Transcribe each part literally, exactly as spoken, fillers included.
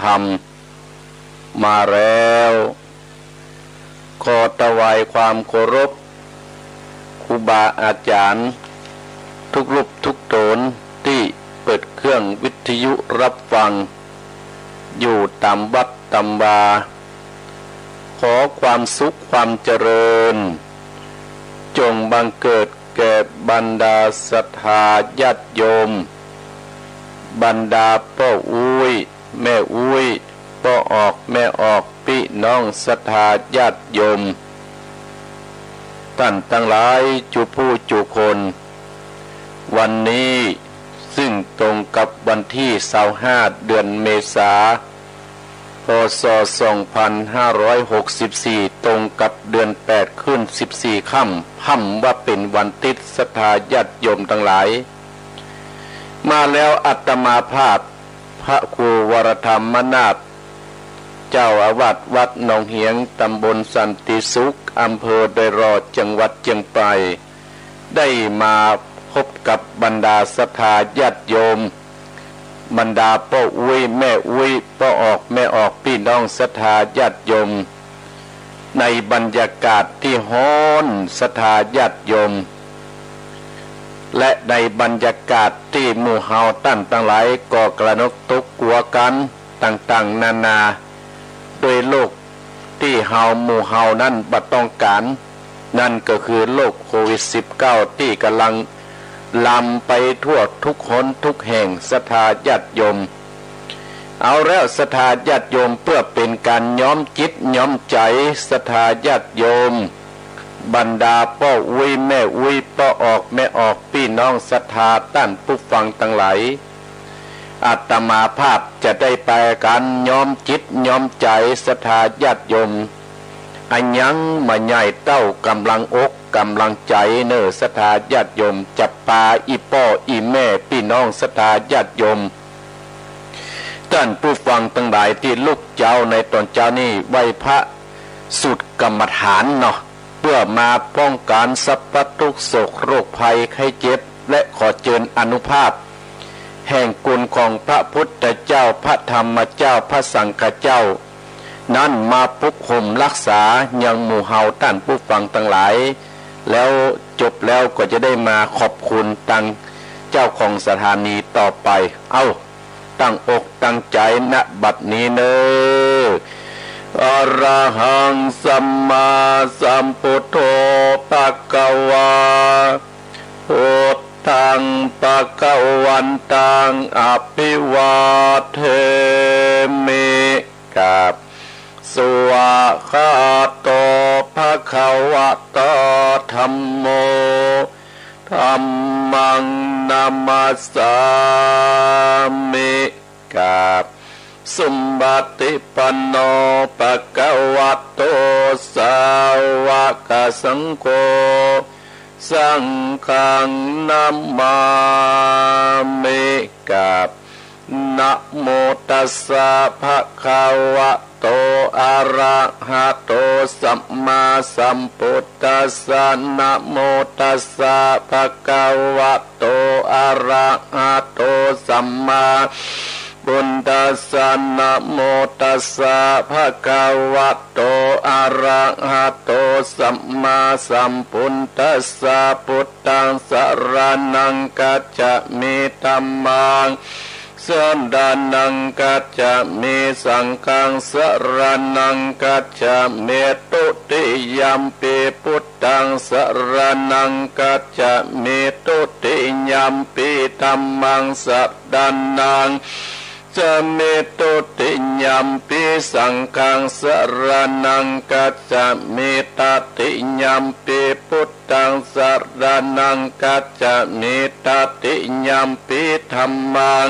ธรรมมาแล้ว ขอถวายความเคารพครูบาอาจ๋ารย์ทุกรูปทุกต๋นตี้เปิดเครื่องวิทยุฮับฟังอยู่ต๋ามวัดต๋ามวา ขอความสุขความเจริญ จงบังเกิดแก่บรรดาศรัทธาญาติโยม บรรดาป้ออุ๊ย แม่อุ๊ย ป้อออก แม่ออก ปี้น้องศรัทธาญาติโยม ต้านตังหลาย จุผู้จุคน วันนี้ซึ่งตรงกับวันตี้ซาวห้า เดือนเมษา พ.ศ. สองพันห้าร้อยหกสิบสี่ ตรงกับเดือนแปดขึ้นสิบสี่ค่ำ ฮ่ำว่าเป๋นวันติ๊ด ศรัทธาญาติโยมตังหลาย มาแล้วอาตมาภาพ พระครูวรธรรมนาถ เจ้าอาวาสวัดหนองเหียง ต๋ำบลสันติสุข อำเภอดอยหล่อ จังหวัดเจียงใหม่ ได้มาพบกับบรรดาศรัทธาญาติโยม บรรดาป้ออุ๊ย แม่อุ๊ย ป้อออก แม่ออก ปี้น้องศรัทธาญาติโยม ในบรรยากาศตี้ฮ้อน ศรัทธาญาติโยม และในบรรยากาศตี้หมู่เฮาต้านตังหลายก็กระหนกตกกั๋วกั๋นต่างๆ นานา โดยโรคตี้เฮาหมู่เฮานั้นบ่ต้องก๋าน นั่นก็คือโรคโควิดสิบเก้า ตี้ก่ำลังลามไปทั่วทุกหนทุกแห่ง ศรัทธาญาติโยม เอาแล้วศรัทธาญาติโยม เปื้อเป๋นก๋านย้อมจิตย้อมใจ๋ศรัทธาญาติโยม บรรดาป้ออุ๊ย แม่อุ๊ย ป้อออก แม่ออก ปี้น้องศรัทธาต้านผู้ฟังตังหลาย อาตมาภาพจะได้ปากั๋นย้อมจิตย้อมใจ๋ศรัทธาญาติโยม อะหยังบ่ใหญ่เต้าก๋ำลังอกก๋ำลังใจ๋เน่อ ศรัทธาญาติโยม จะปาอี่ป้ออี่แม่ ปี้น้องศรัทธาญาติโยม ต้านผู้ฟังตังหลาย ตี้ลุกเจ๊าในต๋อนเจ๊านี้ ไหว้พระสูตรกรรมฐานเนาะ เปื้อมาป้องกั๋นสัพพะตุ๊กข์โศกโรคภัยไข้เจ็บ และขอเจิญอานุภาพแห่งคุณของพระพุทธเจ้า พระธรรมเจ้า พระสังฆเจ้า นั้นมาปกห่มฮักษายังหมู่เฮาต้านผู้ฟังตังหลาย แล้วจบแล้วก็จะได้มาขอบคุณตังเจ้าของสถานีต่อไป เอ้า ตั้งอกตั้งใจ๋ ณ บัดนี้เน่อ อะระหัง สัมมาสัมพุทโธ ภะคะวา พุทธัง ภะคะวันตัง อะภิวาเทมิ กราบ สวากขาโต ภะคะวะโต ธัมโม ธัมมัง นะมัสสามิ กราบ สุปฏิปันโน ภะคะวะโต สาวกสังโฆ สังฆัง นะมามิ กราบ นะโมตัสสะ ภะคะวะโต อะระหะโต สัมมาสัมพุทธัสสะ นะโมตัสสะ ภะคะวะโต อะระหะโต สัมมาพุทธัสสะ นะโมตัสสะ ภะคะวะโต อะระหะโต สัมมาสัมพุทธัสสะ พุทธัง สะระณัง คัจฉามิ ธัมมัง สะระณัง คัจฉามิ สังฆัง สะระณัง คัจฉามิ ตุติยัมปิ พุทธัง สะระณัง คัจฉามิ ตุติยัมปิ ธัมมัง สะระณัง คัจฉามิ ตุติยัมปิ สังฆัง สะระณัง คัจฉามิ ตติยัมปิ พุทธัง สะระณัง คัจฉามิ ตติยัมปิ ธัมมัง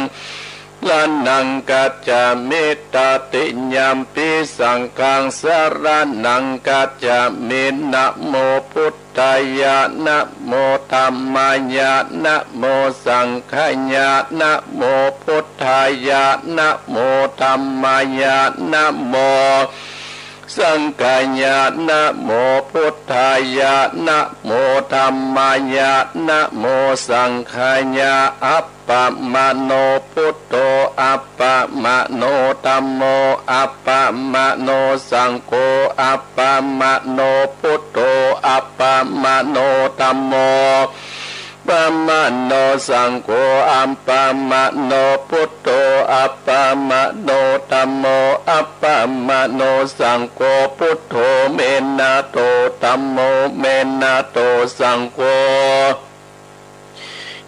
สะระณัง คัจฉามิ ตติยัมปิ สังฆัง สะระณัง คัจฉามิ นะโมพุทธายะ นะโมธัมมายะ นะโมสังฆายะ นะโมพุทธายะ นะโมธัมมายะ นะโมสังฆายะ นะโมพุทธายะ นะโมธัมมายะ นะโมสังฆายะ อัป ปะมะโน พุทโธ อัปปะมะโน ธัมโม อัปปะมะโน สังโฆ อัปปะมะโน พุทโธ อัปปะมะโน ธัมโม ปะมะโน สังโฆ อัปปะมะโน พุทโธ อัปปะมะโน ธัมโม อัปปะมะโน สังโฆ พุทโธ เมนะโต ธัมโม เมนะโต สังโฆ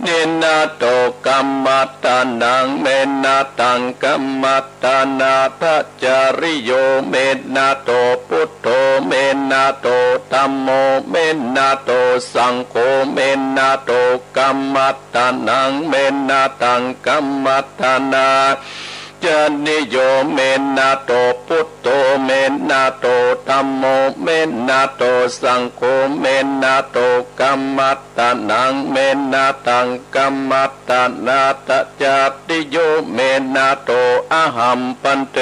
เมนะโต กัมมัตตานัง เมนะตัง กัมมัตตานาทะ จาริโย เมนะโต พุทโธ เมนะโต ธัมโม เมนะโต สังโฆ เมนะโต กัมมัตตานัง เมนะตัง กัมมัตตานา จาริโย เมนะโต พุทโธ เมนะโต ธัมโม เมนะโต สังโฆ เมนะโต กัมมัตตานัง เมนะตัง กัมมัตตานาทะ จาริโย เมนะโต อะหัง ภันเต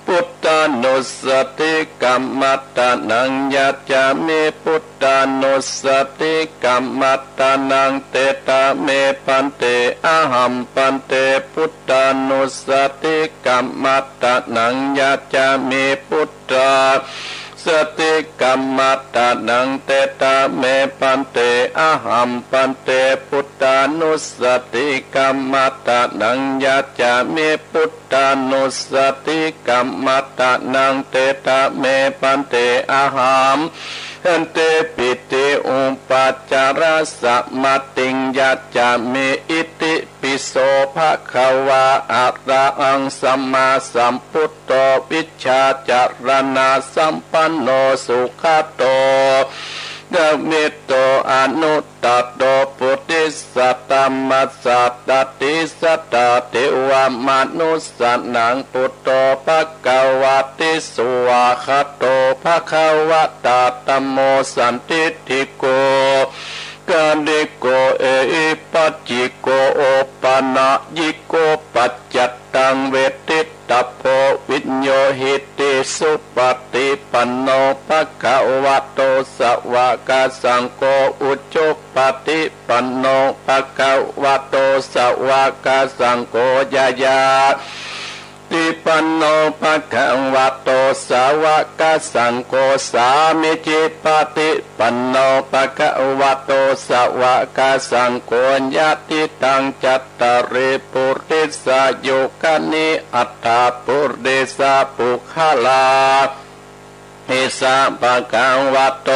พุทธานุสสติ กัมมัตตานัง ยัจฉามิ พุทธานุสสติ กัมมัตตานัง เตถะเม ภันเต อะหัง ภันเต พุทธานุสสติ กัมมัตตานัง ยัจฉามิ พุทธา สติ กัมมัตตานัง เตถะเม ภันเต อะหัง ภันเต พุทธานุสสติ กัมมัตตานัง ยัจฉามิ พุทธานุสสติ กัมมัตตานัง เตถะเม ภันเต อะหัง ภันเต ปิติ อุปัจจาระสะมาติง ยัจฉามิ อิติ ปิโส ภะคะวา อะระหัง สัมมาสัมพุทโธ วิชชาจารณะสัมปันโน สุขะโต กะมิตโต อนุตตะโต ปุริสะธัมมัสสะ ดาติสะดา เทวะมะนุสสานัง พุทโธ ภะคะวะติ สุวาคะโต ภะคะวะตา ธัมโม สันทิฏฐิโก กาลิโก เอหิปัสสิโก โอปะนะยิโก ปัจจัตตัง เวทิตถะโพ วิญโญหิติ สุปะฏิปันโน ภะคะวะโต สะวะกะสังโฆ อุจุปะฏิปันโน ภะคะวะโต สะวะกะสังโฆ ญาญา ติปันโน ภะคะวะโต สาวกสังโฆ สามีจิปะฏิปันโน ภะคะวะโต สาวกสังโฆ ยะทิตัง จัตตาริ ปุริสายุคานิ อัตถะ ปุริสะปุคคลา เอสะ ภะคะวะโต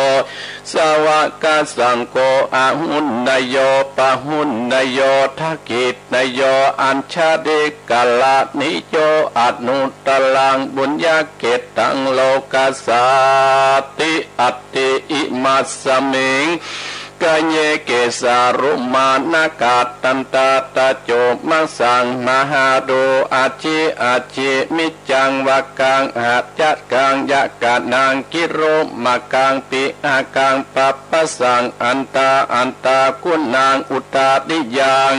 สาวกสังโฆ อาหุนนโย ปาหุนนโย ทักขินโย อัญชลิกะรณิโย อนุตตรัง ปุญญะเขตตัง โลกัสสาติ อัตถิ อิมัสสะมิง กาเย เกสา โลมา นะขะ ทันตา ตะโจ มัสสัง มะหาดู อาจิ อัจฉิ มิจจัง วะกัง หะยักขัง ยะกะนัง กิโรมะกัง ปิหะกัง ปัปปะสัง อันตา อันตากุณัง อุทาริยัง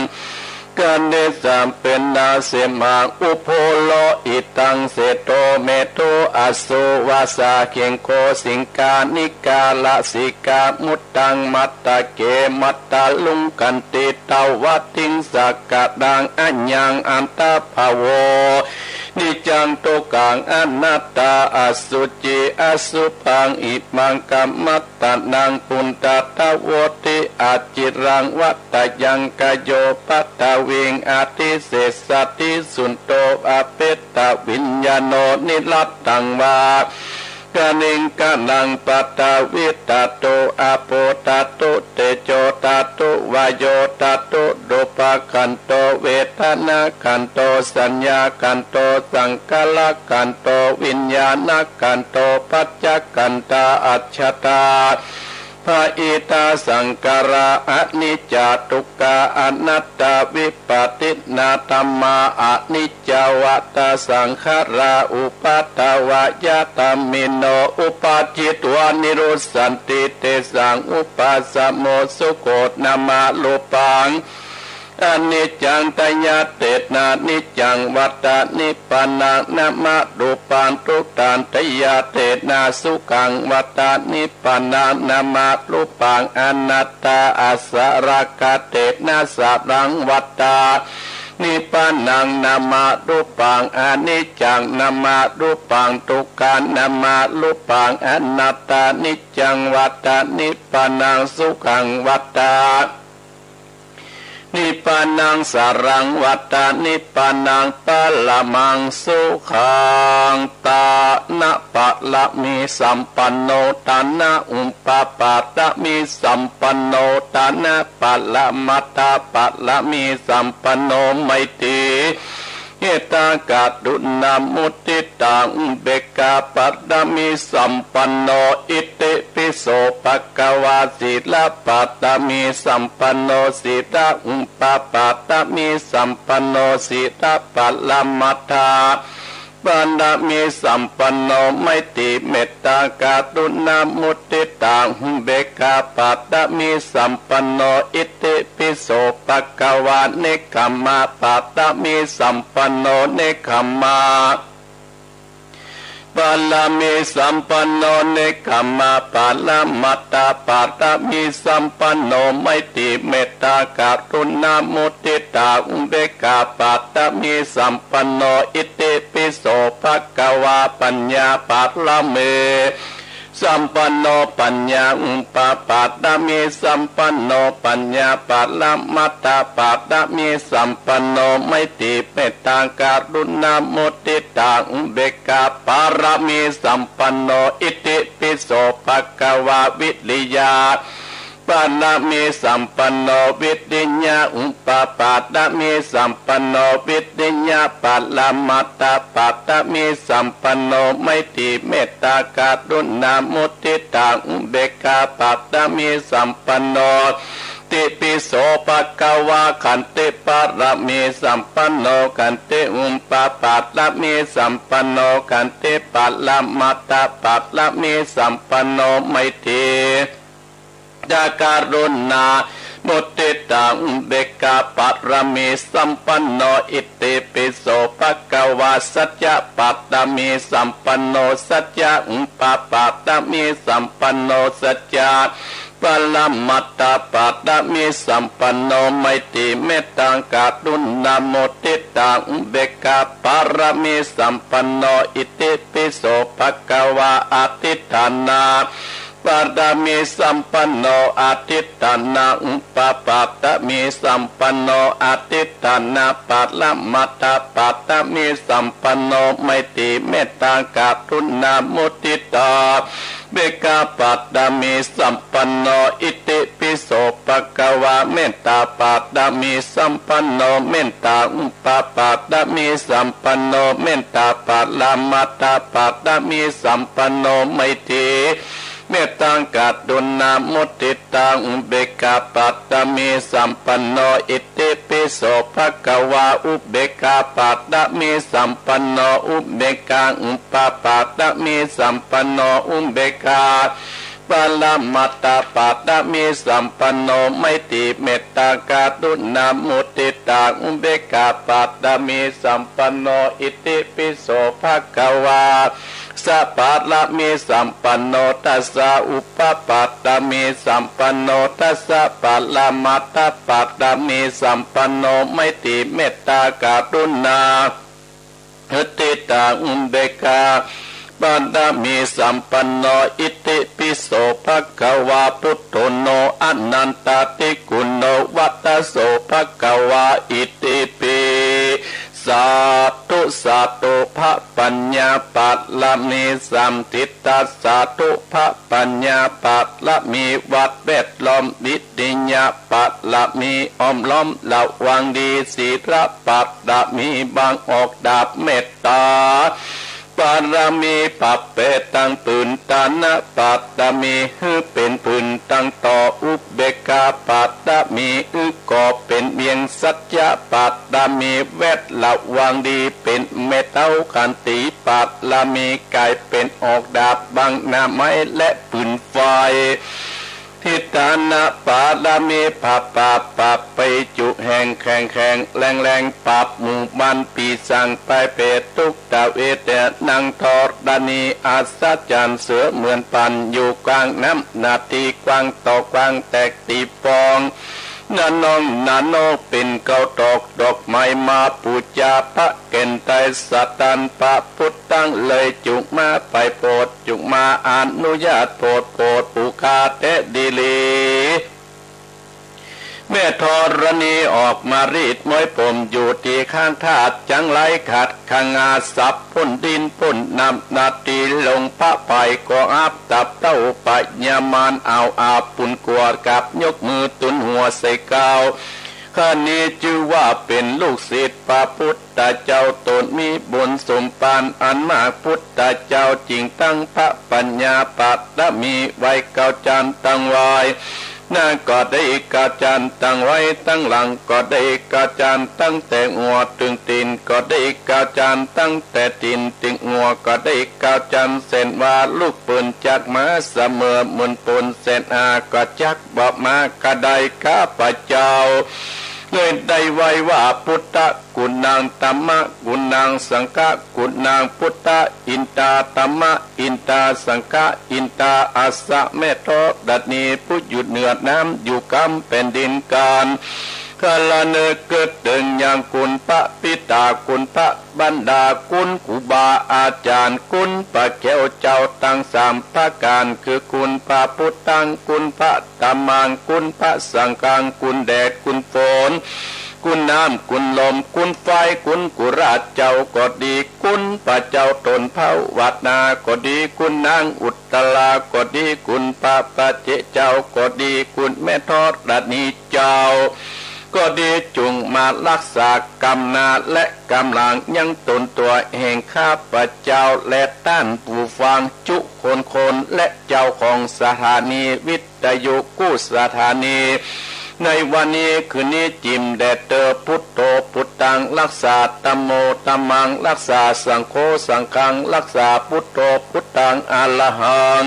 กะเนสะ เปนาเสมะ อุโพโล อิตัง เสโท เมโท อสุ วาสา เขงโค สิงคานิกา ลาสิกา มุตตัง มัตตะเก มัตตะลุงคันติ ตะวะติงสะกะดัง อะยัง อันตะภะโว นิจจัง ทุกขัง อนัตตา อสุจิ อสุภัง อิมัง กัมมัตตานัง ปุณณัตถะโวติ อจิรัง วัตตะยัง กะโย ปัทวิง อะทิเสสะติ สุณโณ อะเปตะวิญญาโณ นิรัตตัง วะ กะนิงกะนัง ปัทวิตะตุ อาโปตะตุ เตโจตะตุ วาโยตะตุ รูปะขันโต เวทนาขันโต สัญญาขันโต สังขารขันโต วิญญาณขันโต ปัจจขันธา อัจฉตา ปะหิทา สังขารา อะนิจจา ทุกขา อะนัตตา วิปัสสิตา ธัมมา อะนิจจา วัตตา สังขารา อุปาทวายะธรรมมิโน อุปาทิตวา นิรุสสันติ เตสัง อุปาสโม สุโข นามะ รูปัง ตา นิจจัง ทะยาเตนะ นิจจัง วัตตา นิพพานัง นามะรูปัง ทุกขัง ทะยาเตนะ สุขัง วัตตา นิพพานัง นามะรูปัง อนัตตา อัสสะ ราคะเตนะ สะรัง วัตตา นิพพานัง นามะรูปัง อนิจจัง นามะรูปัง ทุกขัง นามะรูปัง อนัตตา นิจจัง วัตตา นิพพานัง สุขัง วัตตา นิพพานัง สะรัง วัตตา นิพพานัง ปะระมัง สุขัง ทานะปะระมีสัมปันโน ทานะอุปปาทะมีสัมปันโน ทานะปะระมัตถะปะระมีสัมปันโน ไมตรี เมตตา กรุณา มุทิตา อุเบกขา ปะระมีสัมปันโน อิติปิโส ภะคะวา สีลปะระมีสัมปันโน สีลอุปปาทะมีสัมปันโน สีลปะระมัตถะปะระมีสัมปันโน ไมตรี เมตตา กรุณา มุทิตา อุเบกขา ปะระมีสัมปันโน อิติ ปิโส ภะคะวา เนกขัมมะปะระมีสัมปันโน เนกขัมมะปะระมีสัมปันโน เนกขัมมะปะระมัตถะปะระมีสัมปันโน ไมตรี เมตตา กรุณา มุทิตา อุเบกขา ปะระมีสัมปันโน อิติ ปิโส ภะคะวา ปัญญาปะระมี สัมปันโน ปัญญาอุปปาทะมีสัมปันโน ปัญญาปะระมัตถะปะระมีสัมปันโน ไมตรี เมตตา กรุณา มุทิตา อุเบกขา ปะระมีสัมปันโน อิติ ปิโส ภะคะวา วิริยะปะระมีสัมปันโน วิริยะอุปปาทะมีสัมปันโน วิริยะปะระมัตถะปะระมีสัมปันโน ไมตรี เมตตา กรุณา มุทิตา อุเบกขาปะระมีสัมปันโน ติ ปิโส ภะคะวา ขันติปะระมีสัมปันโน ขันติอุปปาทะมีสัมปันโน ขันติปะระมัตถะปะระมีสัมปันโน ไมตรี ตา กรุณา มุทิตา อุเบกขาปะระมีสัมปันโน อิติ ปิโส ภะคะวา สัจจะปะระมีสัมปันโน สัจจะอุปปาทะมีสัมปันโน สัจจะปะระมัตถะปะระมีสัมปันโน ไมตรี เมตตา กรุณา มุทิตา อุเบกขาปะระมีสัมปันโน อิติ ปิโส ภะคะวา อธิฏฐานะ ปะระมีสัมปันโน อธิฏฐานะอุปปาทะมีสัมปันโน อธิฏฐานะปะระมัตถะปะระมีสัมปันโน ไมตรี เมตตา กรุณา มุทิตา เบกขาปะระมีสัมปันโน อิติ ปิโส ภะคะวา เมตตาปะระมีสัมปันโน เมตตาอุปปาทะมีสัมปันโน เมตตาปะระมัตถะปะระมีสัมปันโน ไมตรี เมตตา กรุณา มุทิตา อุเบกขาปะระมีสัมปันโน อิติ ปิโส ภะคะวา อุเบกขาปะระมีสัมปันโน อุเบกขาอุปปาทะมีสัมปันโน อุเบกขาปะระมัตถะปะระมีสัมปันโน ไมตรี เมตตา กรุณา มุทิตา อุเบกขาปะระมีสัมปันโน อิติ ปิโส ภะคะวา สะปะระมีสัมปันโน ทัสสะอุปปาทะมีสัมปันโน ทัสสะปะระมัตถะปะระมีสัมปันโน ไมตรี เมตตา กรุณา มุทิตา อุเบกขาปะระมีสัมปันโน อิติ ปิโส ภะคะวา พุทโธ โน อะนันตาติกุณโณ วัตโส ภะคะวา อิติ ปิ สาธุ สาธุ พระปัญญาปะระมีสถิตตา สาธุ พระปัญญาปะระมีวัดแวดล้อม วิริยะปะระมีอ้อมล้อมระวังดี ศีลปะระมีบังออกดาบ เมตตาปะระมีปะแปดตังผืน ทานะปะระมีหื้อเป๋นผืนตังต่อ อุเบกขาปะระมีหื้อก่อเป๋นเวียง สัจจะปะระมีแวดระวังดีเป๋นแม่เต้า ขันติปะระมีก๋ายเป๋นออกดาบบังหน้าไม้และปืนไฟ ทิฏฐานะปารมี ปะปะปะไปจุแห่งแข็งแข็งแรงแรง ปราบหมู่มารปีศาจไปเปรตทุกตะเวทนังธรณี อัศจรรย์เสือเหมือนปาน อยู่กลางน้ำนาทีกว้างต่อกว้างแตกตีฟอง นาน้องนาน้องเป๋นเก้าดอก ดอกไม้มาปู๋จา พระแก่นไตรสรรพระพุทธัง เลยจุกมาไปโผด จุกมาอนุญาตโผด โผดปู๋ข้าแต๊ดีหลี แม่ธรณีออกมารีดม้อยผมอยู่ตี้ข้างธาตุ จังไรขัดขงาสับพ้นดินพ้นน้ำ นาทีลงพระไพรก็อับตับเต้า พญามารเอาอาบปุนกวาด กับยกมือตุนหัวใส่เกล้า ข้านี้จื้อว่าเป๋นลูกศิษย์พระพุทธเจ้า ตนมีบุญสมภารอันมาก พุทธเจ้าจึงตั้งพระปัญญาปารมีไว้เก้าจานตังไว้ หน้าก็ได้เก้าจานตังไว้ ตังหลังก็ได้เก้าจาน ตั้งแต่หัวเถิงตี๋นก็ได้เก้าจาน ตั้งแต่ตี๋นเถิงหัวก็ได้เก้าจาน เส้นว่าลูกปืนจักมาเสมอ หมื่นปืนเส้นอาก็จักบ่มากระได ข้าพเจ้าเลยได้ไหว้ว่า พุทธกุณัง ธัมมกุณัง สังฆกุณัง พุทธะอินทา ธัมมะอินทา สังฆะอินทา อัสสะ แม่ธรณีผู้อยู่เหนือน้ำ อยู่กำแผ่นดินกาฬ คาละเนิกเกิดเถิงยังคุณพระปิดา คุณพระมารดา คุณครูบาอาจารย์ คุณพระแก้วเจ้าตังสามประก๋าน คือคุณพระพุทธัง คุณพระธัมมัง คุณพระสังฆัง คุณแดดคุณฝน คุณน้ำคุณลม คุณไฟ คุณกุราชเจ้าก็ดี คุณพระเจ้าต้นเผาวัดนาก็ดี คุณนางอุตตราก็ดี คุณพระปัจเจกเจ้าก็ดี คุณแม่ธรณีเจ้าก็ดี จุ่งมาฮักษากำหน้าและกำหลังยังต๋นตั๋วแห่งข้าพเจ้า และต้านผู้ฟังจุคนคน และเจ้าของสถานีวิทยุกู้สถานี ในวันนี้คืนนี้จิ่มแด่เต๊อ พุทโธพุทธังฮักษา ธัมโมธัมมังฮักษา สังโฆสังฆังฮักษา พุทโธพุทธังอะระหัง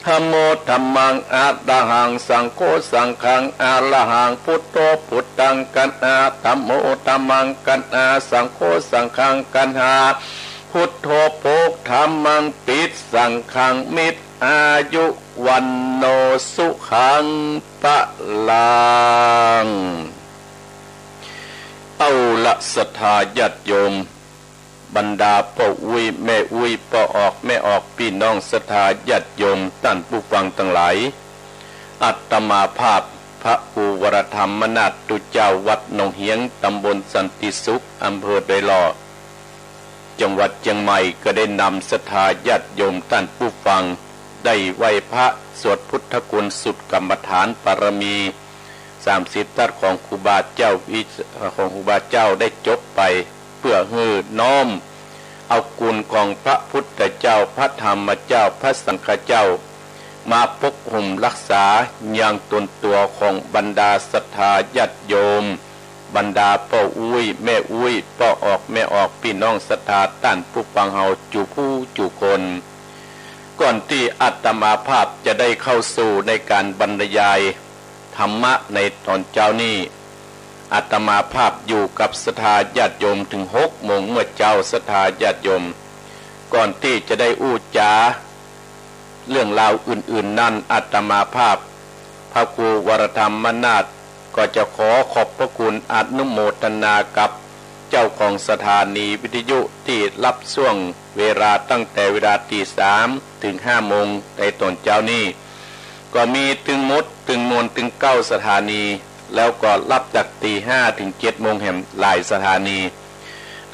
ธัมโมธัมมังอะระหัง สังโฆสังฆังอะระหัง พุทโธพุทธังกัณหา ธัมโมธัมมังกัณหา สังโฆสังฆังกัณหา พุทโธโภค ธัมมังปิต สังฆังมิตร อายุ วัณโณ สุขัง พลัง เอาละศรัทธาญาติโยม บรรดาป้ออุ๊ยแม่อุ๊ย ป้อออกแม่ออก ปี้น้องศรัทธาญาติโยม ต้านผู้ฟังตังหลาย อาตมาภาพพระครูวรธรรมนาถตุเจ้าวัดหนองเฮียง ตำบลสันติสุข อำเภอดอยหล่อ จังหวัดเจียงใหม่ ก็ได้นำศรัทธาญาติโยมต้านผู้ฟัง ได้ไหว้พระสวดพุทธคุณสูตรกรรมฐานปารมีสามสิบทัศน์ของครูบาเจ้าวิ ของครูบาเจ้าได้จบไป เปื้อหื้อน้อมเอาคุณของพระพุทธเจ้า พระธรรมเจ้า พระสังฆเจ้า มาปกห่มฮักษายังต๋นตั๋วของบรรดาศรัทธาญาติโยม บรรดาป้ออุ๊ยแม่อุ๊ย ป้อออกแม่ออก ปี้น้องศรัทธาต้านผู้ฟังเฮาจุผู้จุคน ก่อนตี้อาตมาภาพจะได้เข้าสู่ในก๋านบรรยายธรรมะในต๋อนเจ๊านี้ อาตมาภาพอยู่กับศรัทธาญาติโยมเถิงหกโมงเมื่อเจ๊า ศรัทธาญาติโยม ก่อนตี้จะได้อู้จ๋า เรื่องราวอื่นๆ นั้น อาตมาภาพ พระครูวรธรรมนาถ ก็จะขอขอบพระคุณอนุโมทนากับเจ้าของสถานีวิทยุตี้ฮับช่วงเวลาตั้งแต่เวลาตีสามเถิงห้าโมงในต๋อนเจ๊านี้ ก็มีตึงหมดตึงมวลตึงเก้าสถานี แล้วก็ฮับจากตีห้าเถิงเจ็ดโมงแหมหลายสถานี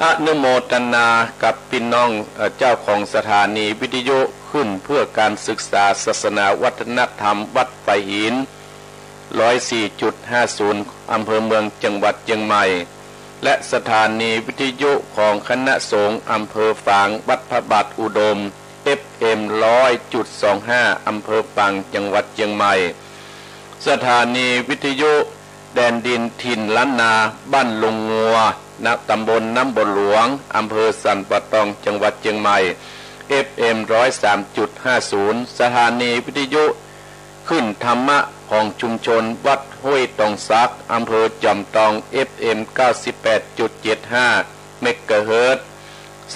อนุโมทนากับปี้น้อง เอ่อ เจ้าของสถานีวิทยุขึ้นเพื่อการศึกษาศาสนาวัฒนธรรมวัดฝายหิน ร้อยสี่จุดห้าศูนย์ อำเภอเมืองจังหวัดเจียงใหม่ และสถานีวิทยุของคณะสงฆ์อำเภอฝางวัดพระบาทอุดม เอฟเอ็ม ร้อยจุดสองห้า อำเภอฝางจังหวัดเจียงใหม่ สถานีวิทยุแดนดินถิ่นล้านนาบ้านลงงัว ณ ตำบลน้ำบนหลวง อำเภอสันป่าตอง จังหวัดเจียงใหม่ เอฟเอ็ม ร้อยสามจุดห้าศูนย์ สถานีวิทยุ คลื่นธรรมะของชุมชนวัดห้วยตองสัก อำเภอจอมตอง เอฟเอ็ม เก้าสิบแปดจุดเจ็ดห้า เมกะเฮิรตซ์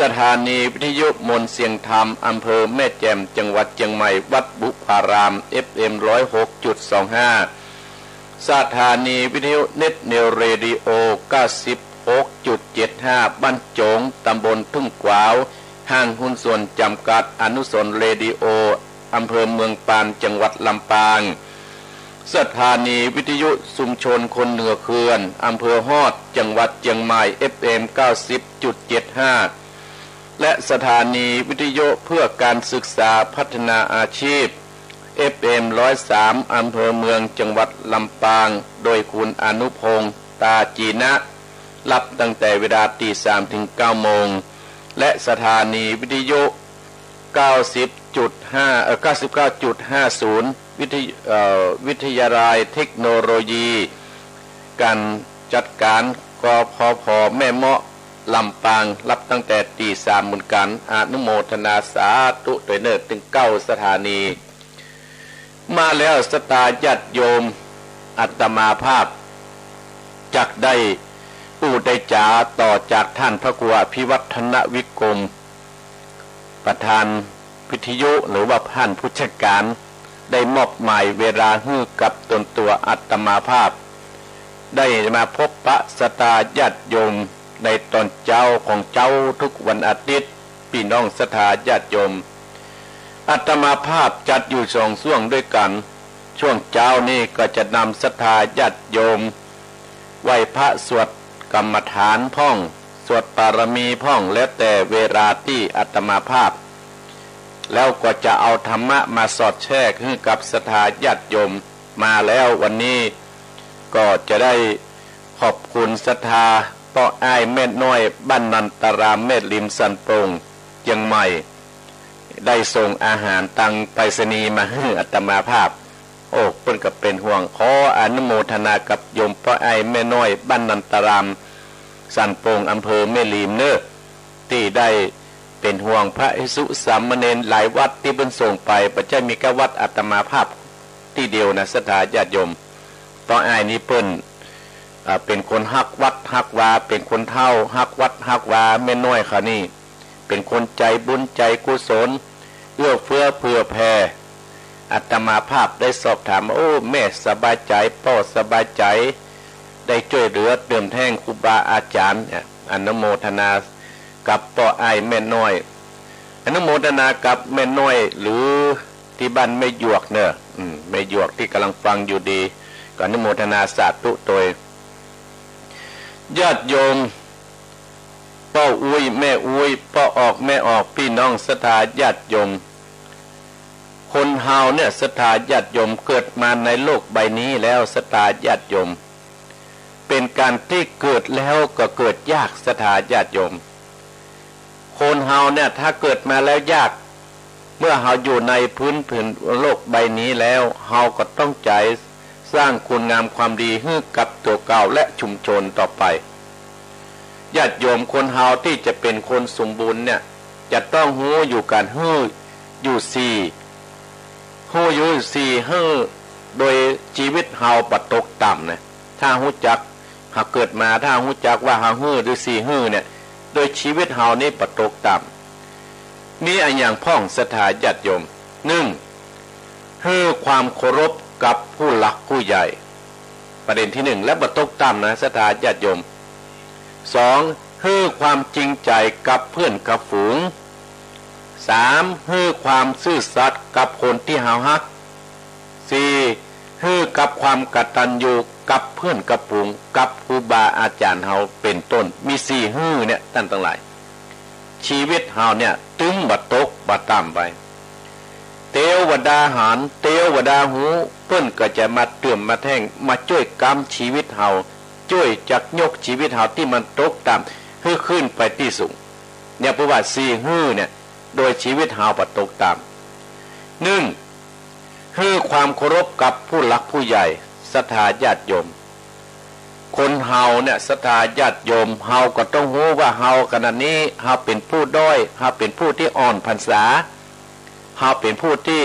สถานีวิทยุมนต์เสียงธรรม อำเภอแม่แจ่ม จังหวัดเจียงใหม่ วัดบุพาราม เอฟเอ็ม ร้อยหกจุดสองห้า สถานีวิทยุเน็ตเนวเรดิโอ เก้าสิบหกจุดเจ็ดห้า บ้านโจ๋ง ตำบลทุ่งขวาว ห้างหุ้นส่วนจำกัดอนุสรณ์เรดิโอ อำเภอเมืองปาน จังหวัดลำปาง สถานีวิทยุชุมชนคนเหนือเขื่อน อำเภอฮอด จังหวัดเจียงใหม่ เอฟเอ็ม เก้าสิบจุดเจ็ดห้า และสถานีวิทยุเพื่อการศึกษาพัฒนาอาชีพ เอฟเอ็ม ร้อยสาม อำเภอเมือง จังหวัดลำปาง โดยคุณอนุพงษ์ ตาจีนะ รับตั้งแต่เวลาตีสามถึงเก้าโมง และสถานีวิทยุ เก้าสิบจุดห้า เอ่อ เก้าสิบเก้าจุดห้าศูนย์ วิทย- เอ่อ วิทยาลัยเทคโนโลยีการจัดการ กพพ แม่เมาะ ลำปาง รับตั้งแต่ตีสามเหมือนกั๋น อนุโมทนาสาธุตวยเน่อ ตึงเก้าสถานี มาแล้วศรัทธาญาติโยม อาตมาภาพจักได้อู้ได้จ๋าต่อจากท่านพระครูอภิวัฒนวิกรม ประธานวิทยุ หรือว่าท่านผู้จัดการ ได้มอบหมายเวลาหื้อกับตนตั๋วอาตมาภาพ ได้มาพบปะศรัทธาญาติโยมในตอนเจ๊าของเจ๊าทุกวันอาทิตย์ ปี้น้องศรัทธาญาติโยม อาตมาภาพจัดอยู่สองช่วงด้วยกั๋น ช่วงเจ๊านี้ก็จะนำศรัทธาญาติโยมไหว้พระสวดกรรมฐานพ่อง สวดปารมีพ่อง แล้วแต่เวลาตี้อาตมาภาพ แล้วก็จะเอาธรรมะมาสอดแทรกหื้อกับศรัทธาญาติโยม มาแล้ววันนี้ ก็จะได้ขอบคุณศรัทธาป้ออ้ายแม่น้อย บ้านนันตาราม แม่ริมสันโป่ง เจียงใหม่ ได้ส่งอาหารตางไปรษณีย์มาหื้ออาตมาภาพ โอ้ เปิ้นก็เป๋นห่วง ขออนุโมทนากับโยมป้ออ้ายแม่น้อย บ้านนันตาราม สันโป่ง อำเภอแม่ริมเน่อ ตี้ได้เป๋นห่วงพระภิกษุสามเณรหลายวัดตี้เปิ้นส่งไป บ่ใจ้มีแก่วัดอาตมาภาพตี้เดียวนะ ศรัทธาญาติโยม ป้ออ้ายนี่เปิ้น อ่า เป๋นคนฮักวัดฮักวา เป๋นคนเฒ่าฮักวัดฮักวา แม่น้อยเขานี่ เป๋นคนใจ๋บุญใจ๋กุศล เอื้อเฟื้อเผื่อแผ่ อาตมาภาพได้สอบถาม โอ้ แม่สบายใจ๋ ป้อสบายใจ๋ ได้จ้วยเหลือเติมแท่งครูบาอาจ๋ารย์เนี่ย อนุโมทนากับป้ออ้ายแม่น้อย อนุโมทนากับแม่น้อย หรือตี้บ้านแม่หยวกเน่อ อืม แม่หยวกตี้ก่ำลังฟังอยู่ดี ก็อนุโมทนาสาธุตวย ญาติโยม ป้ออุ๊ยแม่อุ๊ย ป้อออกแม่ออก ปี้น้องศรัทธาญาติโยม คนเฮาเนี่ยศรัทธาญาติโยม เกิดมาในโลกใบนี้แล้วศรัทธาญาติโยม เป๋นก๋านตี้เกิดแล้วก็เกิดยากศรัทธาญาติโยม คนเฮาเนี่ยถ้าเกิดมาแล้วยาก เมื่อเฮาอยู่ในพื้นผืนโลกใบนี้แล้ว เฮาก็ต้องใจ๋สร้างคุณงามความดีหื้อกับตั๋วเก่าและชุมชนต่อไป ญาติโยม คนเฮาตี้จะเป๋นคนสมบูรณ์เนี่ย จะต้องฮู้อยู่กั๋นหื้ออยู่สี่ ฮู้อยู่สี่หื้อ โดยจีวิตเฮาบ่ตกต่ำนะ ถ้าฮู้จัก เฮาเกิดมา ถ้าฮู้จักว่าเฮาหื้อหรือสี่หื้อเนี่ย โดยจีวิตเฮานี่บ่ตกต่ำ มีอะหยังพ่องศรัทธาญาติโยม นึ่ง หื้อความเคารพกับผู้หลักผู้ใหญ่ ประเด็นตี้นึ่ง และบ่ตกต่ำนะศรัทธาญาติโยม สอง หื้อความจริงใจ๋กับเปื้อนกับฝูง สาม หื้อความซื่อสัตย์กับคนตี้เฮาฮัก สี่ หื้อกับความกตัญญูกับเปื้อนกับฝูง กับครูบาอาจ๋ารย์เฮาเป๋นต้น มีสี่หื้อเนี่ย ต้านตังหลาย จีวิตเฮาเนี่ย ตึงบ่ตกบ่ต่ำไป เตวดาหัน เตวดาฮู้ เปิ้นก็จะมาเติมมาแท่ง มาจ้วยก๊ำจีวิตเฮา จ้วยจักยกจีวิตเฮาตี้มันตกต่ำ หื้อขึ้นไปตี้สูง เนี่ย เพราะว่าสี่หื้อเนี่ย โดยจีวิตเฮาบ่ตกต่ำ นึ่ง หื้อความเคารพกับผู้หลักผู้ใหญ่ ศรัทธาญาติโยม คนเฮาเนี่ย ศรัทธาญาติโยม เฮาก็ต้องฮู้ว่าเฮาขนาดนี้ เฮาเป๋นผู้ด้อย เฮาเป๋นผู้ตี้อ่อนพรรษา เฮาเป๋นผู้ตี้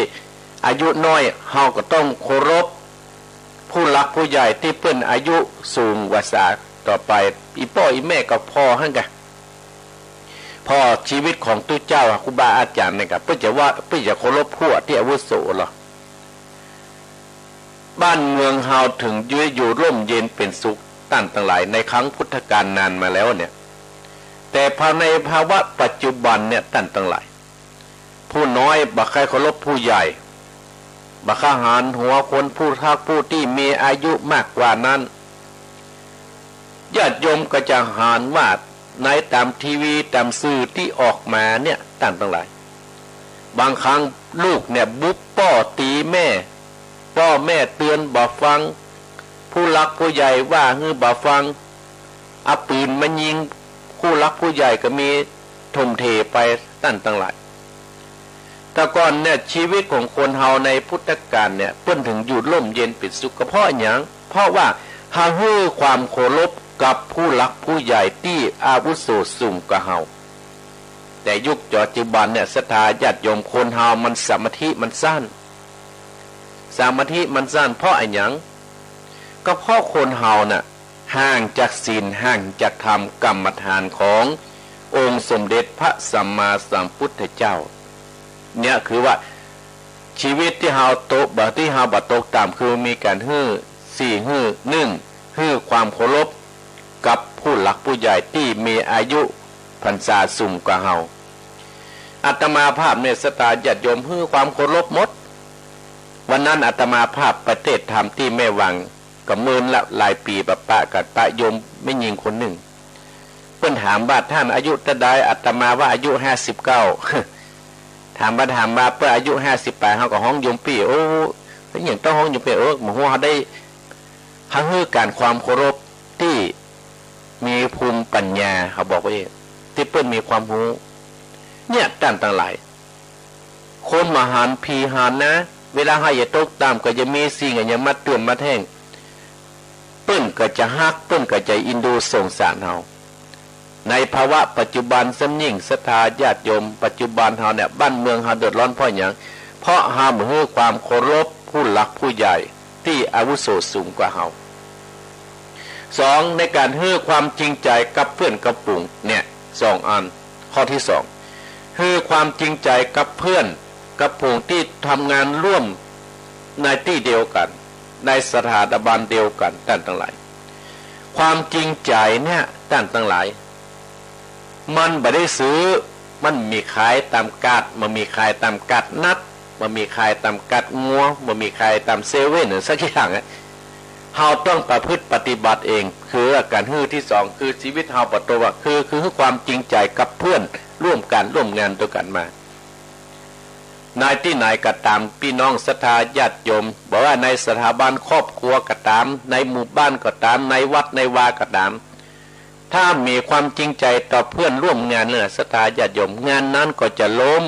อายุน้อย เฮาก็ต้องเคารพผู้หลักผู้ใหญ่ตี้เปิ้นอายุสูงกว่าเฮาต่อไป อี่ป้ออี่แม่ก็ผ่อหั้นกะ ผ่อจีวิตของตุ๊เจ้า ครูบาอาจ๋ารย์นี่กะ เปิ้นจะว่า เปิ้นจะเคารพผู้ตี้อาวุโสลอ บ้านเมืองเฮาเถิงจะอยู่ร่มเย็นเป๋นสุข ต้านตังหลาย ในครั้งพุทธกาลนานมาแล้วเนี่ย แต่ภายในภาวะปัจจุบันเนี่ย ต้านตังหลาย ผู้น้อยบ่ใค่เคารพผู้ใหญ่ บ่ใค่หาญหัวคนผู้เฒ่าผู้ตี้มีอายุมากกว่านั้น ญาติโยมก็จะหันว่าในต๋ามทีวีต๋ามสื่อตี้ออกมาเนี่ย ต้านตังหลาย บางครั้งลูกเนี่ยบุบป้อตี๋แม่ ป้อแม่เตื๋อนบ่ฟัง ผู้หลักผู้ใหญ่ว่าหื้อบ่ฟัง เอาปืนมายิงผู้หลักผู้ใหญ่ก็มี ถมเถไป ต้านตังหลาย แต่ก่อนเนี่ย จีวิตของคนเฮาในพุทธกาลเนี่ย เปิ้นเถิงอยู่ร่มเย็นเป๋นสุข ก็เพราะหยัง เพราะว่าเฮาหื้อความเคารพกับผู้หลักผู้ใหญ่ตี้อาวุโสสูงกว่าเฮา แต่ยุคปัจจุบันเนี่ย ศรัทธาญาติโยม คนเฮามันสมาธิมันสั้น สมาธิมันสั้น เพราะอะหยัง ก็เพราะคนเฮาน่ะ ห่างจากศีล ห่างจากธรรมกรรมฐานขององค์สมเด็จพระสัมมาสัมพุทธเจ้า เนี่ยคือว่าจีวิตตี้เฮาตก บ่ ตี้เฮาบ่ตกต่ำ คือมีก๋านหื้อ สี่ หื้อ นึ่ง หื้อความเคารพกับผู้หลักผู้ใหญ่ตี้มีอายุพรรษาสูงกว่าเฮา อาตมาภาพเนี่ย ศรัทธาญาติโยม หื้อความเคารพหมด วันนั้นอาตมาภาพไปเตสน์ธรรมตี้แม่วาง ก็เมินละหลายปี๋ ปะปะกั๋น ปะโยมแม่ญิงคนนึ่ง เปิ้นถามว่า ต้านอายุเต้าใด อาตมาว่าอายุห้าสิบเก้า ถามไปถามมา เปิ้นอายุห้าสิบป๋าย เฮาก็ฮ้องโยมปี้ โอ้ อะหยังต้องฮ้องโยมปี้ เออ บ่ฮู้ เฮาได้ เฮาหื้อก๋านความเคารพตี้มีภูมิปัญญา เฮาบอกว่า ตี้เปิ้นมีความฮู้ เนี่ย ต้านตังหลาย คนบ่หันผีหันนา เวลาเฮาจะตกต่ำ ก็จะมีสิ่งอะหยังมาเตื๋อนมาแท่ง เปิ้นก็จะฮัก เปิ้นก็จะอินดูสงสารเฮา ในภาวะปัจจุบันซ้ำยิ่ง ศรัทธาญาติโยม ปัจจุบันเฮาเนี่ย บ้านเมืองเฮาเดือดร้อนเพราะหยัง เพราะเฮาบ่หื้อความเคารพผู้หลักผู้ใหญ่ตี้อาวุโสสูงกว่าเฮา สอง ในก๋านหื้อความจริงใจ๋กับเปื้อนกับฝูง เนี่ย สองอัน ข้อตี้สอง หื้อความจริงใจ๋กับเปื้อนกับฝูงตี้ทำงานร่วมในตี้เดียวกั๋น ในสถาบันเดียวกั๋น ต้านตังหลาย ความจริงใจ๋เนี่ย ต้านตังหลาย มันบ่ได้ซื้อ มันบ่มีขายต๋ามก๋าด บ่มีขายต๋ามก๋าดนัด บ่มีขายต๋ามก๋าดงัว บ่มีขายต๋ามเซเว่นสักอย่างอะ เฮาต้องประพฤติปฏิบัติเอง คือก๋านหื้อตี้สอง คือจีวิตเฮาปะโตอะ คือ คือหื้อความจริงใจ๋กับเปื้อนร่วมกั๋น ร่วมงานตวยกั๋นมา ในตี้ไหนก็ต๋าม ปี้น้องศรัทธาญาติโยม บ่ว่าในสถาบันครอบครัวก็ต๋าม ในหมู่บ้านก็ต๋าม ในวัดในวาก็ต๋าม ถ้าบ่มีความจริงใจ๋ต่อเปื้อนร่วมงานเนี่ย ศรัทธาญาติโยม งานนั้นก็จะล้ม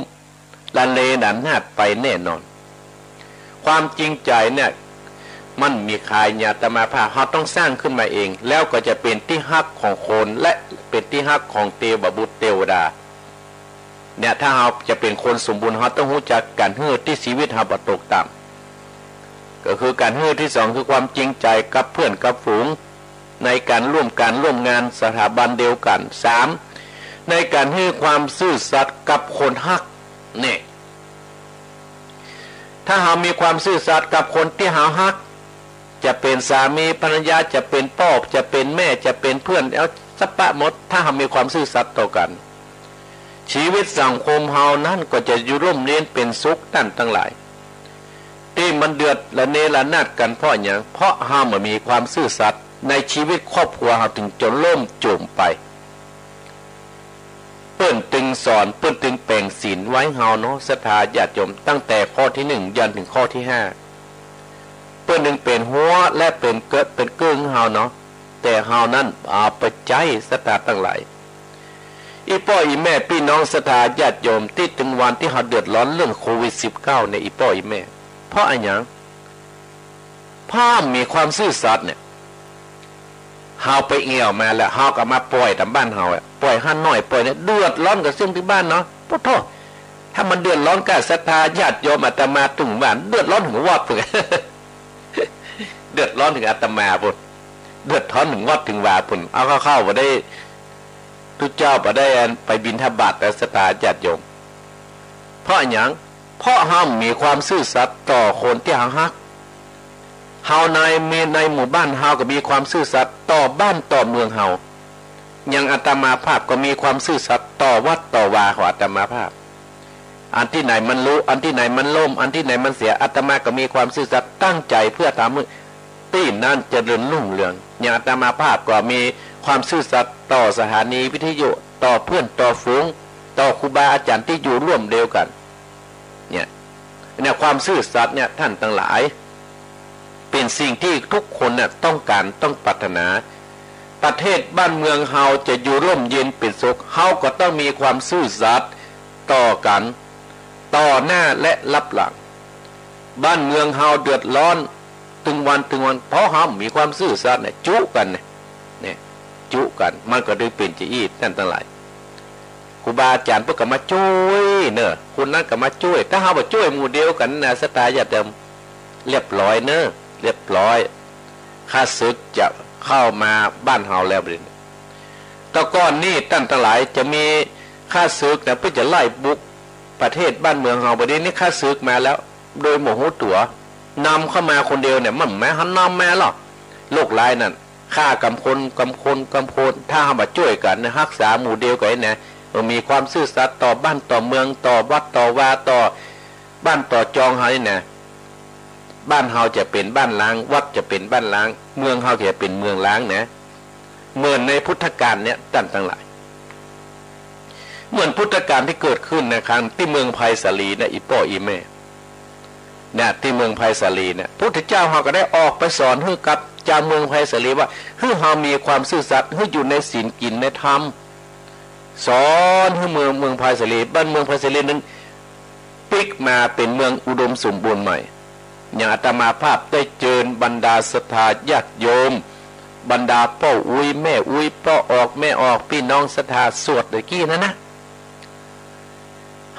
ละเนระนาดไปแน่นอน ความจริงใจ๋เนี่ย มันบ่มีขาย อาตมาภาพ เฮาต้องสร้างขึ้นมาเอง แล้วก็จะเป๋นตี้ฮักของคน และเป๋นตี้ฮักของเตวบุตรเตวดา เนี่ย ถ้าเฮาจะเป๋นคนสมบูรณ์ เฮาต้องฮู้จักก๋านหื้อตี้จีวิตเฮาบ่ตกต่ำ ก็คือก๋านหื้อตี้สอง คือความจริงใจ๋กับเปื้อนกับฝูง ในก๋านร่วม ก๋านร่วมงานสถาบันเดียวกั๋น สาม ในก๋านหื้อความซื่อสัตย์กับคนฮัก เนี่ย ถ้าเฮามีความซื่อสัตย์กับคนตี้เฮาฮัก จะเป๋นสามีภรรยา จะเป๋นป้อ จะเป๋นแม่ จะเป๋นเปื้อน เอาสะปะหมด ถ้าเฮามีความซื่อสัตย์ต่อกั๋น จีวิตสังคมเฮานั้นก็จะอยู่ร่มเย็นเป๋นสุข ต้านตังหลาย ตี้มันเดือดละเนระนาดกั๋นเพราะหยัง เพราะเฮาบ่มีความซื่อสัตย์ ในจีวิตครอบครัวเฮาเถิงจะล่มจมไป เปิ้นตึงสอน เปิ้นตึงแป๋งศีลไว้เฮาเนาะ ศรัทธาญาติโยม ตั้งแต่ข้อตี้นึ่ง ยันเถิงข้อตี้ห้า เปิ้นตึงเป๋นฮั้วและเป๋นเกิ๊ดเป๋นเกื้องหื้อเฮาเนาะ แต่เฮานั้นเอาไปใจ๊ ศรัทธาตังหลาย อี่ป้ออี่แม่ ปี้น้องศรัทธาญาติโยม ตี้ตึงวันตี้เฮาเดือดร้อนเรื่องโควิดสิบเก้าเนี่ย อี่ป้ออี่แม่ เพราะอะหยัง เพราะบ่มีความซื่อสัตย์เนี่ย เฮาไปแอ่วมาแล้ว เฮาก็มาป่อยต๋ามบ้านเฮาอะ ป่อยหั้นหน้อย ป่อยเนี่ย เดือดร้อนกั๋นซึ่งตี้บ้านเนาะ ปะโธ่ ถ้ามันเดือดร้อนกับศรัทธาญาติโยม อาตมาเถิงว่าเดือดร้อนเถิงวัด เถิง เดือดร้อนเถิงอาตมาปู้น เดือดร้อนเถิงวัดเถิงวาปู้น เอาเข้าๆ บ่ได้ ตุ๊เจ้าบ่ได้อันไปบิณฑบาต แต่ศรัทธาญาติโยม เพราะหยัง เพราะเฮามีความซื่อสัตย์ต่อคนตี้เฮาฮัก เฮาใน ในหมู่บ้านเฮาก็มีความซื่อสัตย์ต่อบ้านต่อเมืองเฮา อย่างอาตมาภาพก็มีความซื่อสัตย์ต่อวัดต่อวาของอาตมาภาพ อันตี้ไหนมันรุ อันตี้ไหนมันล่ม อันตี้ไหนมันเสีย อาตมาก็มีความซื่อสัตย์ตั้งใจ๋เพื่อทำหื้อตี้นั้นเจริญรุ่งเรือง อย่างอาตมาภาพก็มีความซื่อสัตย์ต่อสถานีวิทยุ ต่อเพื่อนต่อฝูง ต่อครูบาอาจ๋ารย์ตี้อยู่ร่วมเดียวกั๋น เนี่ย เนี่ย ความซื่อสัตย์เนี่ย ท่านตังหลาย เป๋นสิ่งตี้ทุกคนน่ะต้องก๋าน ต้องปรารถนา ประเทศบ้านเมืองเฮาจะอยู่ร่มเย็นเป๋นสุข เฮาก็ต้องมีความซื่อสัตย์ต่อกั๋น ต่อหน้าและลับหลัง บ้านเมืองเฮาเดือดร้อนตึงวันตึงวัน เพราะเฮาบ่มีความซื่อสัตย์เนี่ย จุกั๋นเนี่ย เนี่ย จุกั๋น มันก็เลยเป๋นจาอี้ ท่านตังหลาย ครูบาอาจ๋ารย์เปิ้นก็มาจ้วยเน่อ คนนั้นก็มาจ้วย ถ้าเฮาบ่จ้วยหมู่เดียวกั๋นนะ ศรัทธาญาติโยม เรียบร้อยเน่อ เรียบร้อย ข้าศึกจะเข้ามาบ้านเฮาแล้วบัดนี้ แต่ก่อนนี้ท่านตังหลายจะมีข้าศึกนะ เปิ้นจะไล่บุกประเทศบ้านเมืองเฮา บัดนี้นี่ข้าศึกมาแล้ว โดยบ่ฮู้ตั๋ว นำเข้ามาคนเดียวเนี่ย มันมาหันนำมาหรอก โรคร้ายนั่น ฆ่ากำคน กำคน กำคน ถ้าเฮาบ่จ้วยกั๋นนะ ฮักษาหมู่เดียวกั๋นนะ เออ มีความซื่อสัตย์ต่อบ้านต่อเมือง ต่อวัดต่อวา ต่อบ้านต่อจองเฮานี่นะ บ้านเฮาจะเป๋นบ้านล้าง วัดจะเป๋นบ้านล้าง เมืองเฮาจะเป๋นเมืองล้างนะ เหมือนในพุทธกาลเนี่ย ท่านตังหลาย เหมือนพุทธกาลตี้เกิดขึ้นนะ ครั้งตี้เมืองไพศาลีนะ อี่ป้ออี่แม่ เนี่ย ตี้เมืองไพศาลีเนี่ย พุทธเจ้าเฮาก็ได้ออกไปสอนหื้อกับจาวเมืองไพศาลีว่า หื้อเฮามีความซื่อสัตย์ หื้ออยู่ในศีลกิ๋นในธรรม สอนหื้อเมือง เมืองไพศาลี บ้านเมืองไพศาลีนั้นปิ๊กมาเป๋นเมืองอุดมสมบูรณ์ใหม่ อย่างอาตมาภาพได้เจิญบรรดาศรัทธาญาติโยม บรรดาป้ออุ๊ยแม่อุ๊ย ป้อออกแม่ออก ปี้น้องศรัทธาสวดตะกี้นั้นนะ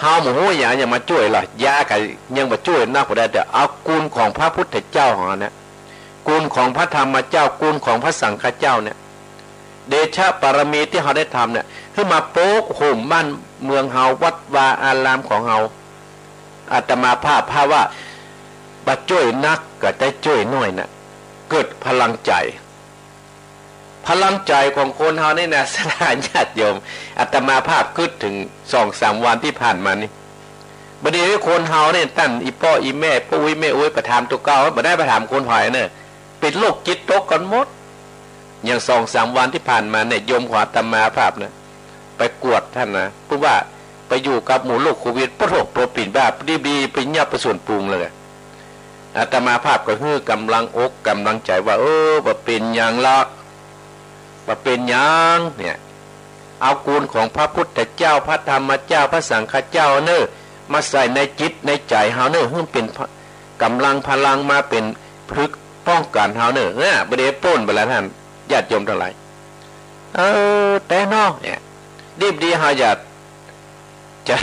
เฮาบ่ฮู้หยัง ยังมาจ้วยล่ะ ยาก็ยังบ่จ้วยนักบ่ได้ แต่เอาคุณของพระพุทธเจ้าของเฮาเนี่ย คุณของพระธรรมเจ้า คุณของพระสังฆเจ้าเนี่ย เดชะบารมีตี้เฮาได้ทำเนี่ย หื้อมาปกโฮมบ้านเมืองเฮา วัดวาอารามของเฮา อาตมาภาพ ถ้าว่าบ่จ้วยนักก็ได้จ้วยน้อยนะ เกิดพลังใจ๋ พลังใจ๋ของคนเฮานี่นะ ศรัทธาญาติโยม อาตมาภาพกึ๊ดเถิงสองสามวันตี้ผ่านมานี่ บ่ดี คนเฮานี่ ต้านอี่ป้ออี่แม่ ป้ออุ๊ยแม่อุ๊ย ไปถามตั๋วเก่า บ่ได้ไปถามคนใหม่เน่อ เป๋นโรคจิตตกกั๋นหมด อย่างสองสามวันตี้ผ่านมาเนี่ย โยมของอาตมาภาพนะ ไปกวดต้านนะ เพราะว่าไปอยู่กับหมู่โรคโควิด ปะโถ ปะปิ่นบ้า ดีๆ ไปเยียบไปสวนปุงเลย อาตมาภาพก็หื้อกำลังอกกำลังใจ๋ว่า เออ บ่เป๋นหยังหรอก บ่เป๋นหยังเนี่ย เอาคุณของพระพุทธเจ้า พระธรรมเจ้า พระสังฆเจ้าเน่อ มาใส่ในจิตในใจ๋เฮาเน่อ หื้อเป๋นกำลังพลัง มาเป๋นผึกป้องกั๋นเฮาเน่อ เนี่ย บ่ได้ป๊นไปแล้วท่านญาติโยมตังหลาย เออ แต๊เนาะ เนี่ย ดีบ่ดีเฮาอย่า จะ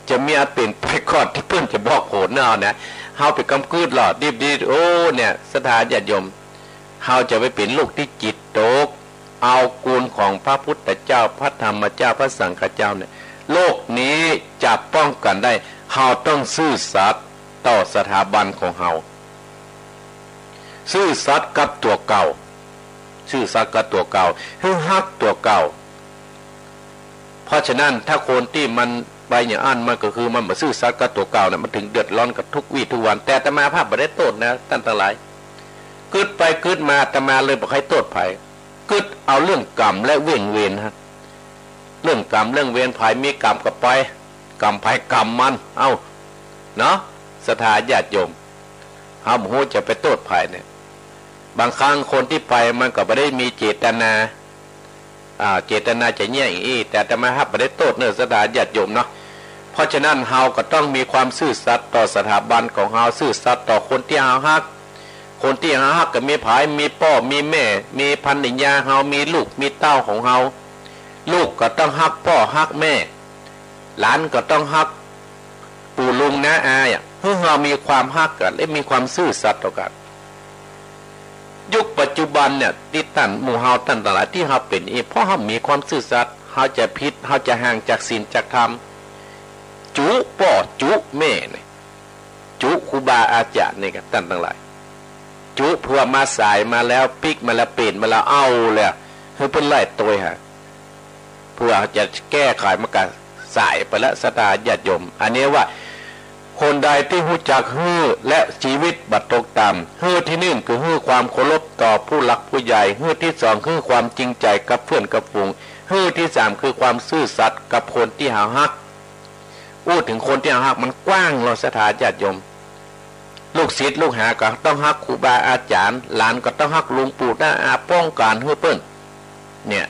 จะมีอันเป๋นไปก่อนตี้เปิ้นจะบอกผลเนาะนะ เฮาไปกำกึ๊ดหลอด ดีบ่ดี โอ้ เนี่ย ศรัทธาญาติโยม เฮาจะไปเป๋นโรคตี้จิตตก เอาคุณของพระพุทธเจ้า พระธรรมเจ้า พระสังฆเจ้าเนี่ย โรคนี้จะป้องกั๋นได้ เฮาต้องซื่อสัตย์ต่อสถาบันของเฮา ซื่อสัตย์กับตั๋วเก่า ซื่อสัตย์กับตั๋วเก่า หื้อฮักตั๋วเก่า เพราะฉะนั้นถ้าคนตี้มันไปอย่างอั้น มันก็คือมันบ่ซื่อสัตย์กับตั๋วเก่าเนี่ย มันเถิงเดือดร้อนกั๋นทุกวี้ทุกวัน แต่อาตมาภาพบ่ได้โต้ษนะ ต้านตังหลาย กึ๊ดไปกึ๊ดมา อาตมาเลยบ่ใค่โต้ษใผ กึ๊ดเอาเรื่องกรรมและเรื่องเวรฮะ เรื่องกรรมเรื่องเวร ใผมีกรรมก็ไป กรรมใผกรรมมัน เอ้า เนาะ ศรัทธาญาติโยม เฮาบ่ฮู้จะไปโต้ษใผเนี่ย บางครั้งคนตี้ไปมันก็บ่ได้มีเจตนา อ่า เจตนาจะแย่อย่างอี้ แต่อาตมาภาพบ่ได้โต้ษเน่อ ศรัทธาญาติโยมเนาะ เพราะฉะนั้นเฮาก็ต้องมีความซื่อสัตย์ต่อสถาบันของเฮา ซื่อสัตย์ต่อคนตี้เฮาฮัก คนตี้เฮาฮักก็มีใผ มีป้อ มีแม่ มีภรรยาเฮา มีลูก มีเต้าของเฮา ลูกก็ต้องฮักป้อฮักแม่ หลานก็ต้องฮัก นาอาอะ หื้อเฮามีความฮักกั๋น และมีความซื่อสัตย์ต่อกั๋น ยุคปัจจุบันเนี่ย ตี้ต้านหมู่เฮาต้านตังหลายตี้เฮาเป๋นอี้ เพราะเฮามีความซื่อสัตย์ เฮาจะผิด เฮาจะห่างจากศีลจากธรรม จุป้อจุแม่เนี่ย จุครูบาอาจ๋ารย์นี่ก่ะต้านตังหลาย จุเปื้อมาสายมาแล้ว ปิ๊กมาแล้ว เป๋นมาแล้ว เอาแล้ว หื้อเปิ้นไล่ตวยหา เปื้อจะแก้ไขมันก็สายไปแล้ว ศรัทธาญาติโยม อันนี้ว่า คนใดตี้ฮู้จักหื้อและชีวิตบ่ตกต่ำ หื้อตี้นึ่งคือหื้อความเคารพต่อผู้หลักผู้ใหญ่ หื้อตี้สองคือความจริงใจ๋กับเปื้อนกับฝูง หื้อตี้สามคือความซื่อสัตย์กับคนตี้เฮาฮัก อู้เถิงคนตี้เฮาฮักมันกว้างลอ ศรัทธาญาติโยม ลูกศิษย์ลูกหาก็ต้องฮักครูบาอาจ๋ารย์ หลานก็ต้องฮักลุงปู่น้าอาป้องก๋านหื้อเปิ้น เนี่ย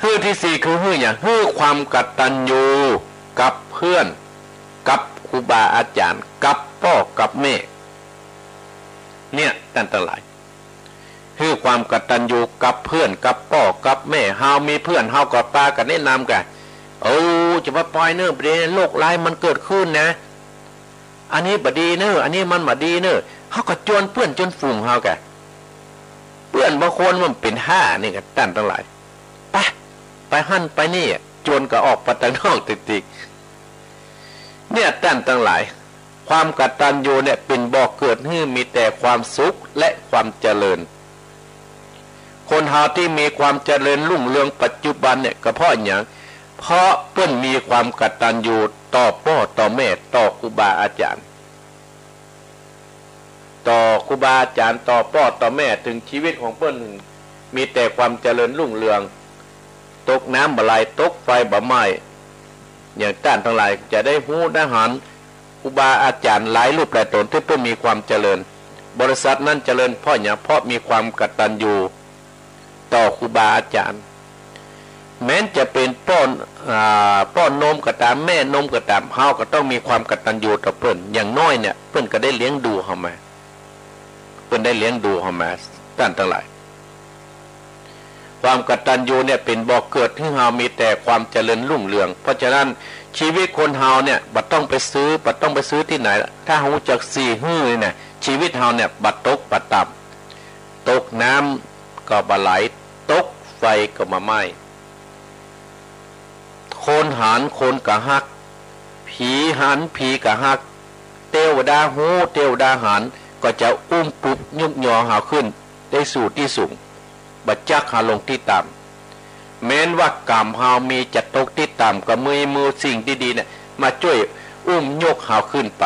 หื้อตี้สี่คือหื้อหยัง หื้อความกตัญญูกับเปื้อน กับครูบาอาจ๋ารย์ กับป้อกับแม่ เนี่ย ต้านตังหลาย หื้อความกตัญญูกับเปื้อน กับป้อกับแม่ เฮามีเปื้อน เฮาก็ปากั๋นแนะนำกั๋น โอ้ จะบ่ปล่อยเน่อ บ่ดี โรคร้ายมันเกิดขึ้นนะ อันนี้บ่ดีเน่อ อันนี้มันบ่ดีเน่อ เฮาก็จวนเปื้อนจวนฝูงเฮากั๋น เปื้อนบางคนมันเป๋นห้านี่ก่ะ ต้านตังหลาย ไป ไปหั้นไปนี่ จวนก็ออกไปตังนอกติกๆ เนี่ย ต้านตังหลาย ความกตัญญูเนี่ยเป๋นบ่อเกิดหื้อมีแต่ความสุขและความเจริญ คนเฮาตี้มีความเจริญรุ่งเรืองปัจจุบันเนี่ยก็เพราะหยัง เพราะเปิ้นมีความกตัญญูต่อป้อต่อแม่ ต่อครูบาอาจ๋ารย์ ต่อครูบาอาจ๋ารย์ ต่อป้อต่อแม่ เถิงชีวิตของเปิ้นมีแต่ความเจริญรุ่งเรือง ตกน้ำบ่ไหล ตกไฟบ่ไหม้ อย่างต้านตังหลายจะได้ฮู้ได้หัน ครูบาอาจ๋ารย์หลายรูปหลายต๋นตี้เปิ้นมีความเจริญ บริษัทนั้นเจริญเพราะหยัง เพราะมีความกตัญญูต่อครูบาอาจ๋ารย์ แม้นจะเป๋นป้อ อ่า ป้อนมก็ต๋าม แม่นมก็ต๋าม เฮาก็ต้องมีความกตัญญูต่อเปิ้น อย่างน้อยเนี่ย เปิ้นก็ได้เลี้ยงดูเฮามา เปิ้นได้เลี้ยงดูเฮามา ต้านตังหลาย ความกตัญญูเนี่ยเป๋นบ่อเกิดหื้อเฮามีแต่ความเจริญรุ่งเรือง เพราะฉะนั้นชีวิตคนเฮาเนี่ยบ่ต้องไปซื้อ บ่ต้องไปซื้อตี้ไหน ถ้าฮู้จักสี่หื้อนี่นะ ชีวิตเฮาเนี่ยบ่ตกบ่ต่ำ ตกน้ำก็บ่ไหล ตกไฟก็บ่ไหม้ คนหันคนก็ฮัก ผีหันผีก็ฮัก เตวดาฮู้เตวดาหัน ก็จะอุ้มปุบยุกยอเฮาขึ้นได้สู่ตี้สูง บ่จักเฮาลงตี้ต่ำ แม้นว่ากรรมเฮามีจะตกตี้ต่ำ ก็มีมือสิ่งตี้ดีเนี่ยมาจ้วยอุ้มยกเฮาขึ้นไป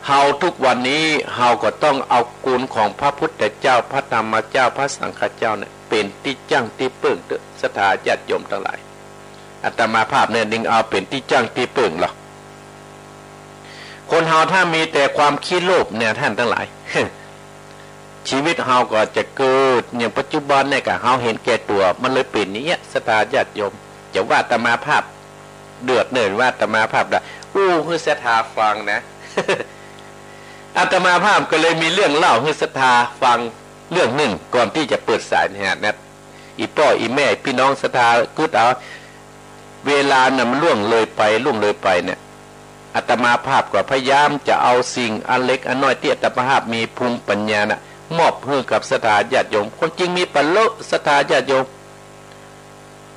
เฮาทุกวันนี้เฮาก็ต้องเอาคุณของพระพุทธเจ้า พระธรรมเจ้า พระสังฆเจ้าเนี่ยเป๋นตี้จั้งตี้เปิ้งเต๊อะ ศรัทธาญาติโยมตังหลาย อาตมาภาพเนี่ยจึงเอาเป๋นตี้จั้งตี้เปิ้งลอ คนเฮาถ้ามีแต่ความขี้โลภเนี่ยต้านตังหลาย ชีวิตเฮาก็จะเกิดอย่างปัจจุบันเนี่ยก่ะ เฮาเห็นแก่ตั๋ว มันเลยเป๋นอย่างเงี้ย ศรัทธาญาติโยม จะว่าอาตมาภาพเดือดเน่อ ว่าอาตมาภาพด่า อู้หื้อศรัทธาฟังนะ อาตมาภาพก็เลยมีเรื่องเล่าหื้อศรัทธาฟังเรื่องนึ่ง ก่อนตี้จะเปิดสายเนี่ยนะ อี่ป้ออี่แม่ ปี้น้องศรัทธากึ๊ดเอา เวลาน่ะมันล่วงเลยไป ล่วงเลยไปเนี่ย อาตมาภาพก็พยายามจะเอาสิ่งอันเล็กอันน้อยตี้อาตมาภาพมีภูมิปัญญาน่ะ มอบหื้อกับศรัทธาญาติโยม คนจริงมีปะเลอะ ศรัทธาญาติโยม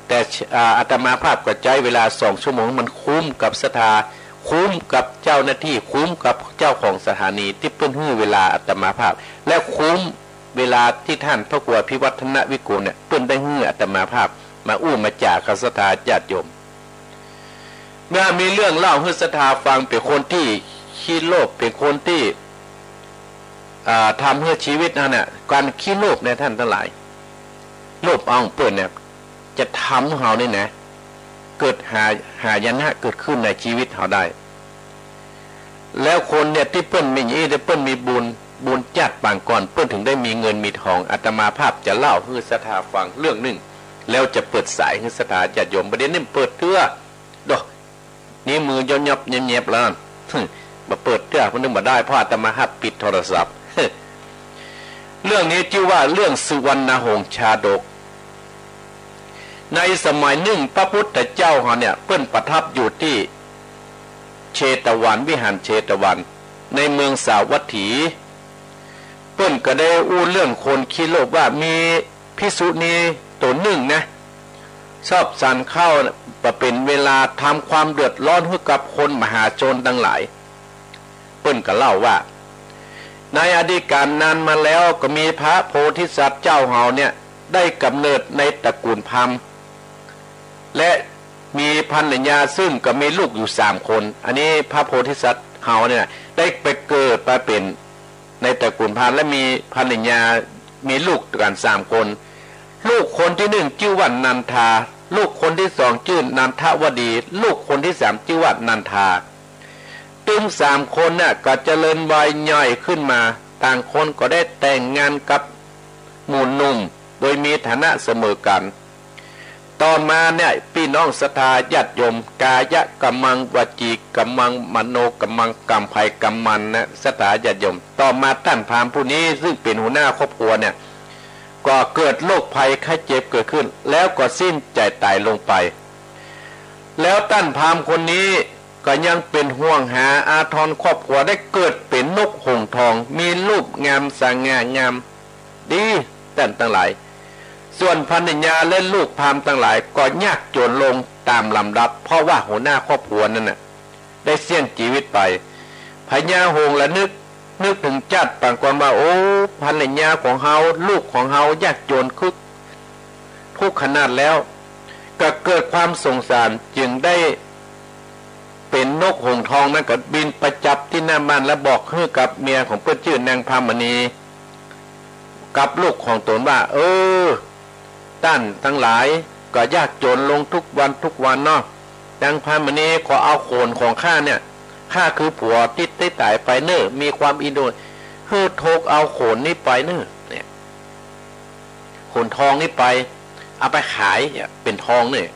แต่ อ่า อาตมาภาพก็ใจ๊เวลาสองชั่วโมง มันคุ้มกับศรัทธา คุ้มกับเจ้าหน้าตี้ คุ้มกับเจ้าของสถานีตี้เปิ้นหื้อเวลาอาตมาภาพ และคุ้มเวลาตี้ต้านพระครูอภิวัฒนวิโกลเนี่ย เปิ้นได้หื้ออาตมาภาพมาอู้มาจ๋ากับศรัทธาญาติโยม เมื่อมีเรื่องเล่าหื้อศรัทธาฟัง เป๋นคนตี้ขี้โลภ เป๋นคนตี้ อ่า ทำหื้อชีวิตเฮาเนี่ย ก๋านขี้โลภเนี่ยต้านตังหลาย โลภเอาของเปิ้นเนี่ย จะทำหื้อเฮานี่นะ เกิดหา หายนะเกิดขึ้นในชีวิตเฮาได้ แล้วคนเนี่ยตี้เปิ้นมีอี้ ตี้เปิ้นมีบุญ บุญจาติปางก่อน เปิ้นเถิงได้มีเงินมีทอง อาตมาภาพจะเล่าหื้อศรัทธาฟังเรื่องนึ่ง แล้วจะเปิดสายหื้อศรัทธาญาติโยม บ่าเดี่ยวนี้เปิดเตื้อ โด นี่มือยอบๆ แยบๆ แล้ว บ่เปิดเตื้อ เปิ้นนึ่งบ่ได้ เพราะอาตมาภาพปิดโทรศัพท์ เรื่องนี้จื้อว่าเรื่องสุวรรณหงส์ชาดก ในสมัยนึ่งพระพุทธเจ้าเฮาเนี่ย เปิ้นประทับอยู่ตี้เชตวัน วิหารเชตวัน ในเมืองสาวัตถี เปิ้นก็ได้อู้เรื่องคนขี้โลภว่ามีภิกษุณีต๋นนึ่งนะ ชอบฉันข้าวบ่เป๋นเวลา ทำความเดือดร้อนหื้อกับคนมหาชนตังหลาย เปิ้นก็เล่าว่า ในอดีตกาลนานมาแล้ว ก็มีพระโพธิสัตว์เจ้าเฮาเนี่ย ได้กำเนิดในตระกูลพราหมณ์ และมีภรรยา ซึ่งก็มีลูกอยู่สามคน อันนี้พระโพธิสัตว์เฮาเนี่ย ได้ไปเกิดมาเป๋นในตระกูลพราหมณ์ และมีภรรยา มีลูกกั๋นสามคน ลูกคนตี้นึ่งจื้อว่านันทา ลูกคนตี้สองจื้อนันทวดี ลูกคนตี้สามจื้อว่านันทา ตึงสามคนน่ะก็เจริญวัยใหญ่ขึ้นมา ต่างคนก็ได้แต่งงานกับหมู่หนุ่ม โดยมีฐานะเสมอกั๋น ต่อมาเนี่ย ปี้น้องศรัทธาญาติโยม กายกรรมัง วจีกรรมัง มโนกรรมัง กรรมใผกรรมมันนะ ศรัทธาญาติโยม ต่อมาต้านพราหมณ์ผู้นี้ ซึ่งเป๋นหัวหน้าครอบครัวเนี่ย ก็เกิดโรคภัยไข้เจ็บเกิดขึ้น แล้วก็สิ้นใจต๋ายลงไป แล้วต้านพราหมณ์คนนี้ก็ยังเป๋นห่วงหาอาทรครอบครัว ได้เกิดเป๋นนกหงส์ทอง มีรูปงามสง่างามดี ต้านตังหลาย ส่วนภรรยาและลูกพราหมณ์ตังหลายก็ยากจนลงต๋ามลำดับ เพราะว่าหัวหน้าครอบครัวนั้นน่ะ ได้เสี้ยงจีวิตไป พญาหงส์ละนึก นึกเถิงจ้าดปางก่อนว่า โอ้ ภรรยาของเฮา ลูกของเฮายากจนคึก ทุกข์ขนาดแล้ว ก็เกิดความสงสาร จึงได้เป๋นนกหงส์ทองนั้นก็บินไปจับตี้หน้าบ้าน แล้วบอกหื้อกับเมียของเปิ้นจื้อนางพรามณี กับลูกของต๋นว่า เออ ต้านตังหลายก็ยากจนลงทุกวันทุกวันเนาะ นางพรามณีขอเอาโขนของข้าเนี่ย ข้าคือผัวตี้ได้ต๋ายไปเน่อ มีความอิจฉา หื้อทกเอาโขนนี้ไปเน่อ เนี่ย โขนทองนี้ไป เอาไปขายเนี่ย เป๋นทองเนี่ย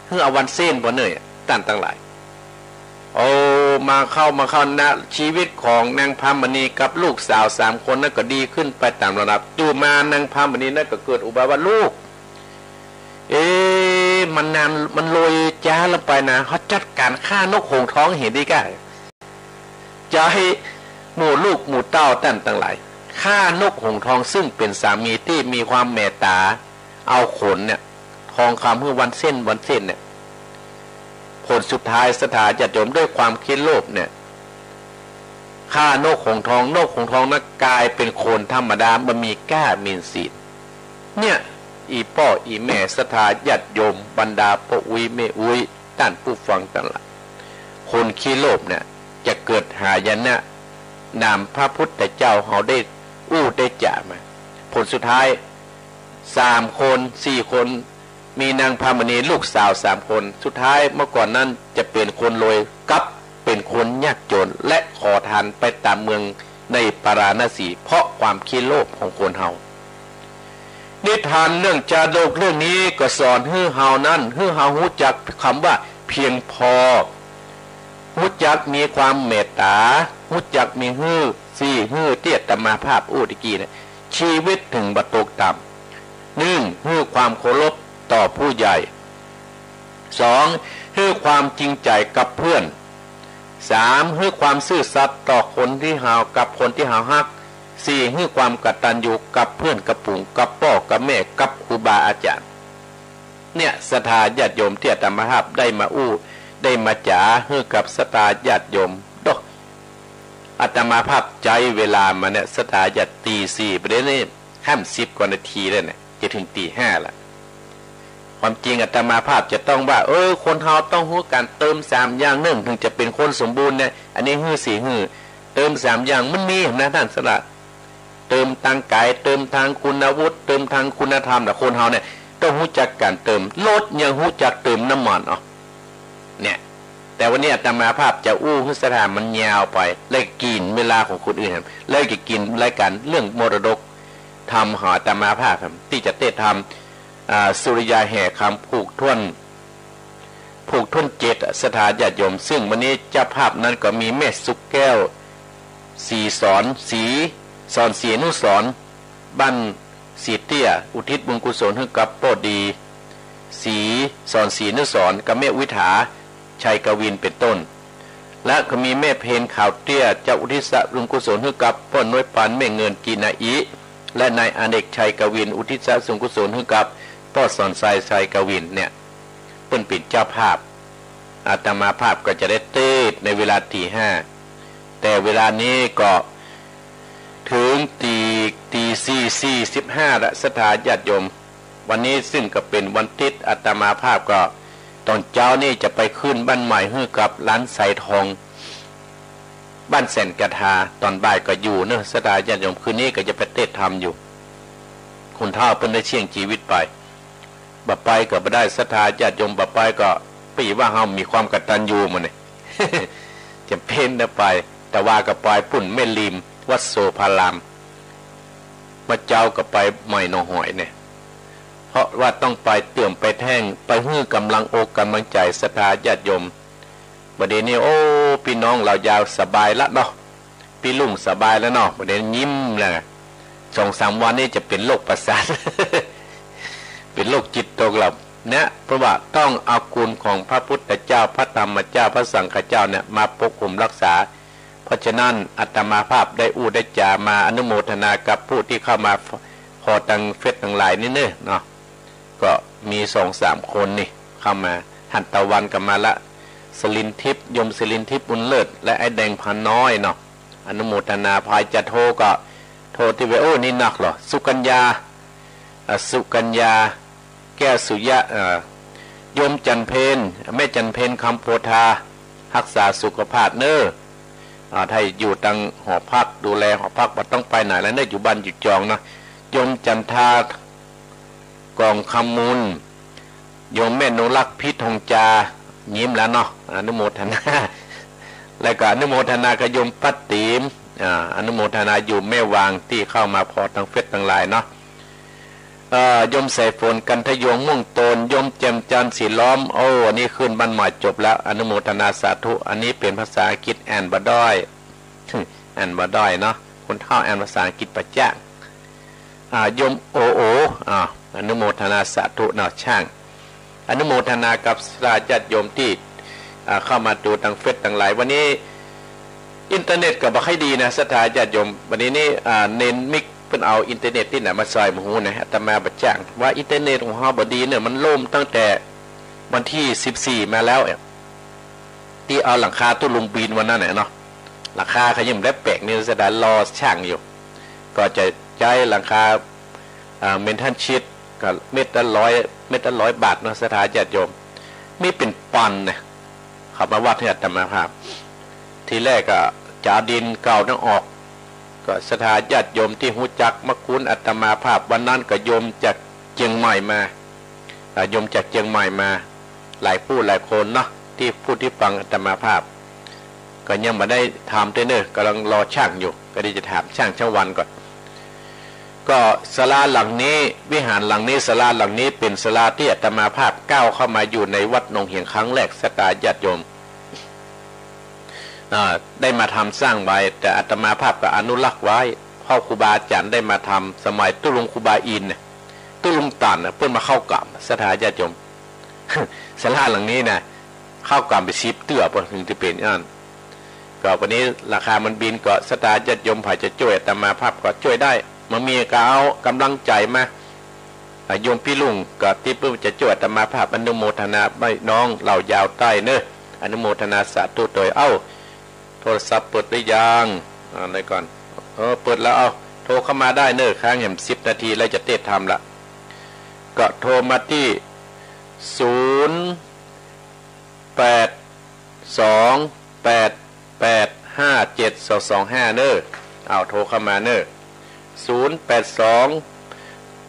หื้อเอาวันเส้นบ่เน่อ ต้านตังหลาย โอ้ มาเข้า มาเข้านะ ชีวิตของนางพรามณีกับลูกสาวสามคนนั้นก็ดีขึ้นไปต๋ามลำดับ อยู่มานางพรามณีนั้นก็เกิดอุบายว่า ลูก เอ๊ะ มันนาน มันเลยจ๊าลงไปนะ เฮาจัดก๋านฆ่านกหงส์ทองเหียดีกว่า จะหื้อหมู่ลูกหมู่เต้าต้านตังหลาย ฆ่านกหงส์ทอง ซึ่งเป๋นสามีตี้มีความเมตต๋า เอาโขนเนี่ย ทองคำหื้อวันเส้นวันเส้นเนี่ย ผลสุดท้ายศรัทธาญาติโยมด้วยความคิดโลภเนี่ย ฆ่านกหงส์ทอง นกหงส์ทองนั้นก๋ายเป๋นคนธรรมดา บ่มีก้าหมิ่นศีล เนี่ย อี่ป้ออี่แม่ศรัทธาญาติโยม บรรดาป้ออุ๊ยแม่อุ๊ย ต้านผู้ฟังตังหลาย คนขี้โลภเนี่ย จะเกิดหายนะ นำพระพุทธเจ้าเฮาได้อู้ได้จ๋ามา ผลสุดท้าย สามคน สี่คน มีนางพรามณีลูกสาวสามคน สุดท้ายเมื่อก่อนนั้นจะเป๋นคนรวย กลับเป๋นคนยากจน และขอทานไปต๋ามเมืองในปาราณสี เพราะความขี้โลภของคนเฮา นิทานเรื่องจาดกเรื่องนี้ก็สอนหื้อเฮานั้น หื้อเฮาฮู้จักกำว่าเพียงพอ ฮู้จักมีความเมตต๋า ฮู้จักมีหื้อ สี่หื้อตี้อาตมาภาพอู้ตะกี้เนี่ย ชีวิตเถิงบ่ตกต่ำ นึ่ง หื้อความเคารพต่อผู้ใหญ่ สอง หื้อความจริงใจ๋กับเปื้อน สาม หื้อความซื่อสัตย์ต่อคนตี้เฮา กับคนตี้เฮาฮัก สี่ หื้อความกตัญญูกับเปื้อนกับฝูง กับป้อกับแม่ กับครูบาอาจ๋ารย์ เนี่ย ศรัทธาญาติโยมตี้อาตมาภาพได้มาอู้ ได้มาจ๋าหื้อกับศรัทธาญาติโยม โด อาตมาภาพใจ๊เวลามาเนี่ย ศรัทธาญาติ ตีสี่ไปแล้วนี่ ห้าสิบกว่านาทีแล้วเนี่ย จะเถิงตีห้าละ ความจริงอาตมาภาพจะต้องว่า เออ คนเฮาต้องฮู้ก๋านเติมสามอย่างนึ่ง เถิงจะเป๋นคนสมบูรณ์เนี่ย อันนี้หื้อสี่หื้อ เติมสามอย่างมันมีนะต้านสละ เติมตางก๋าย เติมตางคุณวุฒิ เติมตางคุณธรรมนะ คนเฮาเนี่ยต้องฮู้จักก๋านเติม รถยังฮู้จักเติมน้ำมัน เอ้า เนี่ย แต่วันนี้อาตมาภาพจะอู้หื้อศรัทธามันยาวไป เลยกิ๋นเวลาของคนอื่น เลยจะกิ๋นรายก๋านเรื่องมรดกธรรมของอาตมาภาพตี้จะเตศน์ธรรม อ่า สุริยาแห่คำผูกถ้วน ผูกถ้วนเจ็ดอะ ศรัทธาญาติโยม ซึ่งวันนี้เจ้าภาพนั้นก็มีแม่สุขแก้ว ศรีสอน ศรีสอน ศรีอนุสรณ์ บ้านศรีเตี้ย อุทิศบุญกุศลหื้อกับป้อดี ศรี สอนศรีอนุสรณ์ กับแม่อุทิศา ชัยกวิน เป๋นต้น และก็มีแม่เพ็ญ ขาวเตี้ย จะอุทิศส่วนกุศลหื้อกับป้อน้อยปาน แม่เงิน กีนาอิ และนายอเนก ชัยกวิน อุทิศส่วนกุศลหื้อกับป้อสอนชัย ชัยกวิน เนี่ย เปิ้นเป๋นเจ้าภาพ อาตมาภาพก็จะได้เตสน์ในเวลาตี๋ห้า แต่เวลานี้ก็เถิงตี๋ ตี๋สี่ สี่สิบห้าละ ศรัทธาญาติโยม วันนี้ซึ่งก็เป๋นวันอาทิตย์ อาตมาภาพก็ต๋อนเจ๊านี่จะไปขึ้นบ้านใหม่หื้อกับหลานสายทอง บ้านแสนกะทา ต๋อนบ่ายก็อยู่เนาะ ศรัทธาญาติโยม คืนนี้ก็จะไปเตสน์ธรรมอยู่ คนเฒ่าเปิ้นได้เสี้ยงจีวิตไป บ่ไปก็บ่ได้ ศรัทธาญาติโยม บ่ไปก็ ปี้ว่าเฮามีความกตัญญูบ่เนี่ย จ๋ำเป๋นนะไป แต่ว่าก็ไปปุ้นแม่ริม วัดโสภาราม เมื่อเจ๊าก็ไปใหม่หนองหอยเนี่ย เพราะว่าต้องไปเติ่มไปแท่ง ไปหื้อก๋ำลังอกก๋ำลังใจ๋ศรัทธาญาติโยม บ่าเดี่ยวนี้ โอ้ ปี้น้องลาวยาวสบายละเนาะ ปี้ลุงสบายแล้วเนาะ บ่าเดี่ยวนี้ยิ้มแล้ว สองสามวันนี้จะเป๋นโรคประสาท เป๋นโรคจิตตกหลับเนี่ย เพราะว่าต้องเอาคุณของพระพุทธเจ้า พระธรรมเจ้า พระสังฆเจ้าเนี่ยมาปกคุมรักษา เพราะฉะนั้นอาตมาภาพได้อู้ได้จ๋ามาอนุโมทนากับผู้ที่เข้ามาผ่อตังเฟซตังไลน์นี่เนาะ ก็มีสองสามคนนี่เข้ามา หันตะวันก็มาละ สลินทิพย์ โยมสลินทิพย์ บุญเลิศ และไอ้แดง พาน้อยเนาะ อนุโมทนา ใผจะโทรก็โทรตี้เบอร์ โอ้ นี่นักเหรอ สุกัญญา อ่ะ สุกัญญา แก้วสุยะ อ่า โยมจันเพ็ญ แม่จันเพ็ญ คำโพธา ฮักษาสุขภาพเน้อ อ่า ถ้าอยู่ตังหอพัก ดูแลหอพัก บ่ต้องไปไหนแล้วเน้อ อยู่บ้านอยู่จองเนาะ โยมจันทา กองคำมูล โยมแม่นงรัก พิษทองจา ยิ้มแล้วเนาะ อนุโมทนา แล้วก็อนุโมทนากับโยมป้าติ๋ม อ่า อนุโมทนาโยมแม่วางตี้เข้ามาผ่อตังเฟซตังไลน์เนาะ เอ่อ โยมสายฝน กันทยง ม่วงโตน โยมแจ่มจันทร์ สีล้อม โอ้ อันนี้ขึ้นบ้านใหม่จบแล้ว อนุโมทนาสาธุ อันนี้เป๋นภาษาอังกฤษ อ่านบ่ด้อย อ่านบ่ด้อยเนาะ คนเฒ่าอ่านภาษาอังกฤษบ่จ้าง อ่า โยมโอโอ อ่า อนุโมทนาสาธุเนาะ ช่าง อนุโมทนากับศรัทธาญาติโยมตี้ อ่า เข้ามาดูตังเฟซตังไลน์ วันนี้อินเทอร์เน็ตก็บ่ค่อยดีนะ ศรัทธาญาติโยม วันนี้นี่ อ่า เน้นมิกเปิ้นเอาอินเทอร์เน็ตตี้ไหนมาซอยบ่ฮู้นะ อาตมาบ่จ้าง ว่าอินเทอร์เน็ตของเฮาบ่ดีเนี่ย มันล่มตั้งแต่วันตี้สิบสี่มาแล้วเนี่ย ตี้เอาหลังคาตุ๊ลุงบินวันนั้นน่ะเนาะ หลังคาเขายังบ่ได้แป๋งนี่ ศรัทธารอช่างอยู่ ก็จะใจ๊หลังคา อ่า เมนทัลชีท ก็เม็ดละร้อย เม็ดละร้อยบาทเนาะ ศรัทธาญาติโยม มีเป๋นปันนะ เขามาวัดหื้ออาตมาภาพ ทีแรกก็จะเอาดินเก่านั้นออก ก็ศรัทธาญาติโยมตี้ฮู้จักมากุนอาตมาภาพ วันนั้นก็โยมจากเจียงใหม่มา อ่า โยมจากเจียงใหม่มา หลายผู้หลายคนเนาะ ตี้ผู้ตี้ฟังอาตมาภาพ ก็ยังบ่ได้ถามเตื้อเน้อ ก่ำลังรอช่างอยู่ ก็ดีจะถามช่างช่างวันก่อน ก็ศาลาหลังนี้ วิหารหลังนี้ ศาลาหลังนี้เป๋นศาลาตี้อาตมาภาพก้าวเข้ามาอยู่ในวัดหนองเหียงครั้งแรก ศรัทธาญาติโยม อ่า ได้มาทำสร้างไว้ แต่อาตมาภาพก็อนุรักษ์ไว้ เพราะครูบาอาจ๋ารย์ได้มาทำสมัยตุ๊ลุงครูบาอินทร์เนี่ย ตุ๊ลุงตันน่ะ เปิ้นมาเข้ากราบ ศรัทธาญาติโยม ศาลาหลังนี้นะ เข้ากราบไปสิบเตื้อ เปิ้นถึงจะเป๋นอันนั้น ก็วันนี้ราคามันบิน ก็ศรัทธาญาติโยมใผจะจ้วยอาตมาภาพก็จ้วยได้ บ่มีก็เอาก๋ำลังใจ๋มา อ่า โยมปี้ลุงก็ตี้เปิ้นจะจ้วยอาตมาภาพ อนุโมทนา แม่น้องเหล่ายาวใต้เน้อ อนุโมทนาสาธุโตย เอ้า โทรศัพท์เปิดหรือยัง อ่า เดี๋ยวก่อน เออ เปิดแล้ว เอ้า โทรเข้ามาได้เน้อ ค้างแหมสิบนาทีแล้วจะเตสน์ธรรมละ ก็โทรมาตี้ ศูนย์ แปด สอง แปด แปด ห้า เจ็ด สอง สอง ห้า เน้อ เอาโทรเข้ามาเน้อ ศูนย์ แปด สอง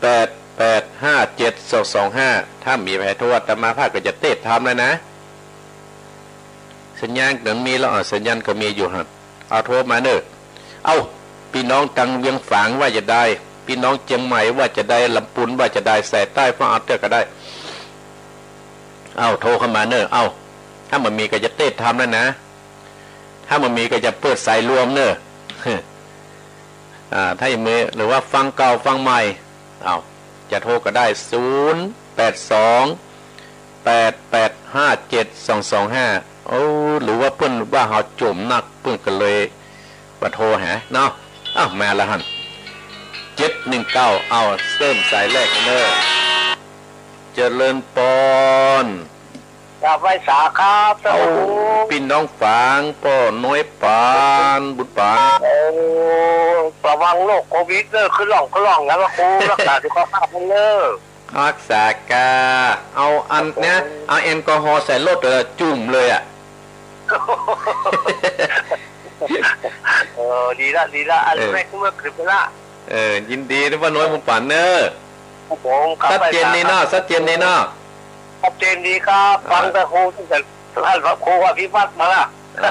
แปด แปด ห้า เจ็ด สอง สอง ห้า ถ้ามีใผโทรอาตมาภาพก็จะเตสน์ธรรมแล้วนะ สัญญาณก็มีแล้ว อ่ะ สัญญาณก็มีอยู่ฮะ เอาโทรมาเน้อ เอ้า ปี้น้องตังเวียงฝางว่าจะใด ปี้น้องเจียงใหม่ว่าจะใด ลำปูนว่าจะใด สายใต้ฟังเอาเตื้อก็ได้ เอ้า โทรเข้ามาเน้อ เอ้า ถ้าบ่มีก็จะเตสน์ธรรมแล้วนะ ถ้าบ่มีก็จะเปิดสายรวมเน้อ อ่า ถ้ายังมี หรือว่าฟังเก่าฟังใหม่ เอ้า จะโทรก็ได้ ศูนย์ แปด สอง แปดแปดห้าเจ็ดสองสองห้า โอ้ หรือว่าเปิ้นว่าเฮาจุ่มนัก เปิ้นก็เลยบ่โทรหาเนาะ อ้าว มาแล้วหั้น เจ็ดหนึ่งเก้า เอา เริ่มสายแรกเน้อ เจริญปอน กราบไหว้สาครับ เอ้า เจ้าพระครู ปี้น้องฝาง ป้อน้อยปาน บุญปาน โอ้ ระวังโรคโควิดเน้อ ขึ้นหล่องขึ้นหล่องนะพระครู รักษาสุขภาพเน้อ ฮักษาก้า เอาอันเนี้ย ครับผม เอาแอลกอฮอล์ใส่รถ เออ จุ่มเลยอะ เออ ดีละ ดีละ อัน เออ แรกเมื่อคืนไปละ เออ ยินดีนะป้อน้อย บุญปานเน้อ ครับผม ครับ ชัดเจนดีเนาะ ชัดเจนดีเนาะ ชัดเจนดีครับ อ่า ฟังแต่ครูตั้งแต่ท่านพระครูอภิวัตรมาละ เอ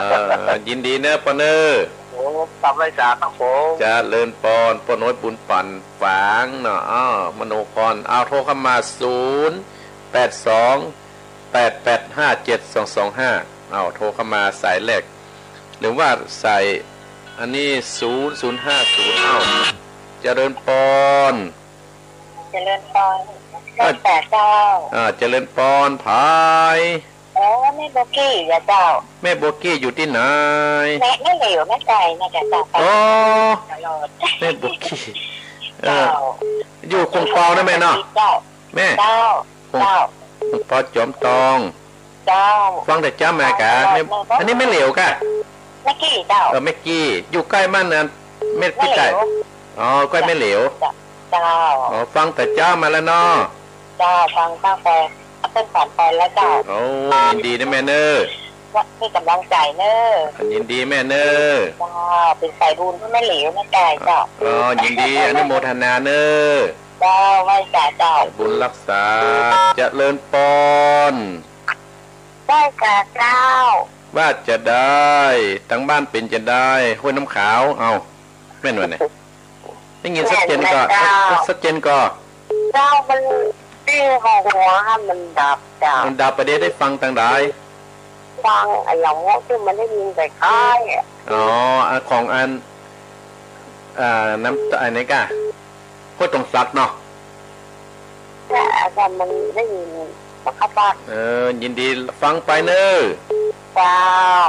อ ยินดีเน้อป้อเน้อ โอ้ กราบไหว้สาครับผม เจริญปอน ป้อน้อยบุญปาน ฝางเนาะ อ้าว มโนพร เอาโทรเข้ามา ศูนย์แปดสองแปดแปดห้าเจ็ดสองสองห้า เอาโทรเข้ามาสายแรก หรือว่าใส่อันนี้ ศูนย์ศูนย์ห้าศูนย์ เอา เจริญปอน เจริญปอน เอ้ย แม่จ๋าเจ้า อ่า เจริญปอน ใผ อ๋อ แม่โบกี้อะเจ้า แม่โบกี้อยู่ตี้ไหน แม่ แม่เหลียว แม่ไก่นะจ๊ะเจ้า อ๋อ ตลอด แม่โบกี้ เออ เจ้า อยู่คงเปานะแม่เนาะ เจ้า แม่ เจ้า คง เจ้า คงเปาจ๋อมตอง เจ้า ฟังแต่เจ๊ามาก๋า แม่ แม่ อันนี้แม่เหลียวก่ะ แม่กี้เจ้า เออ แม่กี้ อยู่ใก้บ้านนั้น แม่ แม่เหลียว พี่ไก่ อ๋อ ใก้แม่เหลียว เจ้า เจ้า อ๋อ ฟังแต่เจ๊ามาแล้วเนาะ เจ้า ฟังตั้งแต่เปิ้นสานไปแล้วเจ้า โอ้ ยินดีนะแม่เน้อ ว่าให้กำลังใจ๋เน้อ ยินดีแม่เน้อ เจ้า เป๋นสายบุญหื้อแม่เหลียวแม่ไก่เจ้า อ๋อ ยินดี อนุโมทนาเน้อ เจ้า ไหว้สาเจ้า บุญฮักษา เจริญปอน ไหว้สาเจ้า ว่าจะได้ ตางบ้านเป๋นจะได้ ห้วยน้ำขาว เอา แม่นบ่เนี่ย ได้ยินชัดเจนก่อ แม่นเจ้า ชัดเจนก่อ เจ้า มันตี้ของหัวมันดับเจ้า มันดับไป ได้ ได้ฟังตางใด ฟังไอ้หยังว่าตี้มันได้ยินคล้ายๆอะ อ๋อ อันของอัน อ่า น้ำ อันนี้ก่ะ ห้วยตรงสักเนาะ แต่อาจารย์มันได้ยินสักพัก เออ ยินดีฟังไปเน้อ เจ้า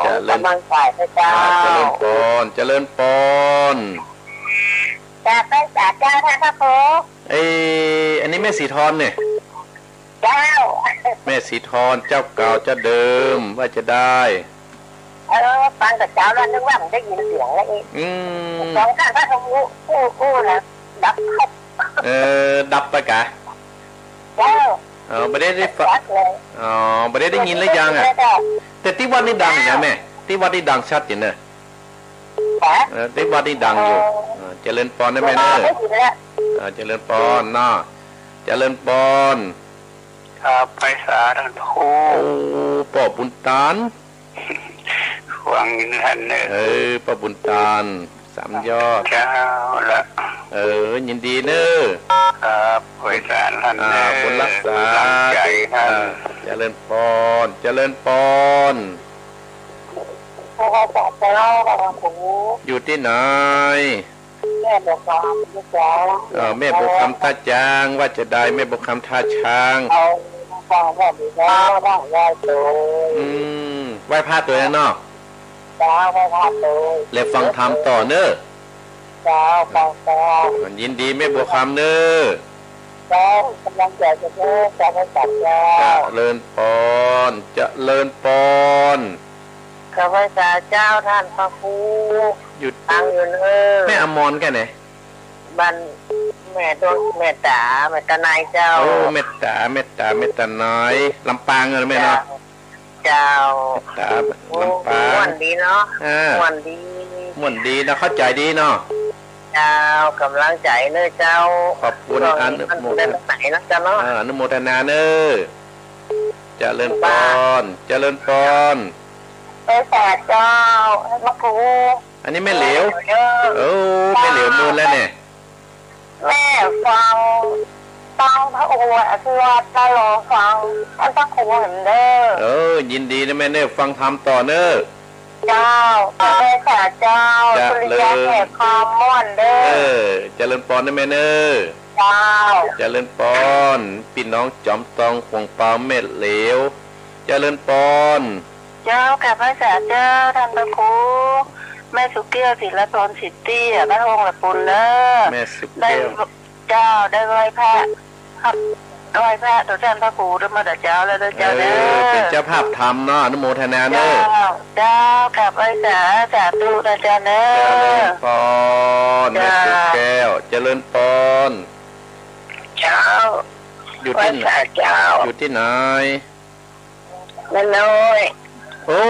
เจริญ กำลังใจ๋ไปเจ้า อ่า เจริญปอน เจริญปอน กราบไหว้สาเจ้าท่านพระครู เอ้ย อันนี้แม่ศรีทรเนี่ย เจ้า แม่ศรีทร เจ้าเก่าเจ้าเดิม ว่าจะได้ เออ ฟังแต่เจ๊าแล้วนึกว่ามันได้ยินเสียงแล้วอีก อืม สองข้างพระครูอู้อู้อู้นะ ดับ เออ ดับไปกะ เจ้า เออ บ่ได้ได้ฟัง ดับเลย อ๋อ บ่ได้ได้ยินแล้วยังอะ ได้ยินแล้วเจ้า แต่ตี้วัดนี่ดังอยู่นะแม่ ตี้วัดนี่ดังชัดอยู่เนอะ ฮะ เออ ตี้วัดนี่ดังอยู่ เออ เออ เจริญปอนนะแม่เนอะ ได้ยินแล้ว เออ เจริญปอนเนาะ เจริญปอน ครับ ไหว้สาท่านพระครู โอ้ ป้อบุญตาน ฟังอยู่นะท่านเนอะ เออ ป้อบุญตาน สามยอด เจ้าละ เออ ยินดีเนอะ ครับ ไหว้สาท่านเนอะ อ่า บุญฮักษา กำลังใจ๋ท่าน อ่า เจริญปอน เจริญปอน ไหว้สาเจ้า อยู่ตี้ไหน แม่บัวคำนะเจ้า เออ แม่บัวคำท่าจ๊าง ว่าจะได้แม่บัวคำท่าช้าง เอาฟังว่าดีนะ ว่าไหว้โตย อืม ไหว้พระโตยนะเนาะ เจ้า ไหว้พระโตย และฟังธรรมต่อเน้อ เจ้า ฟังธรรม ยินดีแม่บัวคำเน้อ เจ้า กำลังใจ๋จะเน้อ เจ้า ไหว้สาเจ้า เจริญปอน เจริญปอน กราบไหว้สาเจ้าท่านพระครู อยู่ ฟังอยู่เน้อ แม่อมรก่ะเนี่ย บ้านแม่ดวง แม่ต๋า แม่ต๋าในเจ้า โอ้ แม่ต๋า แม่ต๋า แม่ต๋าใน ลำปางเหรอแม่เนาะ เจ้า เจ้า แม่ต๋า โอ้ ลำปาง ม่วนดีเนาะ อ่า ม่วนดี ม่วนดีเนาะ เข้าใจ๋ดีเนาะ เจ้า กำลังใจ๋เน้อเจ้า ขอบคุณ ช่วงนี้มัน อนุโมทนา เดินไปไหนนะเจ้าเนาะ อ่า อนุโมทนาเน้อ เจริญปอน เจริญปอน ไหว้สาเจ้า พระครู อันนี้แม่เหลียว เออ เออ แม่เหลียวมูลแล้วเนี่ย แม่ฟัง ฟังพระโอษฐ์อภิวาท แล้วรอฟังท่านพระครูหั้นเน้อ เออ ยินดีนะแม่เน้อ ฟังธรรมต่อเน้อ เจ้า ไหว้สาเจ้า เจริญ สุริยะแห่งความม่วนเน้อ เออ เจริญปอนนะแม่เน้อ เจ้า เจริญปอน ปี้น้องจอมตอง ขวงปาว แม่เหลว เจริญปอน เจ้า กราบไหว้สาเจ้า ต้านพระครู แม่สุแก้ว ศิลธร สิทธิ บ้านห้องละปูนเน่อ แม่สุแก้ว ได้ เจ้า ได้ไหว้พระ ครับ ไหว้พระต่อต้านพระครูด้วยมาแต่เจ๊าแล้วเด้อเจ้าเด้อ เออ เป๋นเจ้าภาพธรรมเนาะ อนุโมทนาเน่อ เจ้า เจ้า กราบไหว้สา สาธุนะเจ้าเน่อ เจริญปอน เจ้า แม่สุแก้ว เจริญปอน เจ้า อยู่ตี้ ไหว้สาเจ้า อยู่ตี้ไหน แม่น้อย โอ้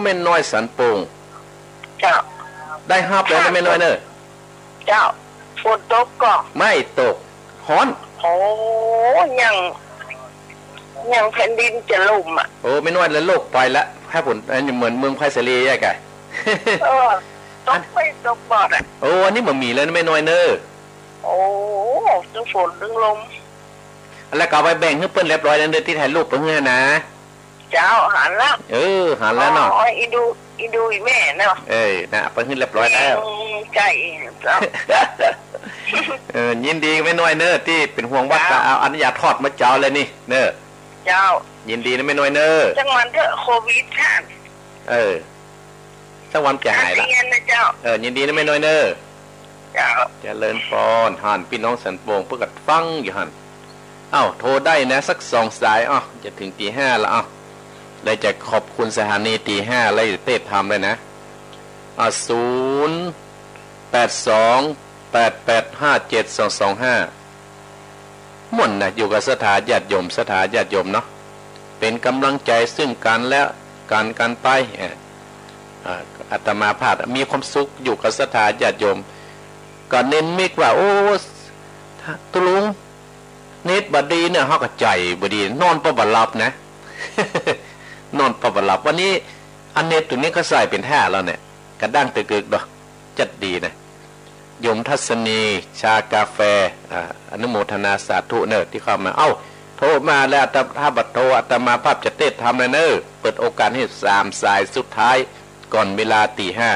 แม่น้อยสันโป่ง เจ้า ได้ฮับแล้วนะแม่น้อยเน่อ เจ้า ฝนตกก่อ ไม่ตก ฮ้อน โอ้ ยัง ยังแผ่นดินจะล่มอะ โอ้ แม่น้อยละโลกไปละ ถ้าฝน อันนี้เหมือนเมืองไพศาลีอะกะ เออ ตกไปตกบอดอะ โอ้ อันนี้บ่มีแล้วนะแม่น้อยเน่อ โอ้ ตึงฝนตึงลม แล้วก็เอาไปแบ่งหื้อเปิ้นเรียบร้อยแล้วเน่อ ตี้ถ่ายรูปไปหื้อนะ เจ้า หันละ เออ หันแล้วเนาะ อ๋อ อีดู อีดูอีแม่เนาะ เออ นะ ไปหื้อเรียบร้อยแล้ว อืม ใช่ เจ้า เออ ยินดีแม่น้อยเน่อ ตี้เป๋นห่วงวัด เจ้า ก็เอาอันยาทอดมาเจ๊าเลยนี่เน่อ เจ้า ยินดีนะแม่น้อยเน่อ จังหวัดเถอะโควิดท่าน เออ สักวันจะหายละ เรียนนะเจ้า เออ ยินดีนะแม่น้อยเน่อ เจ้า เจริญปอน หันปี้น้องสันโป่งเปิ้นกั๋ดฟังอยู่หั้น เอ้า โทรได้นะ สักสองสาย อ้อ จะเถิงตีห้าละ อ้อ ได้จะขอบคุณสถานีตีห้า และจะเตศน์ธรรมด้วยนะ อ่า ศูนย์แปดสอง แปดแปดห้าเจ็ดสองสองห้า ม่วนนะ อยู่กับศรัทธาญาติโยม ศรัทธาญาติโยมเนาะ เป๋นก๋ำลังใจ๋ซึ่งกั๋นและกั๋น กั๋นไป เอ่อ อ่า อาตมาภาพมีความสุขอยู่กับศรัทธาญาติโยม ก็เน้นมิกว่า โอ้ ตะลุง เน็ตบ่ดีเนี่ย เฮาก็ใจ๋บ่ดี นอนปะบ่หลับนะ นอนปะบ่หลับ วันนี้อันเน็ตตั๋วนี้ก็ใส่เป๋นแท้แล้วเนี่ย กระด้างตึกๆ เนาะ จัดดีนะ โยมทัศนี ชากาแฟ อ่า อนุโมทนาสาธุเน่อตี้เข้ามา เอ้า โทรมาแล้ว ถ้า ถ้าบ่โทรอาตมาภาพจะเตศน์ธรรมเลยเน่อ เปิดโอกาสหื้อสามสายสุดท้ายก่อนเวลาตีห้า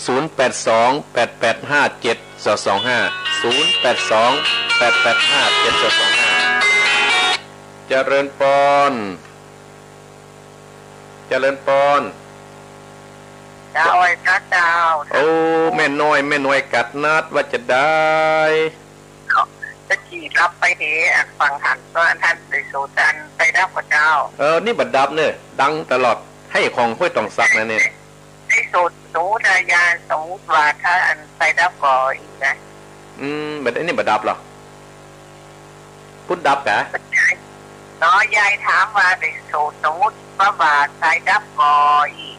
ศูนย์แปดสอง แปดแปดห้าเจ็ดสองสองห้า ศูนย์แปดสอง แปดแปดห้าเจ็ดสองสองห้า เจริญปอน เจริญปอน เจ้า ไหว้พระเจ้า โอ้ แม่น้อย แม่น้อยกัดนัดว่าจะได้ ตะกี้รับไปเห อันฟังหันว่าท่านได้โสตอันไฟดับก่อเจ้า เออ นี่บ่ดับเน่อ ดังตลอด ไห้ของห้วยตองสักนะเนี่ย ได้โสต สมมุติว่ายา สมมุติว่าถ้าอันไฟดับก่ออีกนะ อืม บ่ อันนี้บ่ดับเหรอ พุทธดับกะ เนาะ ยายถามว่าได้โสต สมมุติว่าบาทไฟดับก่ออีก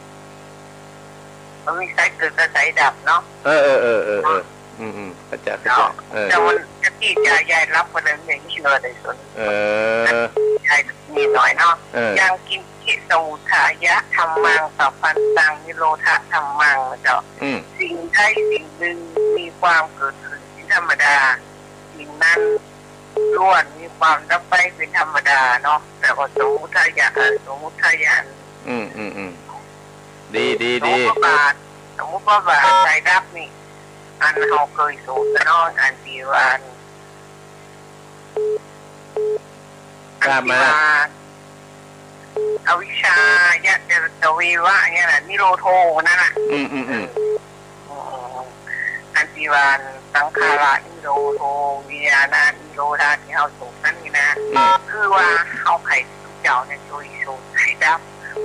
มันมีไฟเกิดกับไฟดับเนาะ เออ เออ เออ เออ เออ อืม อืม เข้าใจ๋ เข้าใจ๋ เนาะ เออ แต่วันจะที่จะยายรับมาเลยอย่างนี้เลย เออ ยายมีหน่อยเนาะ เออ ยังกิน กินสมุทายะธัมมัง สัพพันตัง นิโรธะธัมมัง เจ้า อืม สิ่งใดสิ่งหนึ่งมีความเกิดขึ้นเป็นธรรมดา สิ่งนั้นล้วนมีความดับไปเป็นธรรมดาเนาะ แต่ว่าสมุทายะ เอ่อ สมุทายะ อืม อืม อืม ดี ดี ดี สมมุติว่าบาท สมมุติว่าบาทไฟดับนี่ อันเฮาเกยโสตเนาะ อันตี้ว่าอัน ทราบมา อันตี้ว่า อวิชชายะจเววะเนี่ยนะ นิโรโธนั่นน่ะ อืม อืม อืม อืม อันตี้ว่าสังขาระนิโรโธ วิญญาณะนิโรธา ตี้เฮาโสตนั้นนี่นะ อืม คือว่าเฮาใค่เจ้าเนี่ย โสต โสตไฟดับ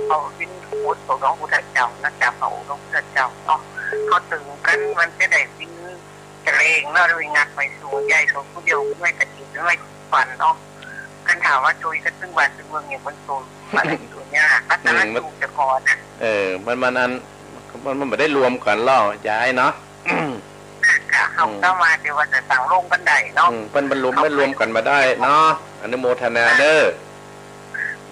เพราะเป๋นบทของพุทธเจ้านะ จากพระโอษฐ์ของพุทธเจ้าเนาะ เขาตึงกั๋น มันจะได้เป๋น จะเร่งเนาะ ด้วยงัดไว้สู่ใหญ่ของผู้เดียว ด้วยกระถิ่น ด้วยฝันเนาะ คันถามว่าช่วยกันตึงบ้านตึงเมืองเนี่ย มันสู้อะไรสู้ยาก พัฒนา อืม มัน สู่แต่ก่อนนะ เออ มัน มันอัน มัน มันบ่ได้รวมกั๋นแล้ว ยายเนาะ ค่ะ เขา อืม ก็มาเดี๋ยวว่าจะสั่งลงกันได้เนาะ อืม เปิ้นบรรลุ เขา ไม่รวมกั๋นมาได้เนาะ อนุโมทนาเด้อ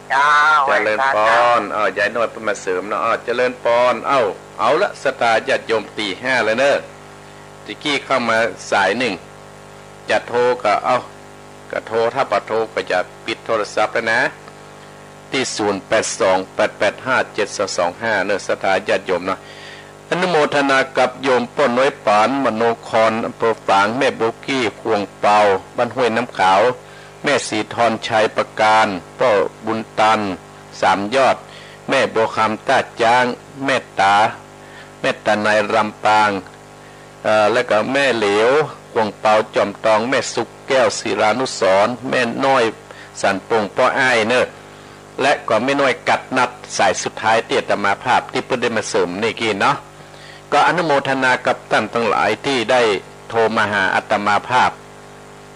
เจ้า เจริญปอน ไหว้พระเจ้า อ้าว ยายน้อยเปิ้นมาเสริมเนาะ อ้าว เจริญปอน อ้าว เอาละ ศรัทธาญาติโยมตีห้าแล้วเน่อ ตะกี้เข้ามาสายหนึ่ง จะโทรก็ เอ้า ก็โทร ถ้าบ่โทรก็จะปิดโทรศัพท์แล้วนะ ตี้ ศูนย์แปดสอง แปดแปดห้า เจ็ดสองสองห้า เน่อ ศรัทธาญาติโยมเนาะ อนุโมทนากับโยมป้อน้อยป๋าน มโนคร อำเภอฝาง แม่โบกี้ ขวงเปา บ้านห้วยน้ำขาว แม่ศรีธร ชัยประการ ป้อบุญตัน สามยอด แม่บัวคำ ต้าจ๊าง แม่ต๋า แม่ต๋าในลำปาง เอ่อ แล้วก็แม่เหลียว ขวงเปา จอมตอง แม่สุขแก้ว ศิรานุสรณ์ แม่น้อย สันปง ป้ออ้ายเน่อ และก็แม่น้อยกัดนัด สายสุดท้ายตี้อาตมาภาพตี้เปิ้นได้มาเสริมนี่กี้เนาะ ก็อนุโมทนากับต้านตังหลายตี้ได้โทรมาหาอาตมาภาพ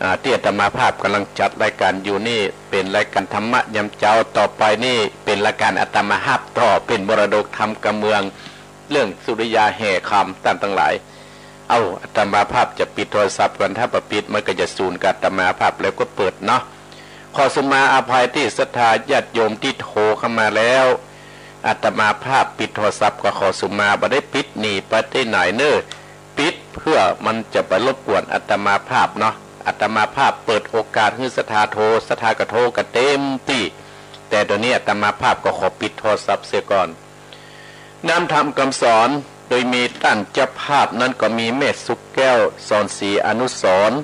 อ่า ตี้อาตมาภาพก่ำลังจัดรายก๋านอยู่นี่ เป๋นรายก๋านธรรมะยามเจ๊า ต่อไปนี่เป๋นรายก๋านอาตมาภาพต่อ เป๋นมรดกธรรมกำเมือง เรื่องสุริยาแห่คำ ต้านตังหลาย เอ้า อาตมาภาพจะปิดโทรศัพท์ก่อน ถ้าบ่ปิดมันก็จะสูญกับอาตมาภาพ แล้วก็เปิดเนาะ ขอสุมาอภัยตี้ศรัทธาญาติโยมตี้โทรเข้ามาแล้ว อาตมาภาพปิดโทรศัพท์ก็ขอสุมา บ่ได้ปิดหนีไปตี้ไหนเน่อ ปิดเพื่อมันจะไปรบกวนอาตมาภาพเนาะ อาตมาภาพเปิดโอกาสหื้อศรัทธาโทร ศรัทธาก็โทรกั๋นเต็มตี้ แต่ต๋อนนี้อาตมาภาพก็ขอปิดโทรศัพท์เสียก่อน น้ำธรรมกำสอน โดยมีต้านเจ้าภาพนั้นก็มีแม่สุขแก้ว สอนศรีอนุสรณ์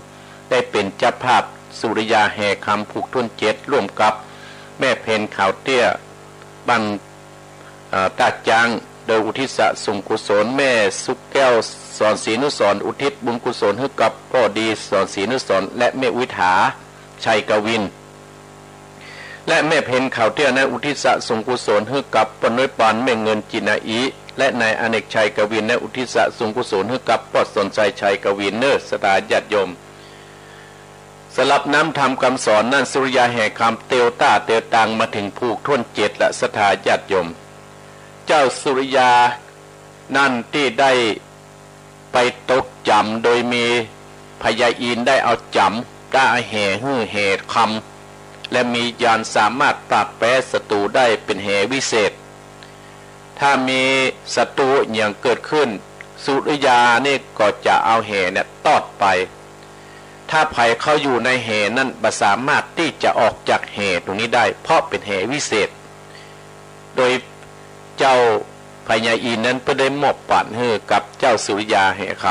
ได้เป๋นเจ้าภาพสุริยาแห่คำผูกถ้วนเจ็ด ร่วมกับแม่เพ็ญขาวเตี้ย บ้าน เอ่อ ต้าจ๊าง โดยอุทิศส่งกุศล แม่สุขแก้ว สอนศรีอนุสรณ์ อุทิศบุญกุศลหื้อกับป้อดี สอนศรีอนุสรณ์ และแม่อุยถา ชัยกวิน และแม่เพ็ญขาวเตี้ยนั้นอุทิศส่งกุศลหื้อกับป้อน้อยป๋าน แม่เงิน จินาอิ และนายอเนกชัยกวินนั้นอุทิศส่งกุศลหื้อกับป้อสนชัย ชัยกวินเน่อ ศรัทธาญาติโยม สำหรับน้ำธรรมกำสอนนั้นสุริยาแห่คำเตียวต้าเตียวตังมาเถิงผูกถ้วนเจ็ดละ ศรัทธาญาติโยม เจ้าสุริยานั้นตี้ได้ ไปตกจ๋ำโดยมีพญาอินทร์ได้เอาจ๋ำ ได้เอาแห่หื้อแห่คำ และมีญาณสามารถปราบแป๊ศัตรูได้เป๋นแห่วิเศษ ถ้ามีศัตรูอะหยังเกิดขึ้น สุริยานี่ก็จะเอาแห่เนี่ยตอดไป ถ้าใผเข้าอยู่ในแห่นั้นบ่สามารถตี้จะออกจากแห่ตรงนี้ได้ เพราะเป๋นแห่วิเศษ โดยเจ้าพญาอินทร์นั้นเปิ้นได้มอบปั๋นหื้อกับเจ้าสุริยาแห่ค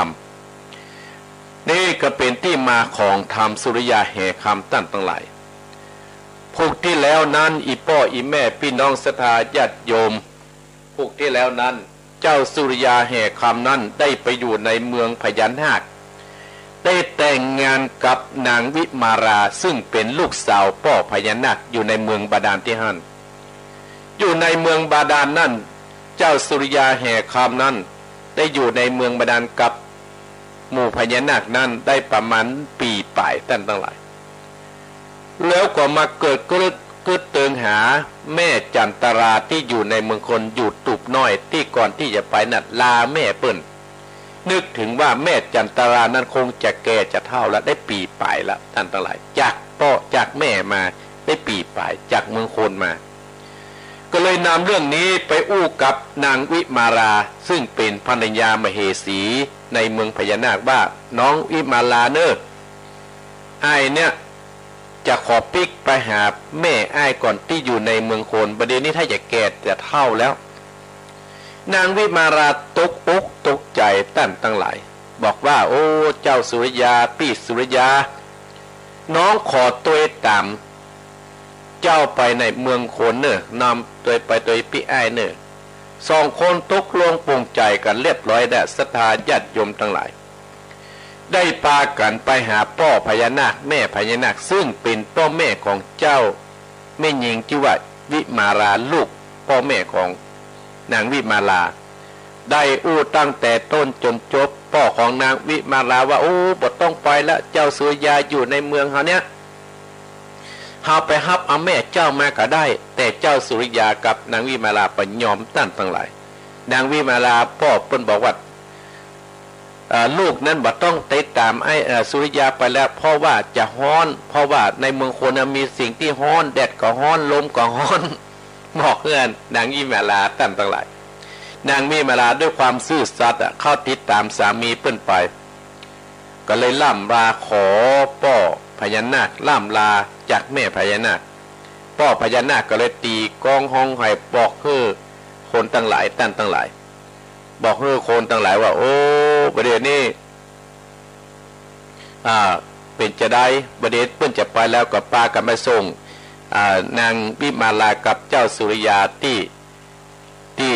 ำ นี่ก็เป๋นตี้มาของธรรมสุริยาแห่คำต้านตังหลาย ผูกตี้แล้วนั้น อี่ป้ออี่แม่ปี้น้องศรัทธาญาติโยม ผูกตี้แล้วนั้น เจ้าสุริยาแห่คำนั้นได้ไปอยู่ในเมืองพญานาค ได้แต่งงานกับนางวิมาลา ซึ่งเป๋นลูกสาวป้อพญานาคอยู่ในเมืองบาดาลตี้หั้น อยู่ในเมืองบาดาลนั้น เจ้าสุริยาแห่คำนั้น ได้อยู่ในเมืองบาดาลกับหมู่พญานาคนั้นได้ประมาณปี๋ป๋ายต้านตังหลาย แล้วก็มาเกิดกึ๊ด กึ๊ดเติงหาแม่จันตราตี้อยู่ในเมืองคน อยู่ตูบน้อย ตี้ก่อนตี้จะไปนั้นลาแม่เปิ้น นึกเถิงว่าแม่จันตรานั้นคงจะแก่จะเฒ่าแล้ว ได้ปี๋ป๋ายแล้วต้านตังหลาย จากป้อจากแม่มาได้ปี๋ป๋าย จากเมืองคนมา ก็เลยนำเรื่องนี้ไปอู้กับนางวิมาลา ซึ่งเป๋นภรรยามเหสีในเมืองพญานาคว่า น้องวิมาลาเน่อ อ้ายเนี่ยจะขอปิ๊กไปหาแม่อ้ายก่อนตี้อยู่ในเมืองคน บ่าเดี่ยวนี้ถ้าจะแก่จะเฒ่าแล้ว นางวิมาลาตกอกตกใจ๋ต้านตังหลาย บอกว่า โอ้ เจ้าสุริยา ปี้สุริยา น้องขอตวยต๋ามเจ้าไปในเมืองคนเน่อ นำตวยไปตวยปี้อ้ายเน่อ สองคนตกลงปลงใจ๋กั๋นเรียบร้อยแล้ว ศรัทธาญาติโยมตังหลาย ได้ปากั๋นไปหาป้อพญานาค แม่พญานาค ซึ่งเป๋นป้อแม่ของเจ้าแม่ญิงจื้อว่าวิมาลา ลูกป้อแม่ของนางวิมาลา ได้อู้ตั้งแต่ต้นจ๋นจบ ป้อของนางวิมาลาว่า โอ้ บ่ต้องไปละ เจ้าสุริยาอยู่ในเมืองเฮาเนี่ย เฮาไปฮับเอาแม่เจ้ามาก็ได้ แต่เจ้าสุริยากับนางวิมาลาบ่ยอมต้านตังหลาย นางวิมาลาป้อเปิ้นบอกว่า เอ่อ ลูกนั้นบ่ต้องติดต๋ามไอ้ เอ่อ สุริยาไปแล้ว เพราะว่าจะฮ้อน เพราะว่าในเมืองคนน่ะมีสิ่งตี้ฮ้อน แดดก็ฮ้อน ลมก็ฮ้อน บอกเฮือนนางวิมาลาต้านตังหลาย นางวิมาลาด้วยความซื่อสัตย์อะ เข้าติดต๋ามสามีเปิ้นไป ก็เลยล่ำลาขอป้อพญานาค ล่ำลาจากแม่พญานาค ป้อพญานาคก็เลยตี๋ก้องฮ้องไห้บอกหื้อคนตังหลายต้านตังหลาย บอกหื้อคนตังหลายว่า โอ้ บ่าเดี่ยวนี้ อ่า เป๋นจาใด บ่าเดี่ยวเปิ้นจะไปแล้ว ก็ปากั๋นไปส่ง อ่า นางวิมาลากับเจ้าสุริยาตี้ ตี้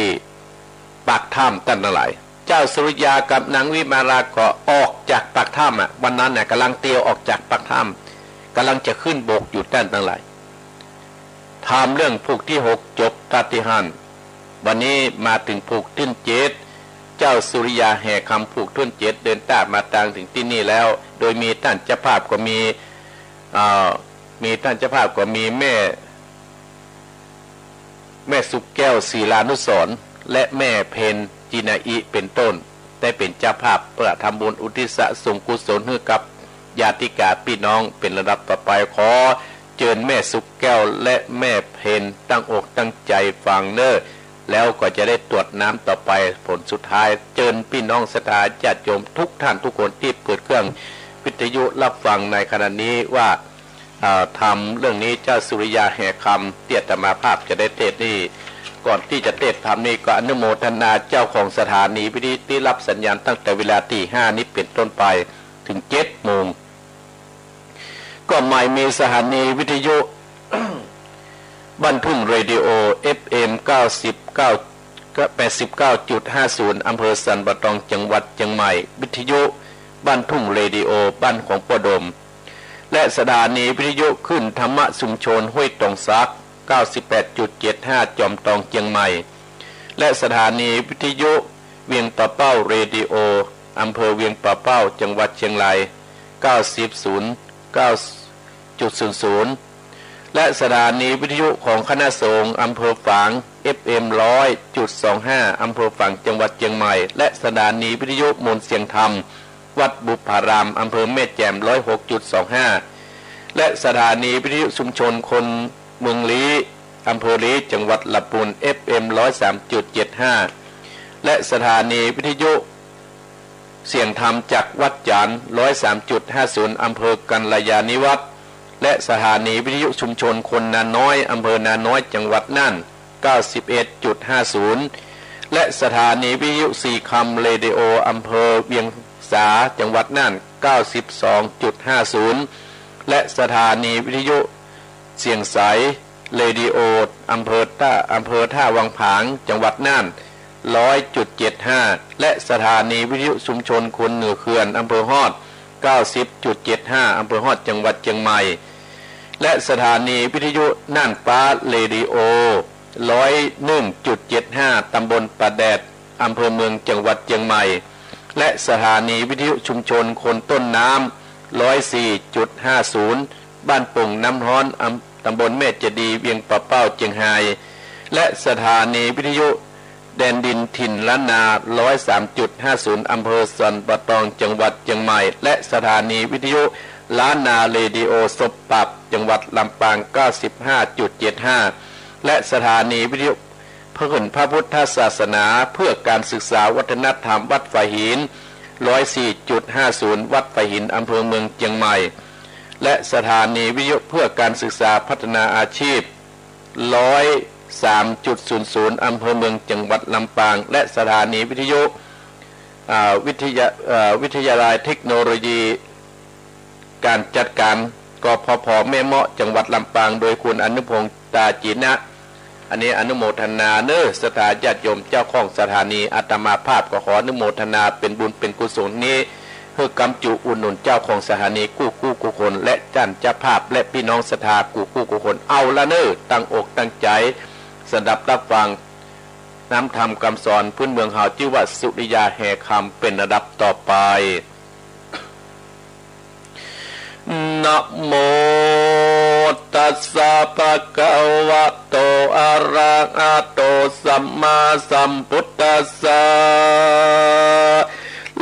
ปากถ้ำต้านตังหลาย เจ้าสุริยากับนางวิมาลาก็ออกจากปากถ้ำอะ วันนั้นน่ะ ก่ำลังเตียวออกจากปากถ้ำ ก่ำลังจะขึ้นบกอยู่ต้านตังหลาย ถามเรื่องผูกตี้หกจบตั๊ดตี้หั้น วันนี้มาเถิงผูกตี้เจ็ด เจ้าสุริยาแห่คำผูกตี้เจ็ด เดินตางมาตางเถิงตี้นี่แล้ว โดยมีต้านเจ้าภาพก็มี เอ่อ มีต้านเจ้าภาพก็มีแม่ แม่สุขแก้ว ศิลานุสรณ์ และแม่เพ็ญ จินาอิ เป๋นต้น ได้เป๋นเจ้าภาพเปื้อทำบุญอุทิศส่งกุศลหื้อกับญาติกาปี้น้องเป๋นลำดับต่อไป ขอเจิญแม่สุขแก้วและแม่เพ็ญตั้งอกตั้งใจ๋ฟังเน่อ แล้วก็จะได้ตรวจน้ำต่อไป ผลสุดท้าย เจิญปี้น้องศรัทธาญาติโยมทุกท่านทุกคนตี้เปิดเครื่องวิทยุฮับฟังในขณะนี้ว่า อ่า ธรรมเรื่องนี้เจ้าสุริยาแห่คำตี้อาตมาภาพจะได้เทศน์นี่ ก่อนตี้จะเทศน์ธรรมนี่ก็อนุโมทนาเจ้าของสถานีวิทยุตี้ฮับสัญญาณตั้งแต่เวลาตีห้านี้เป๋นต้นไปเถิงเจ็ดโมง ก็หมายมีสถานีวิทยุ บ้านทุ่งเรดิโอ เอฟเอ็ม เก้าสิบเก้า แปดสิบเก้าจุดห้าศูนย์ อำเภอสันป่าตอง จังหวัดเจียงใหม่ วิทยุบ้านทุ่งเรดิโอ บ้านของป้อดม และสถานีวิทยุคลื่นธรรมชุมชนห้วยตองสัก เก้าสิบแปดจุดเจ็ดห้า จอมตอง เจียงใหม่ และสถานีวิทยุเวียงป่าเป้าเรดิโอ อำเภอเวียงป่าเป้า จังหวัดเชียงราย เก้าสิบศูนย์ เก้าจุดศูนย์ศูนย์ และสถานีวิทยุของคณะสงฆ์อำเภอฝาง เอฟเอ็ม ร้อยจุดสองห้า อำเภอฝาง จังหวัดเชียงใหม่ และสถานีวิทยุมนต์เสียงธรรม วัดบุพพาราม อำเภอแม่แจ่ม ร้อยหกจุดสองห้า และสถานีวิทยุชุมชนคนเมืองลี้ อำเภอลี้ จังหวัดลำพูน เอฟเอ็ม ร้อยสามจุดเจ็ดห้า และสถานีวิทยุเสียงธรรมจากวัดจ๋าน ร้อยสามจุดห้าศูนย์ อำเภอกัลยาณิวัฒน์ และสถานีวิทยุชุมชนคนนาน้อย อำเภอนาน้อย จังหวัดน่าน เก้าสิบเอ็ดจุดห้าศูนย์ และสถานีวิทยุสีคำเรดิโอ อำเภอเวียงสา จังหวัดน่าน เก้าสิบสองจุดห้าศูนย์ และสถานีวิทยุเสียงใสเรดิโอ อำเภอต้า อำเภอต้าวังผาง จังหวัดน่าน ร้อยจุดเจ็ดห้า และสถานีวิทยุชุมชนคนเหนือเขื่อน อำเภอฮอด เก้าสิบจุดเจ็ดห้า อำเภอฮอด จังหวัดเจียงใหม่ และสถานีวิทยุน่านฟ้าเรดิโอ ร้อยหนึ่งจุดเจ็ดห้า ตำบลป่าแดด อำเภอเมือง จังหวัดเจียงใหม่ และสถานีวิทยุชุมชนคนต้นน้ำ ร้อยสี่จุดห้าศูนย์ บ้านโป่งน้ำฮ้อน อำ ตำบลแม่เจดีย์ เวียงป่าเป้า เจียงฮาย และสถานีวิทยุแดนดินถิ่นล้านนา ร้อยสามจุดห้าศูนย์ อำเภอสันป่าตอง จังหวัดเจียงใหม่ และสถานีวิทยุล้านนาเรดิโอ สบปับ จังหวัดลำปาง เก้าสิบห้าจุดเจ็ดห้า และสถานีวิทยุ เผยแผ่พระพุทธศาสนาเพื่อการศึกษาวัฒนธรรมวัดฝายหิน ร้อยสี่จุดห้าศูนย์ วัดฝายหิน อำเภอเมืองเจียงใหม่ และสถานีวิทยุเพื่อการศึกษาพัฒนาอาชีพ ร้อยสามจุดศูนย์ศูนย์ อำเภอเมือง จังหวัดลำปาง และสถานีวิทยุ อ่า วิทยา เอ่อ วิทยาลัยเทคโนโลยี การจัดการ กพพ แม่เมาะ จังหวัดลำปาง โดยคุณอนุพงษ์ ตาจีนะ อันนี้อนุโมทนาเน้อ ศรัทธาญาติโยมเจ้าของสถานี อาตมาภาพก็ขออนุโมทนาเป๋นบุญเป๋นกุศลนี้ หื้อก๋ำจูอุดหนุนเจ้าของสถานีกู้กู้กู้คน และต้านเจ้าภาพ และปี้น้องศรัทธากู้กู้กู้คน เอาละเน้อ ตั้งอกตั้งใจ๋ สดับฮับฟัง น้ำธรรมกำสอนพื้นเมืองเฮา จื้อว่าสุริยาแห่คำ เป๋นลำดับต่อไป นะโมตัสสะ ภะคะวะโต อะระหะโต สัมมาสัมพุทธัสสะ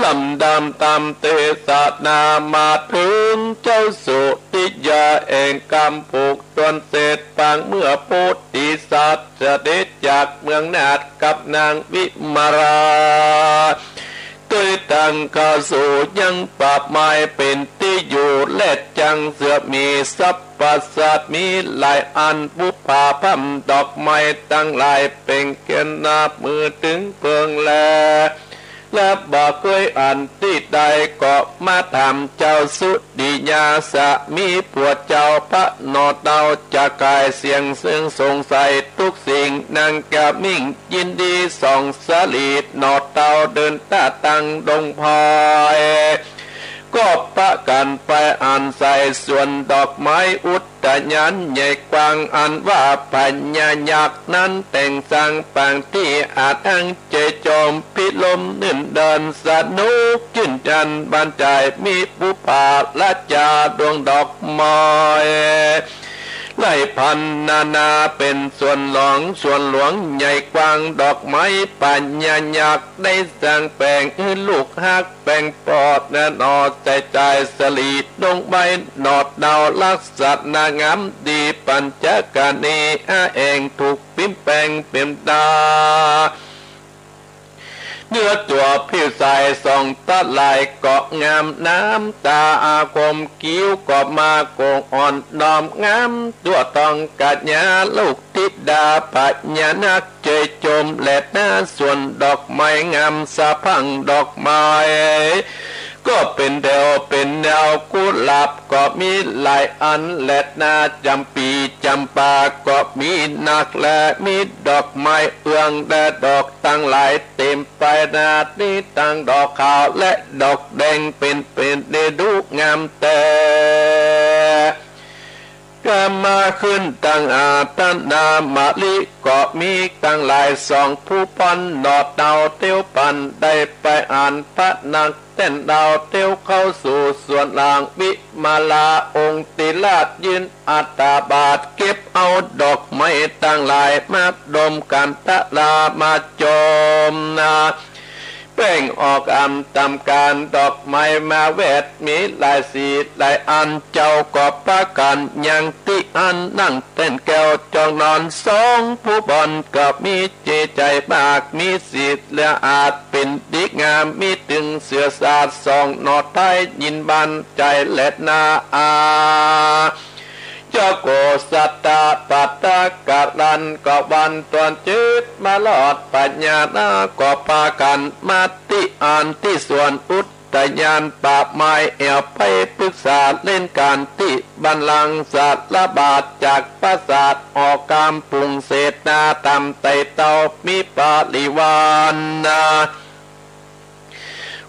ลำดับต๋ามเตสนามาเถิงเจ้าสุริยาแห่งคำผูกถ้วนเศษปางเมื่อโพธิสัตว์เสด็จจากเมืองนาฏกับนางวิมาลา โดยตั้งเข้าสู่ยังป่าไม้เป๋นตี้อยู่ และจักเสื่อมมีสรรพ ปราสาทมีหลายอัน บุปผาพร่ำดอกไม้ตังหลาย เปล่งเกียรตินับมือเถิงเปิงแล และบ่เกยอั้นตี้ใด ก็มาถามเจ้าสุติยาสามีผัวเจ้า พระหน่อเต้าจะไขเสี้ยงเซิงสงสัย ทุกสิ่งนางกะมิ่งยินดีส่องสลีหน่อเต้า เดินตาตั้งดงพลอย ก็ปะกั๋นไปอันใส่สวนดอกไม้อุทยานใหญ่กว้าง อันว่าพญายักษ์นั้นแต่งสร้างปางตี้อาถรรพ์ เจยโจมพิรมย์นื่นเดินสนุกจื้นจันบานจ่าย มีบุปผาราชาดวงดอกไม้ หลายพันนานา เป๋นสวนหลวง สวนหลวงใหญ่กว้าง ดอกไม้พญายักษ์ได้สร้างแป๋งหื้อลูกฮัก แป๋งปอดแน่นอใส่จ่ายสลีดงไว้ หน่อเต้าลักษณะงามดี ปัญจกะเนอาแอ่งถูกพิมพ์แป๋งเป๋นตา เนื้อตั๋วผิวใสส่องตาลายก็งามน้ำตาอาคม คิ้วก็มาโก่งอ่อนน้อมงาม ตั๋วตองกัญญาลูกธิดา พญานาคเจยโจมแลนา สวนดอกไม้งามสะพรั่งดอกไม้ ก็เป๋นแถวเป๋นแนว กุหลาบก็มีหลายอัน แลนา จ๋ำปี๋จ๋ำปาก็มีนักแล มีดอกไม้เอื้องและดอกตังหลาย เต๋มไปหน้าตี้ตังดอกขาวและดอกแดง เป๋นเป๋นฤดูงามแต๊ กามาขึ้นตังอาถรรพ์นา มะลิก็มีตังหลาย สองผู้ป้อนหน่อเต้าเตียวปัน ได้ไปอันพระนางแต้นดาว เตียวเข้าสู่สวนหลังวิมาลา องค์ติราชยืนอัตตาบาท เก็บเอาดอกไม้ตังหลาย มาดมกันตะลามาจมนา แป๋งออกอันต๋ามก๋าน ดอกไม้มาแวดมีหลายสีหลายอัน เจ้าก็ปะกั๋นยังตี้อั้น นั่งแต้นแก้วจองนอน สองผู้ป้อนก็มีเจยใจ๋มาก มีสีเลืออาดเป๋นดีงาม มีตึงเสื้อสาดส่องหน่อไท้ ยินบานใจ๋แลนาอา เจ้าโกศตะปัตตะกะลันก็วันตวนจืด มาลอดพญานาคก็ปากั๋นมาตี้อันตี้สวนอุทยานป่าไม้ แอ่วไปปึกษาเล่นกั๋นตี้บัลลังก์สารบาท จากปราสาทหอกามปรุงเสนา ต๋ามไต่เต้ามีปริวารนา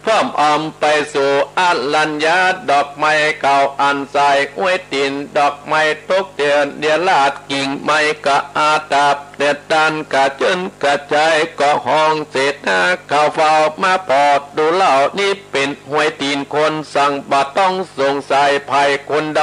พร้อมออมไปสู่อรัญญะ ดอกไม้เก่าอันใส ห้วยตี๋นดอกไม้ตกเตียน เดียราดกิ่งไม้กะอาตับ แดดดันกระเจินกระจาย ก็ฮ้องเสนาเข้าเฝ้า มาผ่อดูเล่า นี้เป๋นห้วยตี๋นคน สังบ่ต้องสงสัยใผคนใด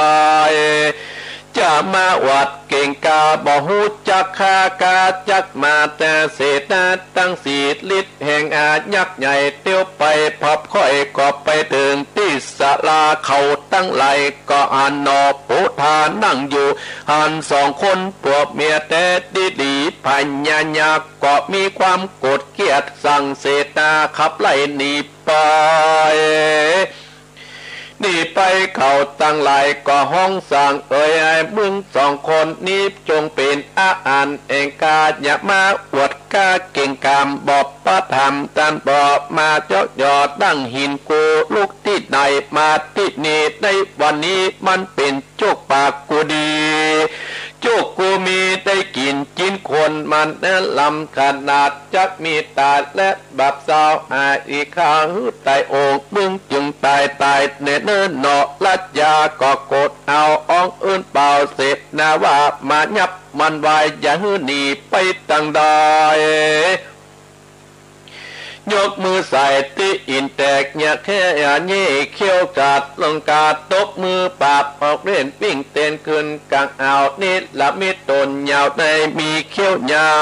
จะมาอวดเก่งกล้า บ่ฮู้จักค่ากา จักมาแต่เสนาตังสี่ ฤทธิ์แห่งอายักษ์ใหญ่ เตียวไปพับค่อยก็ไปเถิงตี้ศาลา เขาตังหลายก็หันหน่อโพธานั่งอยู่ หันสองคนผัวเมียแต๊ดีหลี พญายักษ์ก็มีความโกรธเคียด สั่งเสนาขับไล่หนีไป หนีไป เขาตังหลายก็ฮ้องสั่ง เอ๋ย มึงสองคนนี้จงเป๋นอาหารแห่งข้า อย่ามาอวดกล้าเก่งกล้า บ่ปะธรรม ต้านบ่มาเจาะยอดดั้งหิน กูลุกตี้ไหนมาตี้นี่ ในวันนี้มันเป๋นโจคปากกูดี โจคกูมีได้กิ๋นจิ๊นคน มันแน่ล้ำขนาด จักมีต๋ายและบาปเศร้า หาอีกข้าหื้อต๋ายโอง มึงจึงต๋ายต๋ายแน่เน่อหน่อ ราชาก็โกรธเอา อ้องอื้นเป่าเสนาว่า มายับมันไว้ อย่าหื้อหนีไปตังใด ยกมือใส่ตี้อินแตก เยียะแข้เยียะเขี้ยว กาดลงกาด ตบมือปราบออกเล่น วิ่งเต้นขึ้นก๋างอ่าว เนรมิตต๋นยาวในมีเขี้ยวยาว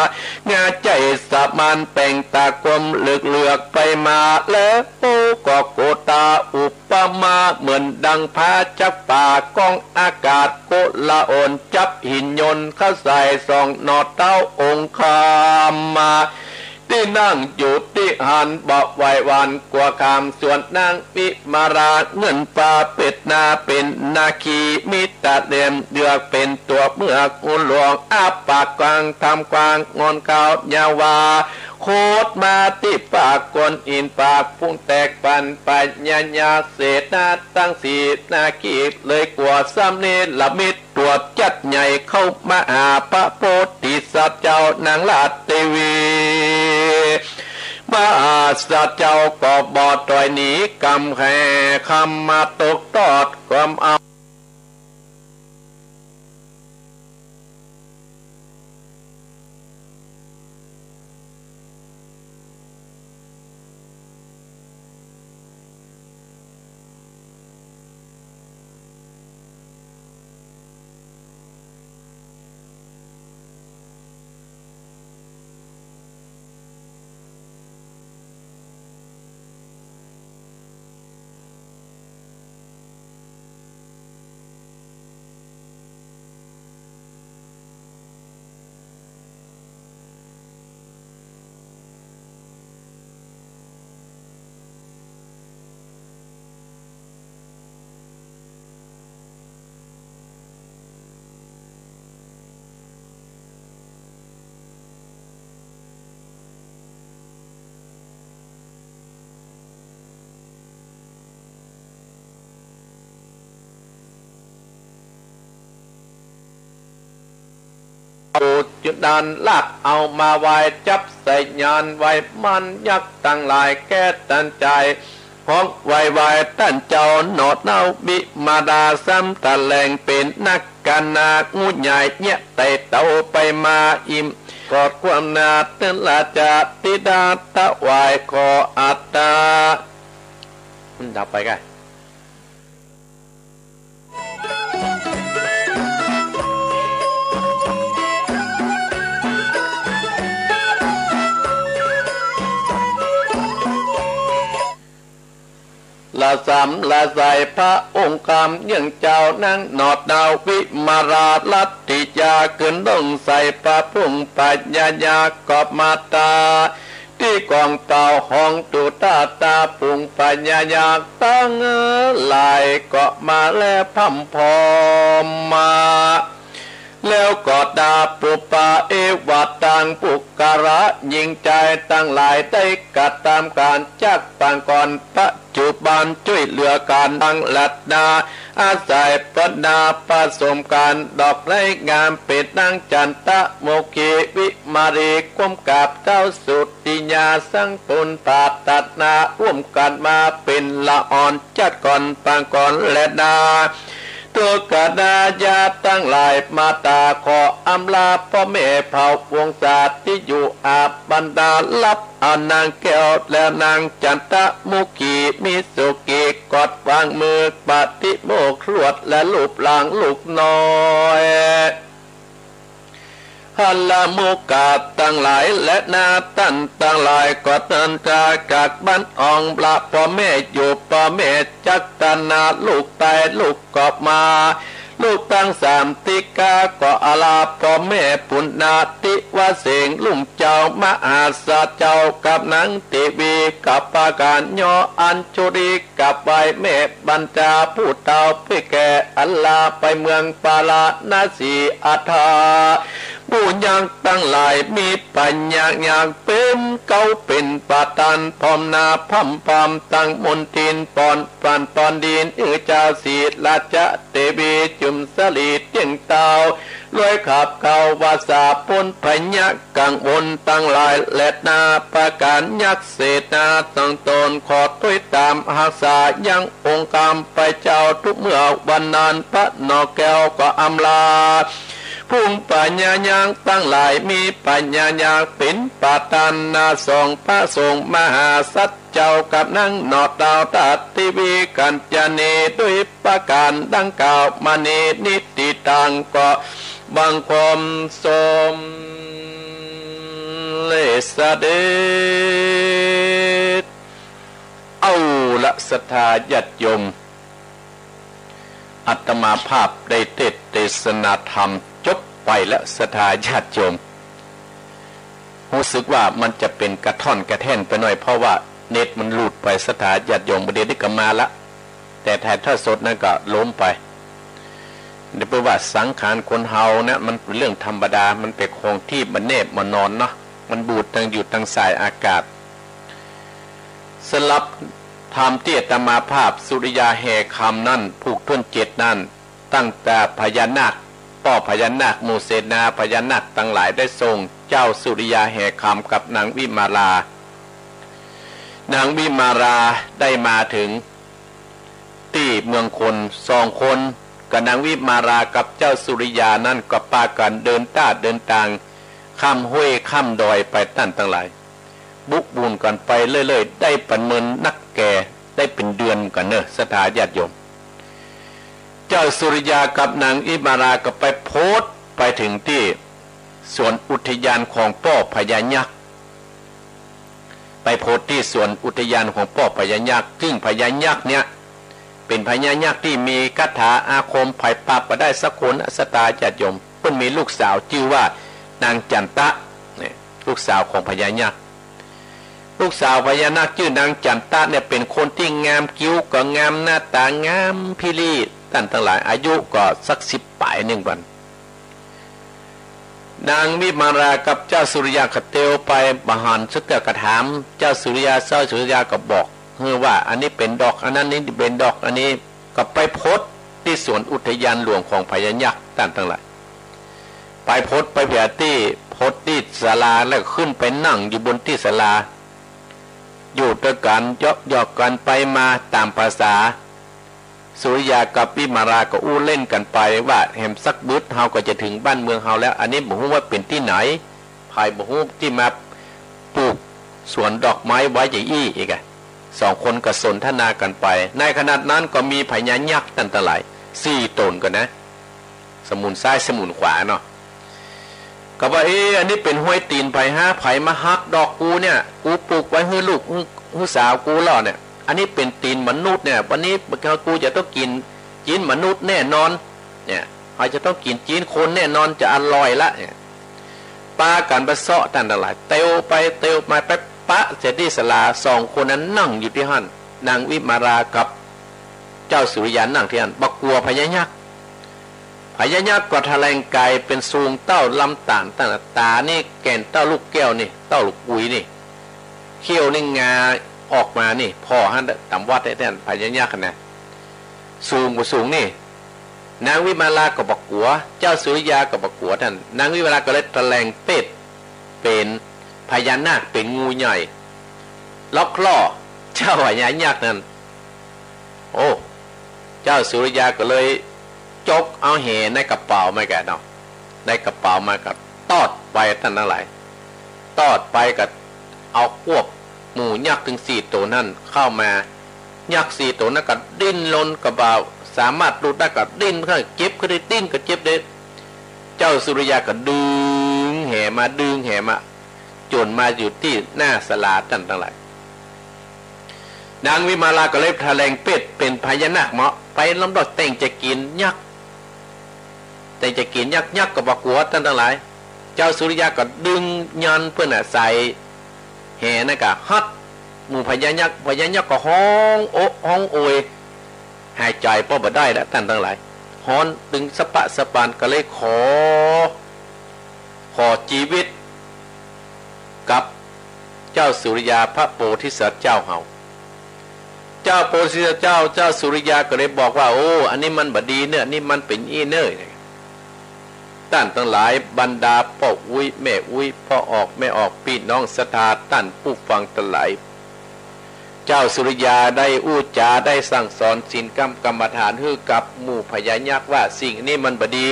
งาใจ๋สะมาน แป๋งต๋ากลมเหลือกๆ ไปมา และปูก็โกตา อุปมาเหมือนดังผาจับปลา ก้องอากาศโกลาหล จับหินยนต์เข้าใส่ สองหน่อเต้าองคมา ตี้นั่งอยู่ตี้ หันบ่ไหวหวั่นกั๋วคำ ส่วนนางวิมาลาเงินฟ้า เป๋นนา เป๋นนาคี มีตาเหล่มเหลือกเป๋นตั๋วเมือก อุหลวงอ้าปากกว้าง ทำกว้างงอนขาว ยาววา โคตรมาตี้ปากก้อนหิน ปากพุงแตกปัน พญายาเสนาทั้งสี่นาคี เลยกั๋วซ้ำเนรมิตตั๋วจัดใหญ่ เข้ามาหาพระโพธิสัตว์เจ้านางราชเทวี มหาสัตว์เจ้าก็บ่ถอยหนี กำแห่คำมาตกตอดความเอา เอาจุดนั้นลากเอามาไหว้ จับใส่ยานไหว้ มารยักษ์ตังหลายแก้ตันใจ๋ ฮ้องไหว้ ไหว้ต้านเจ้าหนอเต้าวิมาลา ซ้ำตะแหลงเป๋นนักกานา งูใหญ่เยียะไต่เต้าไปมาอิ่ม กอดความนาเตินราชาธิดาถวายขออัตตา ดับไปก่ะ ละสามละสายพระองค์คำ เยื่องเจ้านางหนอดดาววิมาลารัตติยา ขึ้นลงใส่พระพุงพญายาก็มาตา ตี้กองเป่าฮ้องตุตาตา ฝูงพญายักษ์ตังหลายก็มาแลพร่ำพร้อมมา แล้วก็ดาปุปปาเอวะตัง ปุคคละหญิงจายตังหลาย ได้กระตำก๋านจากปางก่อน ปัจจุบันจ้วยเหลือกั๋นดังลัดนา อาศัยพระนาผสมกั๋น ดอกไม้งามเป๋นนางจันตะมุขีวิมาลี ก้มกราบเท้าสุติยา สังปุณปรารถนา ร่วมกั๋นมาเป๋นละอ่อน จัดก่อนปางก่อนแลนา ทุกขณะญาติตังหลาย มาตาขออำลาป้อแม่เผ่าวงศา ตี้อยู่อาบรรดา รับเอานางแก้วและนางจันตะมุขี มีสุขี กอดวางมือปฏิโมกข์ลวด และลูบหลังลูกน้อย หละมุขะตังหลาย และนาต้านตังหลาย ก็ตันตากักบั้นอองละป้อแม่อยู่ ป้อแม่จักตนา ลูกตายลูกก็มา ลูกตังสามติกา ก็อาลาป้อแม่ปุณณาธิวเสง ลุงเจ้ามหาสัตว์เจ้ากับนางเทวี กับปาก๋านย่ออัญชุลี กราบไหว้แม่บรรดาผู้เฒ่าผู้แก่ อันลาไปเมืองปาราณสี อัฏฐา หมู่ยักษ์ตังหลาย มีพญายักษ์เป๋นเก๊าเป๋นประธาน พร้อมหน้าพร่ำพร้อมตังมนทิน ปอน ปันปอนดิน อือเจ้าสีราชเทวี จุ่มสลีเตี้ยงเต้า รวยขับเก้าวาสา ป๊นพญากังวลตังหลาย และนาประก๋านยักษ์เสนาตังต๋น ขอต้วยต๋ามฮักษายังองค์คำพระเจ้า ทุกเมื่อวันนั้น พระหนอแก้วก็อำลา ฝูงพญายักษ์ตังหลาย มีพญายักษ์เป๋นประธาน นาสองพระสงฆ์มหาสัตว์ เจ้ากับนางหนอดดาวทัตติวีกัญจนี ด้วยประก๋านดังกล่าวมานี้ นิติตัง ก็บังคมสมเร็จเสด็จ เอาละศรัทธาญาติโยม อาตมาภาพได้เทศน์เตสนาธรรมจบไปละศรัทธาญาติโยม รู้สึกว่ามันจะเป๋นกระท่อนกระแท่นไปหน่อย เพราะว่าเน็ตมันหลุดไป ศรัทธาญาติโยม บ่าเดี่ยวนี้ก็มาละ แต่ถ่ายทอดสดนั้นก็ล้มไป เดี๋ยวไปว่าสังขารคนเฮานะ มันเป๋นเรื่องธรรมดา มันเป๋นของตี้บ่แน่บ่นอนเนาะ มันบูดตังอยู่ตังสายอากาศ สำหรับธรรมตี้อาตมาภาพสุริยาแห่คำนั้น ผูกถ้วนเจ็ดนั้น ตั้งแต่พญานาค ป้อพญานาค หมู่เสนาพญานาคตังหลายได้ส่งเจ้าสุริยาแห่คำกับนางวิมาลา นางวิมาลาได้มาเถิงตี้เมืองคน สองคน กับนางวิมาลากับเจ้าสุริยานั้นก็ปากั๋นเดินต้าเดินตาง ข้ามห้วยข้ามดอยไปต้านตังหลาย บุกบุ่นกั๋นไปเรื่อยๆ ได้ป๋านเมินนักแก่ ได้เป๋นเดือนกั๋นเน่อ ศรัทธาญาติโยม เจ้าสุริยากับนางวิมาลาก็ไปโผดไปเถิงตี้สวนอุทยานของป้อพญายักษ์ ไปโผดตี้สวนอุทยานของป้อพญายักษ์ ซึ่งพญายักษ์เนี่ย เป๋นพญายักษ์ตี้มีคาถาอาคม ใผปราบบ่ได้สักคน ศรัทธาญาติโยม เปิ้นมีลูกสาวจื้อว่านางจันตะ เนี่ย ลูกสาวของพญายักษ์ ลูกสาวพญานาคจื้อนางจันตะเนี่ย เป๋นคนตี้งาม กิ๋วก็งาม หน้าต๋างามพิลี ต้านตังหลาย อายุก็สักสิบป๋ายนึ่งปัน นางวิมาลากับเจ้าสุริยาก็เตียวไป บ่หันสักเตื้อ ก็ถามเจ้าสุริยา เจ้าสุริยาก็บอกหื้อว่า อันนี้เป๋นดอก อันนั้นนี่เป๋นดอก อันนี้ ก็ไปโผดตี้สวนอุทยานหลวงของพญายักษ์ ต้านตังหลาย ไปโผดไปเผียตี้ โผดตี้ศาลา แล้วก็ขึ้นไปนั่งอยู่บนตี้ศาลา อยู่ตวยกั๋น เยาะเย้อกั๋นไปมาต๋ามภาษา สุริยากับวิมาลาก็อู้เล่นกั๋นไปว่า แหมสักบึดเฮาก็จะเถิงบ้านเมืองเฮาแล้ว อันนี้บ่ฮู้ว่าเป๋นตี้ไหน ใผบ่ฮู้ตี้มาปลูกสวนดอกไม้ไว้จะอี้อีกอะ สองคนก็สนทนากั๋นไป ในขณะนั้นก็มีพญายักษ์ต้านตังหลาย สี่ต๋นกั๋นนะ สมุนซ้ายสมุนขวาเนาะ ก็ว่า เอ๊ะ อันนี้เป๋นฮอยตี๋นใผฮะ ใผมาหักดอกกูเนี่ย กูปลูกไว้หื้อลูก หื้อ หื้อสาวกูแล้วเนี่ย อันนี้เป๋นตี๋นมนุษย์เนี่ย วันนี้กูจะต้องกิ๋นจิ๊นมนุษย์แน่นอน เนี่ย เฮาจะต้องกิ๋นจิ๊นคนแน่นอน จะอร่อยละ เนี่ย ปากั๋นไปเซาะต้านตังหลาย เตียวไปเตียวมา ไปปะเสียตี้ศาลา สองคนนั้นนั่งอยู่ตี้หั้น นางวิมาลากับเจ้าสุริยานั่งตี้หั้น บ่กั๋วพญายักษ์ พญายักษ์ก็แถลงก๋ายเป๋นสูงเต้าลำต่าน ต้านต๋านี่แก่นเต้าลูกแก้วนี่ เต้าลูกกุยนี่ เขี้ยวนี่งาออกมานี่ ผ่อหั้นต๋ามวัดแต๊ๆ พญายักษ์นะ สูงบ่สูงนี่ นางวิมาลาก็บ่กั๋ว เจ้าสุริยาก็บ่กั๋วต้าน นางวิมาลาก็เลยแถลงเปชเป๋นพญานาค เป๋นงูใหญ่ ล็อกคล้อเจ้าพญายักษ์นั้น โอ้ เจ้าสุริยาก็เลยจกเอาแหในกระเป๋ามาแก่เนาะ ในกระเป๋ามาก็ตอดไปต้านตังหลาย ตอดไปก็เอาควบหมู่ยักษ์เถิงสี่ต๋นนั้นเข้ามา ยักษ์สี่ต๋นนั้นก็ดิ้นรนก็บ่สามารถหลุดได้ ก็ดิ้น เจ็บก็ได้ดิ้น ก็เจ็บได้ เจ้าสุริยาก็ดึงแหมา ดึงแหมา จ๋นมาอยู่ตี้หน้าศาลาต้านตังหลาย นางวิมาลาก็เลยแถลงเปชเป๋นพญานาคเมาะ ไปลำดอกแต่งจะกิ๋นยักษ์ แต่จะกิ๋นยักษ์ ยักษ์ก็บ่กั๋วต้านตังหลาย เจ้าสุริยาก็ดึงยันเปิ้นน่ะใส่แหนั้นก็ฮัดหมู่พญายักษ์ พญายักษ์ก็ฮ้องโอะฮ้องโอย หายใจ๋ป้อบ่ได้แล้วต้านตังหลาย ฮ้อนตึงสะปะสะปาน ก็เลยขอ ขอจีวิตกับเจ้าสุริยาพระโพธิสัตว์เจ้าเฮา เจ้าโพธิสัตว์เจ้า เจ้าสุริยาก็เลยบอกว่า โอ้ อันนี้มันบ่ดีเน่อ อันนี้มันเป๋นอี้เน่อ ต้านตังหลาย บรรดาป้ออุ๊ยแม่อุ๊ย ป้อออกแม่ออก ปี้น้องศรัทธา ต้านผู้ฟังตังหลาย เจ้าสุริยาได้อู้จ๋า ได้สั่งสอนศีลกรรมกรรมฐานหื้อกับหมู่พญายักษ์ว่า สิ่งนี้มันบ่ดี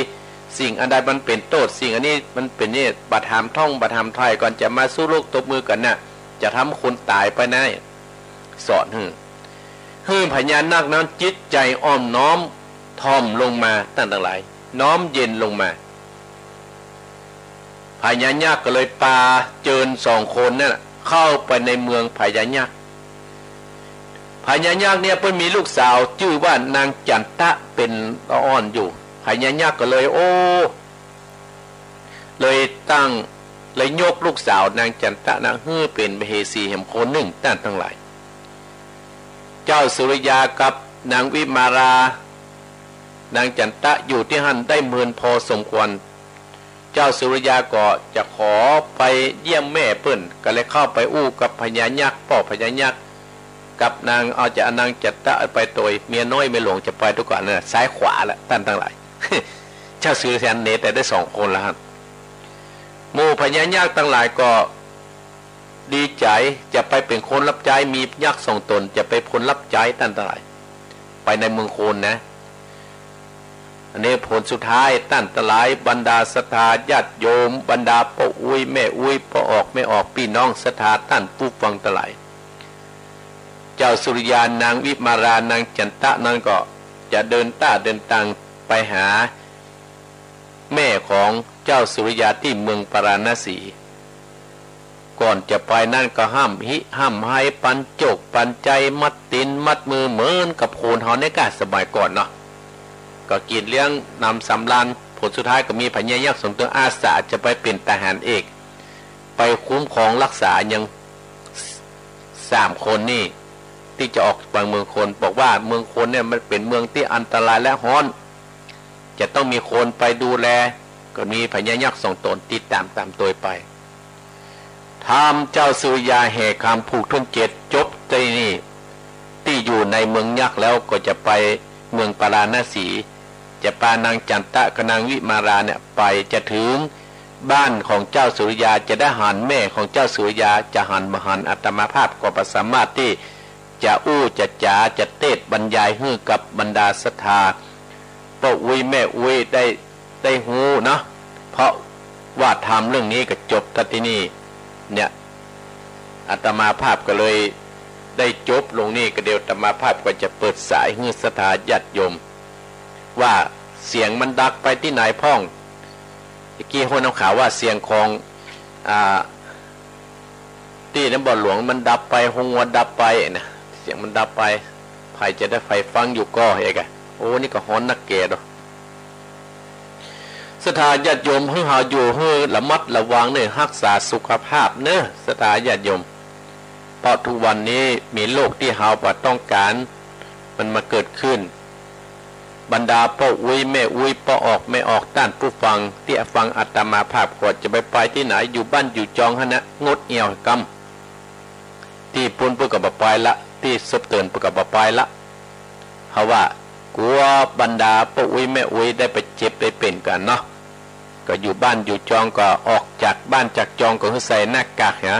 สิ่งอันใดมันเป๋นโต้ษ สิ่งอันนี้มันเป๋นนี่ บ่ถามท่องบ่ถามไถ่ก่อนจะมาสู้ลูกตบมือกั๋นน่ะ จะทำคนต๋ายไปใน สอนหื้อ หื้อพญานาคนั้นจิตใจ๋อ่อนน้อมถ่อมลงมา ต้านตังหลาย น้อมเย็นลงมา พญายักษ์ก็เลยปาเจิญสองคนนั้นน่ะเข้าไปในเมืองพญายักษ์ พญายักษ์เนี่ยเปิ้นมีลูกสาวจื้อว่านางจันตะเป๋นละอ่อนอยู่ พญายักษ์ก็เลย โอ้ เลยตั้ง เลยยกลูกสาวนางจันตะนะหื้อเป๋นมเหสีแหมคนนึ่ง ต้านตังหลาย เจ้าสุริยากับนางวิมาลา นางจันตะอยู่ตี้หั้นได้เมินพอสมควร เจ้าสุริยาก็จะขอไปเยี่ยมแม่เปิ้น ก็เลยเข้าไปอู้กับพญายักษ์ ป้อพญายักษ์ กับนาง เอาจะเอานางจันตะไปโตย เมียน้อยเมียหลวงจะไปตวยกั๋นนะ ซ้ายขวาละ ต้านตังหลาย เจ้าสุริยาเหลือแต่ได้สองคนละหั้น หมู่พญายักษ์ตังหลายก็ดีใจ๋ จะไปเป๋นคนฮับใจ๊ มียักษ์สองต๋นจะไปเป๋นคนฮับใจ๊ ต้านตังหลาย ไปในเมืองโคนนะ อันนี้ผลสุดท้าย ต้านตังหลาย บรรดาศรัทธาญาติโยม บรรดาป้ออุ๊ยแม่อุ๊ย ป้อออกแม่ออก ปี้น้องศรัทธา ต้านผู้ฟังตังหลาย เจ้าสุริยา นางวิมาลา นางจันตะนั้นก็จะเดินต้าเดินตางไปหาแม่ของเจ้าสุริยาตี้เมืองปาราณสี ก่อนจะไปนั้นก็ฮ่ำหิฮ่ำไฮ ปันโจกปันใจ๋ มัดตี๋นมัดมือเหมือนกับคนเฮาในก้าสมัยก่อนเนาะ ก็กิ๋นเลี้ยงหนำสำราญ ผลสุดท้ายก็มีพญายักษ์สองต๋นอาสาจะไปเป๋นทหารเอก ไปคุ้มครองฮักษายังสามคนนี่ ตี้จะออกไปเมืองโคน บอกว่าเมืองโคนเนี่ยมันเป๋นเมืองตี้อันตรายและฮ้อน จะต้องมีคนไปดูแล ก็มีพญายักษ์สองต๋นติดต๋ามต๋ามโตยไป ธรรมเจ้าสุริยาแห่คำผูกถ้วนเจ็ดจบตี้นี่ ตี้อยู่ในเมืองยักษ์แล้วก็จะไปเมืองปาราณสี จะปานางจันตะกับนางวิมาลาเนี่ยไป จะถึงบ้านของเจ้าสุริยา จะได้หันแม่ของเจ้าสุริยา จะหันบ่หัน อาตมาภาพก็บ่สามารถตี้จะอู้จะจ๋าจะเตสน์บรรยายหื้อกับบรรดาศรัทธา ป้ออุ๊ยแม่อุ๊ยได้ ได้ฮู้เนาะ เพราะว่าธรรมเรื่องนี้ก็จบตั๊ดตี้นี่ เนี่ย อาตมาภาพก็เลยได้จบลงนี่ ก็เดี๋ยวอาตมาภาพก็จะเปิดสายหื้อศรัทธาญาติโยม ว่าเสียงมันดังไปตี้ไหนพ่อง ตะกี้ฮู้นำข่าวว่าเสียงของ อ่า ตี้น้ำบ่อหลวงมันดับไป โฮงงัวดับไปนะ เสียงมันดับไป ใผจะได้ใฝ่ฟังอยู่ก่อ เอกอะ โอ้ นี่ก็ฮ้อนนักแก่ดอก ศรัทธาญาติโยม หื้อเฮาอยู่หื้อระมัดระวังเน่อ ฮักษาสุขภาพเน่อ ศรัทธาญาติโยม เพราะทุกวันนี้มีโรคตี้เฮาบ่ต้องก๋าน มันมาเกิดขึ้น บรรดาป้ออุ๊ยแม่อุ๊ย ป้อออกแม่ออก ต้านผู้ฟังตี้ฟังอาตมาภาพก็จะไปไปตี้ไหน อยู่บ้านอยู่จองหั้นนะ งดเหี่ยวกำ ตี้ปู๊นเปิ้นก็บ่ไปละ ตี้สบเติ่นเปิ้นก็บ่ไปละ เพราะว่ากั๋วบรรดาป้ออุ๊ยแม่อุ๊ยได้ไปเจ็บได้เป๋นกั๋นเนาะ ก็อยู่บ้านอยู่จอง ก็ออกจากบ้านจากจองก็หื้อใส่หน้ากากเหีย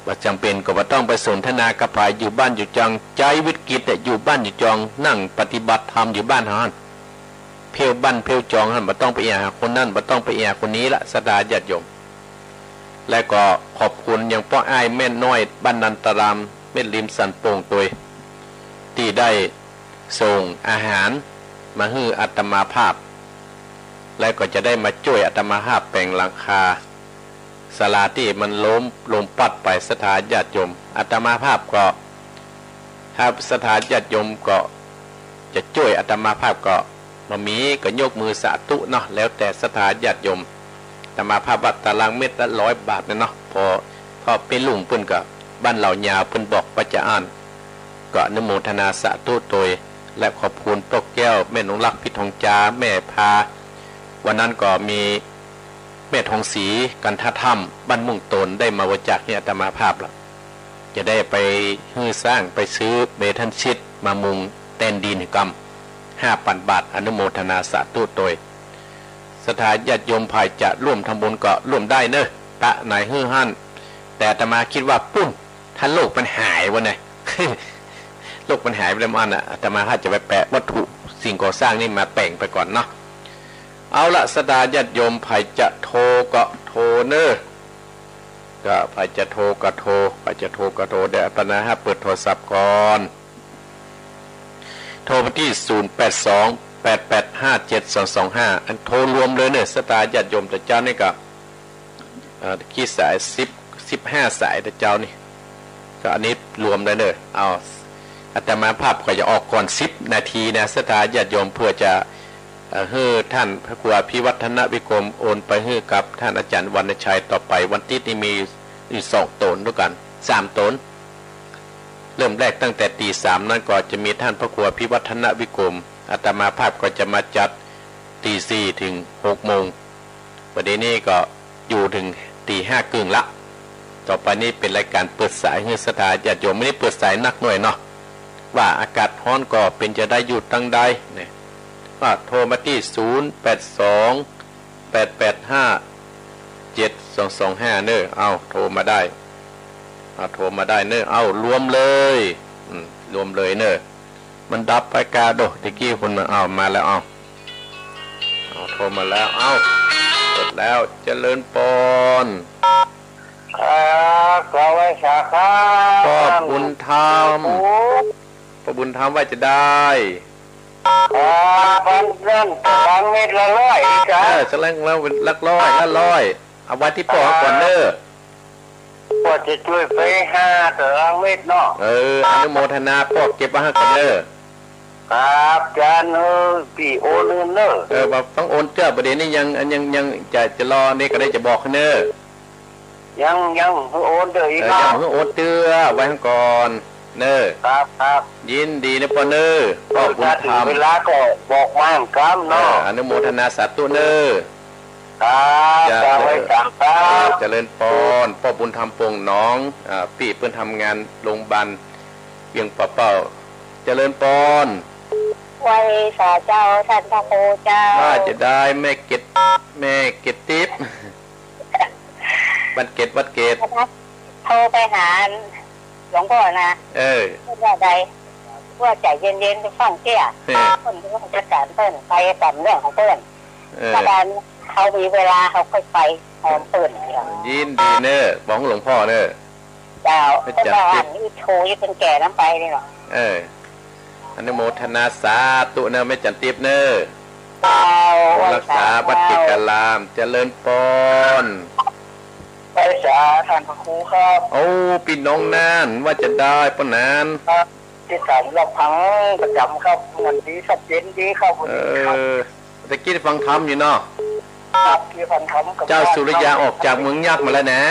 บ่จ๋ำเป๋นก็บ่ต้องไปสนทนากับใผ อยู่บ้านอยู่จอง ใจ๊วิตกิจเนี่ยอยู่บ้านอยู่จอง นั่งปฏิบัติธรรมอยู่บ้านเฮาหั้น เผ้วบ้านเผ้วจองหั้น บ่ต้องไปเอียหาคนนั้น บ่ต้องไปเอียหาคนนี้ละ ศรัทธาญาติโยม และก็ขอบคุณยังป้ออ้ายแม่น้อย บ้านนันตาราม เม็ดริมสันโป่งโตย ตี้ได้ส่งอาหารมาหื้ออาตมาภาพ และก็จะได้มาจ้วยอาตมาภาพแป๋งหลังคาศาลาตี้มันล้มลมปั๊ดไป ศรัทธาญาติโยม อาตมาภาพก็ ถ้าศรัทธาญาติโยมก็จะจ้วยอาตมาภาพก็บ่มีก็ยกมือสาธุเนาะ แล้วแต่ศรัทธาญาติโยม อาตมาภาพว่าตารางเมตรละร้อยบาทเนี่ยเนาะ พอ พอปี้ลุงเปิ้นก็ บ้านเหล่ายาวเปิ้นบอกว่าจะอั้น ก็อนุโมทนาสาธุโตย และขอบคุณป้อแก้ว แม่นงรัก พิทองจา แม่พา วันนั้นก็มีแม่ทองศรี กันทะถ้ำ บ้านมุ่งโตน ได้มาบริจาคหื้ออาตมาภาพละ จะได้ไปหื้อสร้าง ไปซื้อเมทัลชีตมามุงแตนดินหื้อกำ ห้าปันบาท อนุโมทนาสาธุโตย ศรัทธาญาติโยมใผจะร่วมทำบุญก็ร่วมได้เน่อ ตะไหนหื้อหั้น แต่อาตมาคิดว่าปู๊น ถ้าโรคมันหายวะนะ โรคมันหายไปแล้วอั้นน่ะ อาตมาภาพจะไปแปะวัตถุสิ่งก่อสร้างนี่มาแต่งไปก่อนเนาะ เอาละ ศรัทธาญาติโยมใผจะโทรก็โทรเน่อ ก็ใผจะโทรก็โทร ใผจะโทรก็โทร เดี๋ยวอาตมาภาพเปิดโทรศัพท์ก่อน โทรไปตี้ ศูนย์แปดสอง แปดแปดห้าเจ็ดสองสองห้า อันโทรรวมเลยเน่อ ศรัทธาญาติโยม แต่เจ้านี่ก็ เอ่อ กี่สาย สิบ สิบห้าสาย แต่เจ้านี่ ก็อันนี้รวมแล้วเน่อ เอา อาตมาภาพก็จะออกก่อนสิบนาทีนะ ศรัทธาญาติโยม เพื่อจะ เอ่อ หื้อต้านพระครูอภิวัฒนวิกรมโอนไปหื้อกับต้านอาจ๋ารย์วรรณชัยต่อไป วันติ๊ดนี่มีอยู่สองต๋นตวยกั๋น สามต๋น เริ่มแรกตั้งแต่ตี๋สามนั้นก็จะมีต้านพระครูอภิวัฒนวิกรม อาตมาภาพก็จะมาจัดตี๋สี่เถิงหกโมง วันนี้นี่ก็อยู่เถิงตี๋ห้าเกิ่งละ ต่อไปนี่เป๋นรายก๋านเปิดสายหื้อศรัทธาญาติโยม มื้อนี้เปิดสายนักหน่อยเนาะ ว่าอากาศฮ้อนก็เป๋นจะใดอยู่ตังใดเนี่ย ก็โทรมาตี้ ศูนย์ แปด สอง แปด แปด ห้า เจ็ด สอง สอง ห้า เน่อ เอาโทรมาได้ เอาโทรมาได้เน่อ เอารวมเลย อืม รวมเลยเน่อ มันดับไปกาโดะ ตะกี้คนมา เอามาแล้ว เอา เอาโทรมาแล้ว เอา กดแล้ว เจริญปอน ครับ ขอไหว้สาครับ ป้อบุญธรรม โอ้ ป้อบุญธรรมว่าจะได้ ครับ พันนั่นตารางเมตรละร้อย เออ ตารางละร้อย ละร้อย เอาไว้ตี้ป้อก่อนเน่อ ป้อจะจ้วยไปห้าตารางเมตรเนาะ เออ อนุโมทนา ป้อเก็บไว้หื้อก่อนเน่อ ครับ จาน เออ ปี้โอนเน่อ เออ บ่ต้องโอนเตื้อ บ่าเดี่ยวนี้ยัง ยัง ยังจะ จะรอ นี่ก็ได้จะบอกเน่อ ยัง ยังหื้อโอนเตื้ออีก เออ เนาะ ยังหื้อโอนเตื้อ ไว้หื้อก่อนเน่อ ครับ ครับ ยินดีเน่อป้อเน่อ ป้อบุญธรรม ถ้าเถิงเวลาก็บอกมาหื้อกั๋นเนาะ เออ อนุโมทนาสาธุเน่อ ครับ เจริญ ครับ ไหว้สาครับ เออ เจริญปอน ป้อบุญธรรม ปงหนอง อ่า ปี้เปิ้นทำงานโรงพยาบาลเวียงป่าเป้า เจริญปอน ไหว้สาเจ้า ต้านพระครูเจ้า ว่าจะได้แม่เกต แม่เกตติ๊บ วัดเกต วัดเกต โทรไปหาหลวงป้อนะ เออ เปิ้นว่าใด ว่าใจ๋เย็นๆ ไปฟังเสีย เออ เปิ้นก็จัดก๋านเปิ้น ไปต๋ามเรื่องของเปิ้น เออ เมื่อใดเขามีเวลาเขาค่อยไป หอมเปิ้น ยินดีเน่อ บอกหลวงป้อเน่อ เจ้า แม่จันติ๊บ เปิ้นว่าอันนี้โทรอยู่เปิ้นแก่นำไปนี่เนาะ เออ อนุโมทนาสาธุเน่อ แม่จันติ๊บเน่อ เจ้า รักษาวัดเกตาราม เจริญปอน ไหว้สาต้านพระครูครับ โอ้ ปี้น้องน่าน ว่าจะได้ป้อน่าน ครับ ติดต๋ามรับฟังประจ๋ำครับ ม่วนดีครับ เย็นดีครับ เออ ตะกี้ฟังธรรมอยู่เนาะ ครับ ตี้ฟังธรรมกับ เจ้าสุริยาออกจากเมืองยักษ์มาแล้วนะ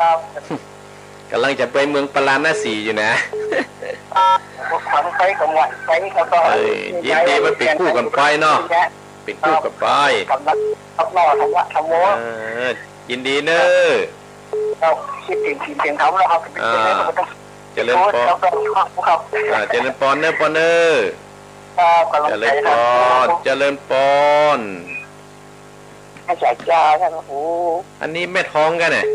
ครับ ก๋ำลังจะไปเมืองปาราณสีอยู่นะ ฟังไปกับม่วนไปครับ เอ้ย ยินดี มันเป๋นคู่กั๋นไปเนาะ เป๋นคู่กั๋นไป ครับ ครับเนาะ ธรรมะธรรมโม เออ ยินดีเน่อ ครับ คิดเถิงศีลเถิงธรรมแล้วครับ อ่า เจริญปอน ครับ ครับ อ่า เจริญปอนเน่อ ปอนเน่อ ครับ กำลังใจครับ เจริญปอน เจริญปอน อาจ๋ารย์เจ้า ต้านพระครู อันนี้แม่ทองก่าเนี่ย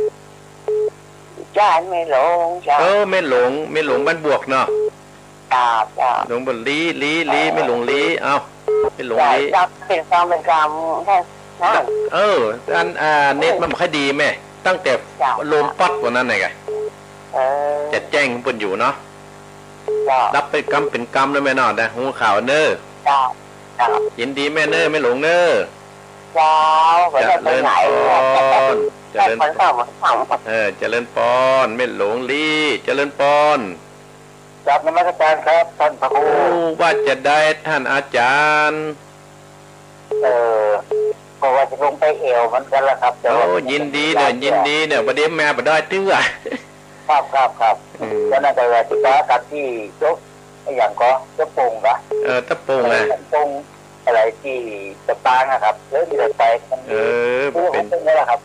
เจ้า แม่หลงเจ้า เออ แม่หลง แม่หลงบ้านบวกเนาะ เจ้า เจ้า หลงบ้านลี้ ลี้ ลี้ แม่หลงลี้ เอ้า แม่หลงลี้ เจ้า เป๋นกรรม เป๋นกรรม ใช่ ใช่ เออ อัน อ่า เน็ตมันบ่ค่อยดีแม่ ตั้งแต่ เจ้า ลมปั๊ดวันนั้นไง เออ จะแจ้งเปิ้นอยู่เนาะ เจ้า ดับเป๋นกำเป๋นกำเลยแม่เนาะ ได้ฮู้ข่าวเน่อ เจ้า เจ้า ยินดีแม่เน่อ แม่หลงเน่อ เจ้า เจริญปอน เจริญ เออ เจริญปอน แม่หลงลี้ เจริญปอน กราบนมัสการครับ ต้านพระครู โอ้ ว่าจะได้ต้านอาจ๋ารย์ เออ ก็ว่าจะลงไปแอ่วเหมือนกั๋นละครับ แต่ว่า โอ้ ยินดีเน่อ ยินดีเน่อ บ่าเดี่ยวมาบ่ได้เตื้อ ครับ ครับ ครับ อืม ก็นั่นก็ว่าจะปากั๋นตี้โจ๊ะ อะหยังก่อ โจ๊ะโป่งก่อ เออ ตะโป่งอะ ตะโป่ง อะไรตี้ตะปางอะครับ เดี๋ยวจะไป เออ มันมี เป๋น เป๋นแล้วครับ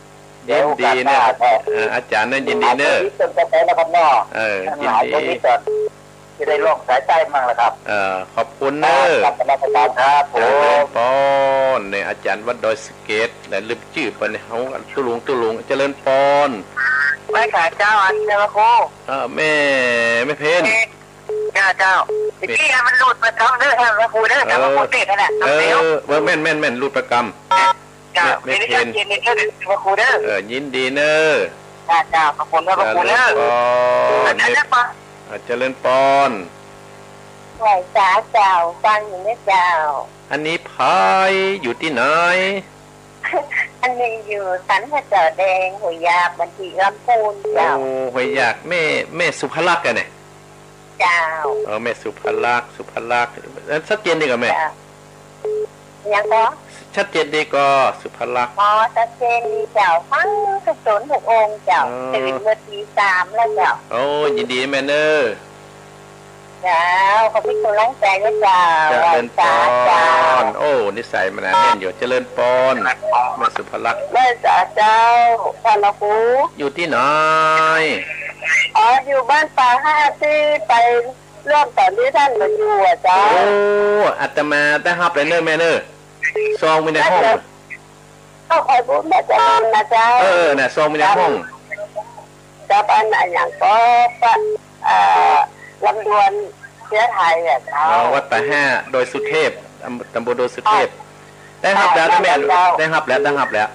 ยินดีเน่อ เดี๋ยวโอกาสหน้า เออ อาจ๋ารย์เน่อ ยินดีเน่อ หาโจ๊ะนี้เปิ้นก็ไปนะครับเนาะ เออ ยินดี หาโจ๊ะนี้ก่อน จะได้ล่องสายใต้มั่งล่ะครับ เออ ขอบคุณเน่อ ครับ กราบนมัสการครับ เจริญปอน ผม เนี่ย อาจ๋ารย์วัดดอยสะเก็ด และลืมจื้อไปเนี่ย เฮาตุ๊ลุง ตุ๊ลุง เจริญปอน ไหว้สาเจ้า อันเจ้าพระครู เออ แม่ แม่เพ็ญ เอ๊ะ เจ้า เจ้า เมื่อกี้มันหลุดไปกำเน่อ ท่านพระครูเน่อ เออ ท่านพระครูเตะนั่นแหละ เออ เดี๋ยว เออ แม่น แม่น แม่น หลุดไปกำ เจ้า แม่ แม่เพ็ญ เดี๋ยวนี้เจ้าเย็นเน่อ ท่านพระครูเน่อ เออ ยินดีเน่อ เจ้า เจ้า ขอบคุณท่านพระครูเน่อ เจริญปอน อาจ๋ารย์เน่อ เอ่อ เจริญปอน ไหว้สาเจ้า ฟังอยู่เน่อเจ้า อันนี้ใผ อยู่ตี้ไหน อันนี้อยู่สันพระเจ้าแดง ห้วยหยาก บ้านตี้ลำพูนเจ้า โอ้ ห้วยหยาก แม่ แม่สุภลักษณ์อะเนี่ย เจ้า เออ แม่สุภลักษณ์ สุภลักษณ์ แล้วสักเย็นดีกว่าแม่ เจ้า ยังก่อ ชัดเจนดีก่อ สุภลักษณ์ อ๋อ ชัดเจนดีเจ้า ฟังทุกต๋นทุกองค์เจ้า อ๋อ ตื่นเมื่อตีสามแล้วเจ้า โอ้ ยินดีแม่เน่อ เจ้า ขอเปิ้นก๋ำลังใจ๋นะเจ้า เจริญปอน ไหว้สาเจ้า โอ้ นิสัยมันหนาแน่นอยู่ เจริญปอน แม่สุภลักษณ์ ไหว้สาเจ้า ต้านพระครู อยู่ตี้ไหน อ๋อ อยู่บ้านป่าห้าตี้ไปร่วมต๋อนตี้ต้านบ่อยู่อะเจ้า โอ้ อาตมาได้ฮับแล้วเน่อแม่เน่อ ซองมีในห้อง เจ้า ข้อยบ่ฮู้นะเจ้า นะเจ้า เออ น่ะ ซองมีในห้อง กับอัน อันหยังก่อ ปะ เอ่อ ลำดวนเชื้อไทยอะเจ้า อ๋อ วัดป่าห้า ดอยสุเทพ ตำ ตำบลดอยสุเทพ ได้ฮับแล้วนะแม่ เจ้า ได้ฮับแล้ว ได้ฮับแล้ว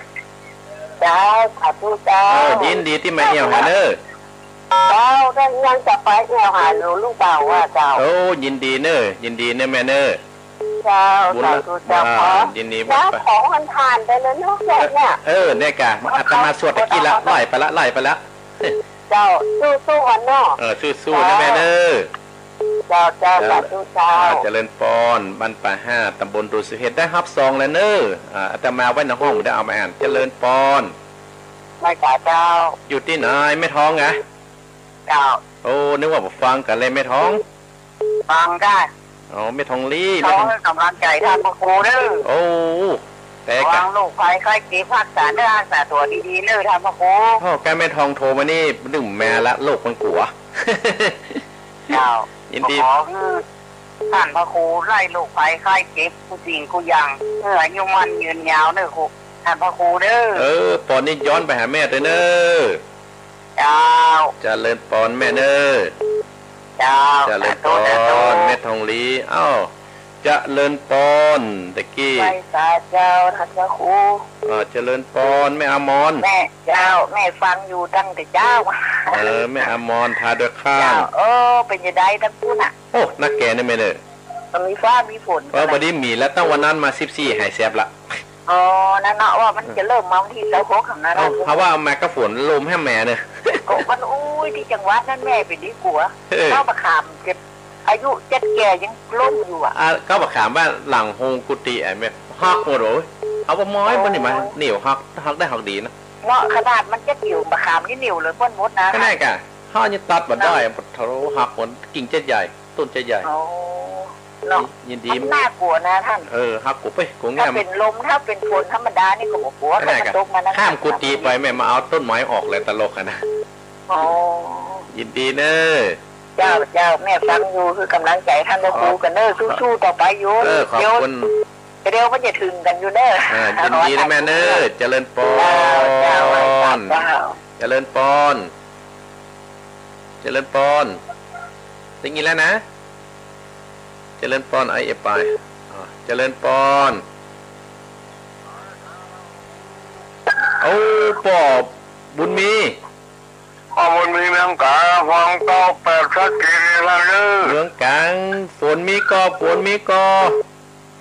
เจ้า สาธุเจ้า เออ ยินดีตี้มาแอ่วหาเน่อ เจ้า ได้ยังจะไปแอ่วหาหลวงลูกบ่าวอะเจ้า โอ้ ยินดีเน่อ ยินดีเน่อแม่เน่อ เจ้า บุญละ สาธุเจ้า อ่า ขอ ยินดี เจ้า ว่าไป ขออันทานไปเลยเนาะเนี่ย เออ เนี่ยกะ อาตมาสวดตะกี้ละ ไล่ไปละ ไล่ไปละ เจ้า สู้ๆ กันเนาะ เออ สู้ๆ นะแม่เน่อ เจ้า เจ้า เจ้า สาธุเจ้า อ่า เจริญปอน บ้านป่าห้า ตำบลดอยสุเทพ ได้ฮับซองแล้วเน่อ อ่า อาตมาไว้ในห้อง บ่ได้เอามาอ่าน เจริญปอน ไหว้สาเจ้า อยู่ตี้ไหน แม่ทองอะ เจ้า โอ้ นึกว่าบ่ฟังกั๋นเลยแม่ทอง ฟังได้ อ๋อ แม่ทองลี แม่ทอง ขอก๋ำลังใจ๋ต้านพระครูเน่อ โอ้ แต่กะ ระวังโรคภัยไข้เจ็บ ฮักษาเนื้อฮักษาตั๋วดีๆ เน่อต้านพระครู โอ้ กะแม่ทองโทรมานี่ นึ่งแม่ละ โรคมันกั๋ว เจ้า ยินดี ขอหื้อต้านพระครูไล่โรคภัยไข้เจ็บกู้สิ่งกู้อย่าง หื้ออายุมั่นยืนยาวเน่อครู ต้านพระครูเน่อ เออ ปอนนี้ย้อนไปหาแม่ตวยเน่อ เจ้า เจริญปอนแม่เน่อ เจ้า เจริญปอน สาธุ สาธุ แม่ทองลี เอ้า เจริญปอน ตะกี้ ไหว้สาเจ้าต้านพระครู เออ เจริญปอน แม่อมร แม่ เจ้า แม่ฟังอยู่ตั้งแต่เจ๊า เออ แม่อมร พาดอยคาน เจ้า เออ เป๋นจะใดตังปุ้นอะ โอ้ นักแก่นี่แม่เน่อ มันมีฟ้ามีฝน เออ บ่ดีมีแล้ว ตั้งวันนั้นมาสิบสี่ หายแสบละ อ๋อ นั่นเนาะ ว่ามันจะเริ่มมาวันตี้ซาวหกหั้นนะ เอ้า เฮาว่ามากับฝนลมแหมแหมเน่อ ก็มัน อุ้ย ตี้จังหวัดนั้นแม่เป๋นดีกั๋ว เออ เก๊าบ่าขามเจ็ด อายุเจ็ดแก่ยังล้มอยู่อะ อ่า เก๊าบ่าขามว่าหลังโฮงกุฏิอะแม่ หักหมด โอ้ย เอาบ่าไม้บ่านี่มา โอ้ย เหนียวหัก หักได้หักดีนะ เนาะ ขนาดมันเจ็ดอยู่ บ่าขามนี่เหนียวเลย เปิ้นหมดนะ ก็นั่นกะ เฮายังตัดบ่ได้ เนาะ ปะโถ หักหมด กิ่งจะใหญ่ ต้นจะใหญ่ อ๋อ เนาะ ยินดี มันน่ากั๋วนะต้าน เออ หักกั๋วไป กั๋วแง่ม ถ้าเป๋นลม ถ้าเป๋นฝนธรรมดานี่ก็บ่กั๋ว ก็นั่นกะ ถ้ามันตกมานะ ข้ามกุฏิไปแม่ มาเอาต้นไม้ออกเลย ตลกอะนะ อ๋อ ยินดีเน่อ เจ้า เจ้า แม่ฟังอยู่ หื้อก๋ำลังใจ๋ต้านพระครูกั๋นเน่อ สู้ๆ ต่อไปโยม เออ ขอบคุณ เดี๋ยว เดี๋ยวมันจะถึงกั๋นอยู่เน่อ เออ ยินดีนะแม่เน่อ เจริญปอน เจ้า เจ้า เจริญปอน เจริญปอน ได้ยินแล้วนะ เจริญปอน ไอ้เอฟไป อ่า เจริญปอน โอ้ ป้อบุญมี ป้อบุญมี เมืองก๋าง ฟังเก้าแปด ชัดเจนเลยนะเน่อ เมืองก๋าง ฝนมีก่อ ฝนมีก่อ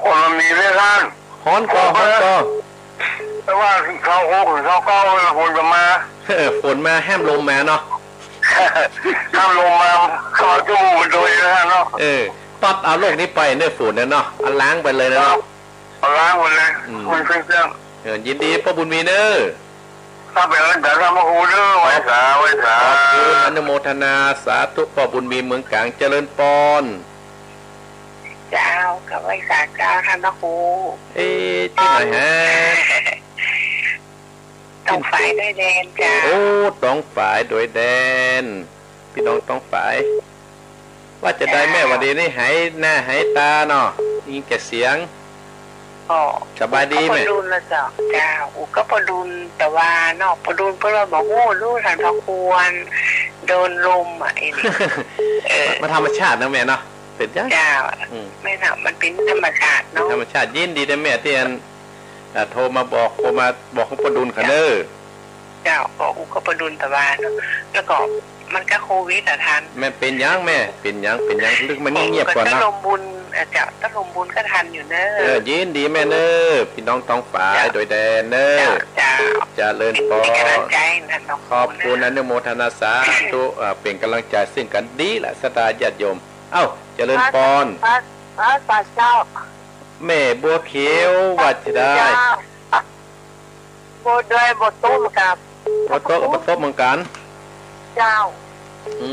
คนมันมีเล่ร่อน ฮ้อนก่อ ฮ้อนก่อ แต่ว่าซาวหกถึงซาวเก้าเวลาฝนจะมา เออ ฝนมาแหมลมมาเนาะ แหมลมมา ซาวจุ่มมันโดยเล่ร่อนเนาะ เออ ตัดเอาโรคนี้ไปเน่อ ฝนเนี่ยเนาะ เอาล้างไปเลยนะเนาะ เอาล้างหมดเลย อืม มันเครื่อง เออ ยินดีป้อบุญมีเน่อ ถ้าเป๋นอย่างนั้น ต้านพระครูเน่อ ไหว้สา ไหว้สา ขอบคุณ อนุโมทนา สาธุ ป้อบุญมีเมืองก๋าง เจริญปอน เจ้า ก็ไหว้สาเจ้าต้านพระครู เอ๊ะ ตี้ไหนฮะ ตองฝายดอยแดนเจ้า โอ้ ตองฝายดอยแดน ปี้น้องตองฝาย ว่าจะใดแม่ เจ้า วันนี้นี่หายหน้าหายต๋าเนาะ ได้ยินแก่เสียง ก็ สบายดีแม่ ก็ปอดุลละเจ้า เจ้า อู้ ก็ปอดุล แต่ว่าเนาะ ปอดุลเปิ้นว่าบ่ฮู้ ฮู้ต้านพระครู โดนลมอะ ไอ้นี่ เออ มันธรรมชาตินะแม่เนาะ เป๋นจัง เจ้า อืม แม่นเนาะ มันเป๋นธรรมชาติเนาะ ธรรมชาติ ยินดีนะแม่ ตี้อัน อ่า โทรมาบอก โทรมาบอกของปอดุลเขาเน่อ เจ้า ก็อู้ ก็ปอดุลแต่ว่าเนาะ แล้วก็มันก็โควิดอะต้าน แม่เป๋นหยังแม่ เป๋นหยัง เป๋นหยัง ลึกมันเงียบๆ ก่อนนะ ก็ลมบุญ เอ่อ เจ้า ก็ลมบุญก็ทันอยู่เน่อ เออ ยินดีแม่เน่อ ปี้น้องตองฝาย เจ้า ดอยแดนเน่อ เจ้า เจ้า เจริญปอน เป๋นก๋ำลังใจ๋ต้านพระครูเน่อ ขอบคุณ อนุโมทนาสาธุ เอ่อ เป๋นก๋ำลังใจ๋ซึ่งกั๋นดีละ ศรัทธาญาติโยม เอ้า เจริญปอน พระ พระ พระเจ้า แม่บัวเขียวว่าจะได้ เจ้า บ่ได้ บ่ตกเหมือนกั๋น บ่ตก บ่ตกเหมือนกั๋น เจ้า อื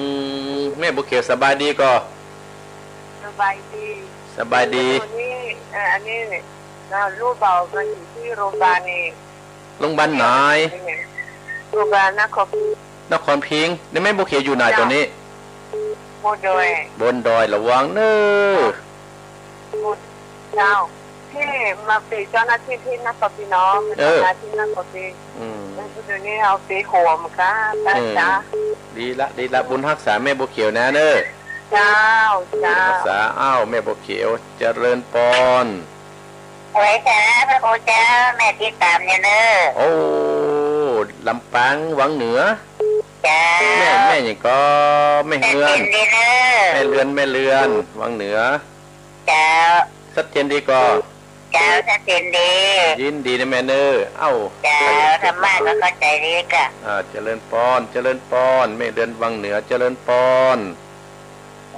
ม แม่บัวเขียวสบายดีก่อ สบายดี สบายดี นี่ เอ่อ อันนี้ เอ่อ ลูกเบาก็อยู่ที่โรงพยาบาลนี่ โรงพยาบาลไหน โรงพยาบาลนครพิงค์ นครพิงค์ นี่แม่บัวเขียวอยู่ไหนต๋อนนี้ บนดอย บนดอย ระวังเน้อ เจ้า ที่มาเป๋นเจ้าหน้าตี้ตี้นครพิงค์เนาะ มาทำงานตี้นครพิงค์ อืม แล้วเดี๋ยวนี้เอาเป๋นโฮมค่ะ เออ จ๊ะ ดีละ ดีละ บุญฮักษาแม่บัวเขียวนะเน้อ เจ้า เจ้า บุญฮักษา อ้าว แม่บัวเขียว เจริญปอน สวยจ้า พระครูเจ้า แม่ติดต๋ามอยู่เน้อ โอ้ ลำปางวังเหนือ เจ้า แม่ แม่หยังก่อ แม่เฮือน แม่เรือนดีเน้อ แม่เรือน แม่เรือน วังเหนือ เจ้า ชัดเจนดีก่อ เจ้า ชัดเจนดี ยินดีนะแม่เน้อ เอ้า เจ้า ธรรมะก็เข้าใจ๋ดีก่ะ อ่า เจริญปอน เจริญปอน แม่เรือนวังเหนือ เจริญปอน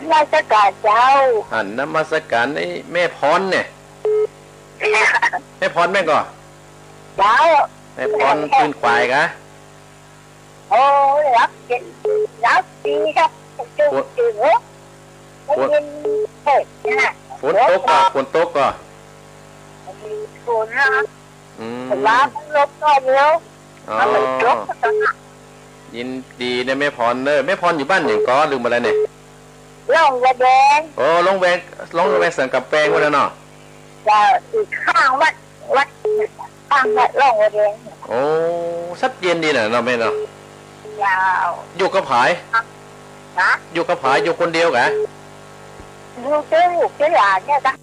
นมัสก๋านเจ้า อ่านนมัสก๋านไอ้แม่พรเนี่ย แม่พรแม่นก่อ เจ้า แม่พรปืนขวายกะ โอ้ หลับเย็น หลับดีครับ ตื่น ฝน ตื่น โอ้ ได้ยินเทศน์นะ ฝนตกก่อ ฝนตกก่อ มีฝนนะ อืม ฝนมาลบหน่อยเดียว อ๋อ มันตกตอนนั้น ยินดีนะแม่พรเน้อ แม่พรอยู่บ้านหยังก่อ ลืมไปแล้วเนี่ย ร่องวัวแดง โอ้ ร่องแวง ร่องวัวแดงสันกำแปงไว้แล้วเนาะ เจ้า อยู่ข้างวัด วัด ข้างวัดร่องวัวแดง โอ้ ชัดเจนดีน่ะเนาะแม่เนาะ เจ้า อยู่กับใผ ฮะ อยู่กับใผ อยู่คนเดียวกะ อยู่กับลูกกับหลานเนี่ยจ้ะ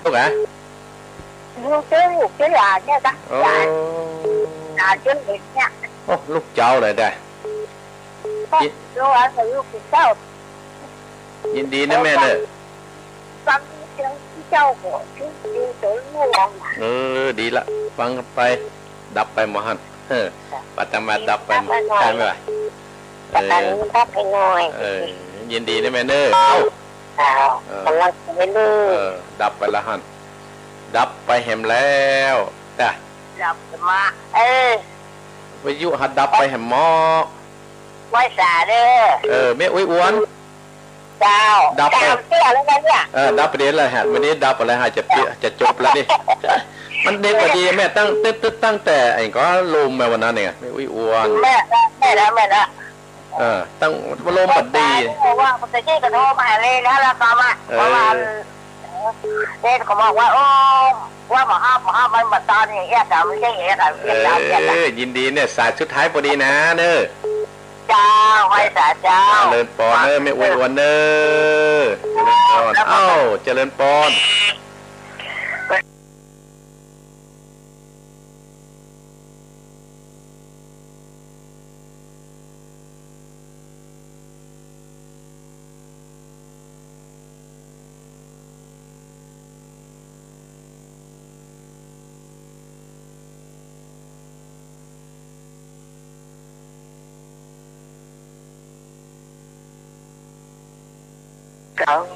ลูกอะ อยู่กับลูกกับหลานเนี่ยจ้ะ โอ้ หลาน หลานจนเด็กเนี่ย โอ้ ลูกเจ้าเลยได้ ก็ ยิ- ลูกหลานกับลูกเจ้า ยินดีนะแม่เน้อ ฟังเสียงเจ้าก็ชื่นใจตัวลูกหลาน เออ ดีละ ฟังไป ดับไปหมอหัน เออ จ้ะ ปัตตมาดับไป ดับไปหน่อย ใช่ไหมวะ เออ ปัตตานีดับไปหน่อย เออ ยินดีนะแม่เน้อ เอ้า เจ้า เออ กำลังไปเลย เออ ดับไปละหัน ดับไปแหมแล้ว จ้ะ ดับมา เออ วิทยุหัดดับไปแหมหมอ ไหว้สาเด้อ เออ แม่อุ๊ยอวน เจ้า ดับไป สามเตื้อแล้วนะเนี่ย เออ ดับไปเดี๋ยวละหัน วันนี้ดับอะไรฮะ จะเปี้ย จะจบแล้วนี่ มันเด็กกว่าดีแม่ ตั้ง ตึ๊ดตึ๊ด ตั้งแต่ไอ้ก็ลมมาวันนั้นเอง แม่อุ๊ยอวน แม่ แม่นะ แม่นะ เออ ตั้งลมบัดดี ว่ามันจะกี้กระโทรมาหาเลยนะ แล้วก็มา เออ เพราะว่า เด่นก็บอกว่า โอ้ ว่าหมอห้าม หมอห้ามมันมาตอนอย่างเงี้ย แต่มันใช่อย่างเงี้ย แต่มันใช่อย่างเงี้ย เออ ยินดีเนี่ย สายสุดท้ายพอดีนะเน้อ เจ้า ไหว้สาเจ้า เจริญปอนเน้อ แม่อุ๊ยอวนเน้อ เจริญปอน เอ้า เจริญปอน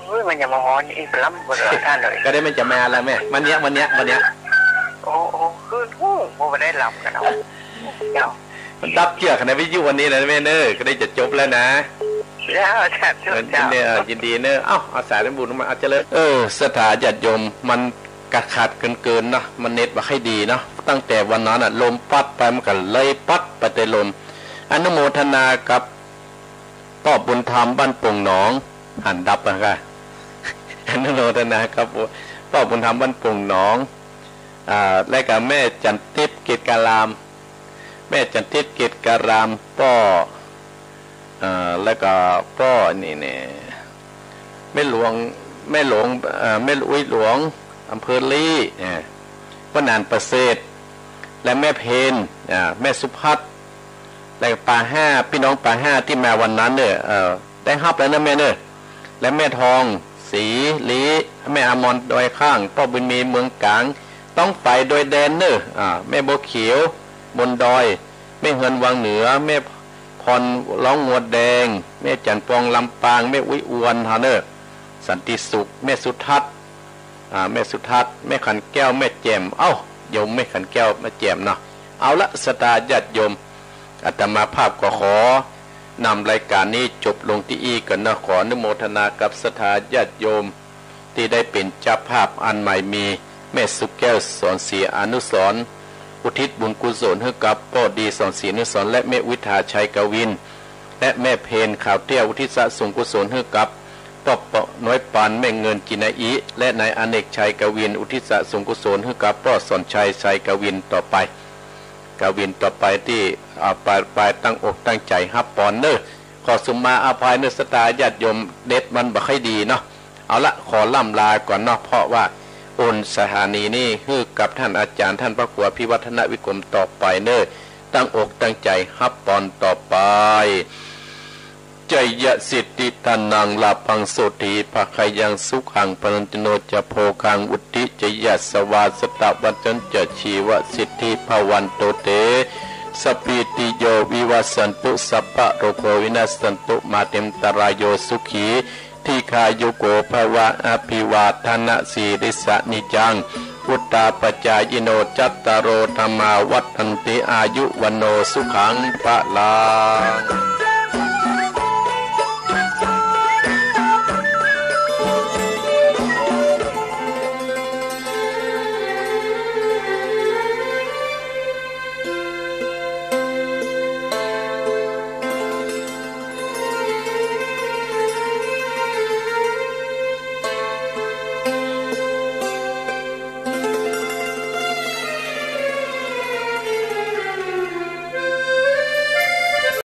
เอ้ย มันยังมาฮ้อนอีกล้ำบ่ได้ท่านเลย ก็ได้มันจะมาแล้วแม่ มันเนี้ย มันเนี้ย มันเนี้ย โอ้ โอ้ คือ โอ้ บ่ได้ลำกันเนาะ เนาะ มันดับเจื้อขนาดวิทยุวันนี้นะแม่เน้อ ก็ได้จะจบแล้วนะ แล้วจ้ะ เออ เจ้า ยินดี เออ ยินดีเน้อ เอ้า อาสาเล่นบุญมา อาจจะเลย เออ ศรัทธาญาติโยม มันกะขาดเกินๆ เนาะ มันเน็ตบ่ค่อยดีเนาะ ตั้งแต่วันนั้นน่ะ ลมปั๊ดไป มันก็เลยปั๊ดไปแต่ลม อนุโมทนากับป้อบุญธรรมบ้านโป่งหนอง หันดับอะค่ะ อนุโมทนาครับ ป้อบุญธรรม วัดโป่งหนอง อ่า และก็แม่จันทิพย์ เกตการาม แม่จันทิพย์ เกตการาม ป้อ เอ่อ แล้วก็ป้อนี่เนี่ย แม่หลวง แม่หลวง เอ่อ แม่อุ๊ยหลวง อำเภอลี้ เอ่อ ป้อหนานประเสริฐ และแม่เพน อ่า แม่สุพัฒน์ และก็ป๋าห้า ปี้น้องป๋าห้าตี้มาวันนั้นเน่อ เอ่อ ได้ฮับแล้วนะแม่เน่อ และแม่ทอง ศรีลี้ แม่อมร ดอยข้าง ป้อบุญมี เมืองก๋าง ต้องไปดอยแดนเน่อ อ่า แม่บัวเขียว บนดอย แม่เฮือนวังเหนือ แม่พร ร้องงัวแดง แม่จันทร์ปอง ลำปาง แม่อุ๊ยอวน เฮาเน่อ สันติสุข แม่สุทัศน์ อ่า แม่สุทัศน์ แม่ขันแก้ว แม่แจ่ม เอ้า โยมแม่ขันแก้ว แม่แจ่มเนาะ เอาละ ศรัทธาญาติโยม อาตมาภาพก็ขอนำรายการนี้จบลงตี้อี้ก่อนเนาะ ขออนุโมทนากับศรัทธาญาติโยม ตี้ได้เป๋นเจ้าภาพ อันหมายมี แม่สุขแก้ว สอนศรีอนุสรณ์ อุทิศบุญกุศลหื้อกับป้อดี สอนศรีอนุสรณ์ และแม่วิถา ชัยกวิน และแม่เพน ขาวเตี้ย อุทิศส่วนกุศลหื้อกับป้อ ป้อน้อยปาน แม่เงิน จินาอิ และนายอเนก ชัยกวิน อุทิศส่วนกุศลหื้อกับป้อสอนชัย ชัยกวิน ต่อไป กวินต่อไปตี้ อ่า ไป ไปตั้งอกตั้งใจ๋ฮับปอนเน่อ ขอสุมาอภัยเน่อ ศรัทธาญาติโยม เน็ตมันบ่ค่อยดีเนาะ เอาละ ขอล่ำลาก่อนเนาะ เพราะว่าโอนสถานีนี้หื้อกับท่านอาจ๋ารย์ ท่านพระครูอภิวัฒนวิกรมต่อไปเน่อ ตั้งอกตั้งใจ๋ฮับปอนต่อไป Jayasiddhi dhanaṃ lābhaṃ sotthi bhāgyaṃ sukhaṃ balaṃ ca bhogaṃ vuḍḍhī ca yasavā satavassā ca jīvasiddhī bhavantu te. Sabbītiyo vivajjantu sabbarogo vinassatu mā te bhavatvantarāyo sukhī dīghāyuko bhava. Abhivādanasīlissa niccaṃ vuḍḍhāpacāyino cattāro dhammā vaḍḍhanti āyu vaṇṇo sukhaṃ balaṃ.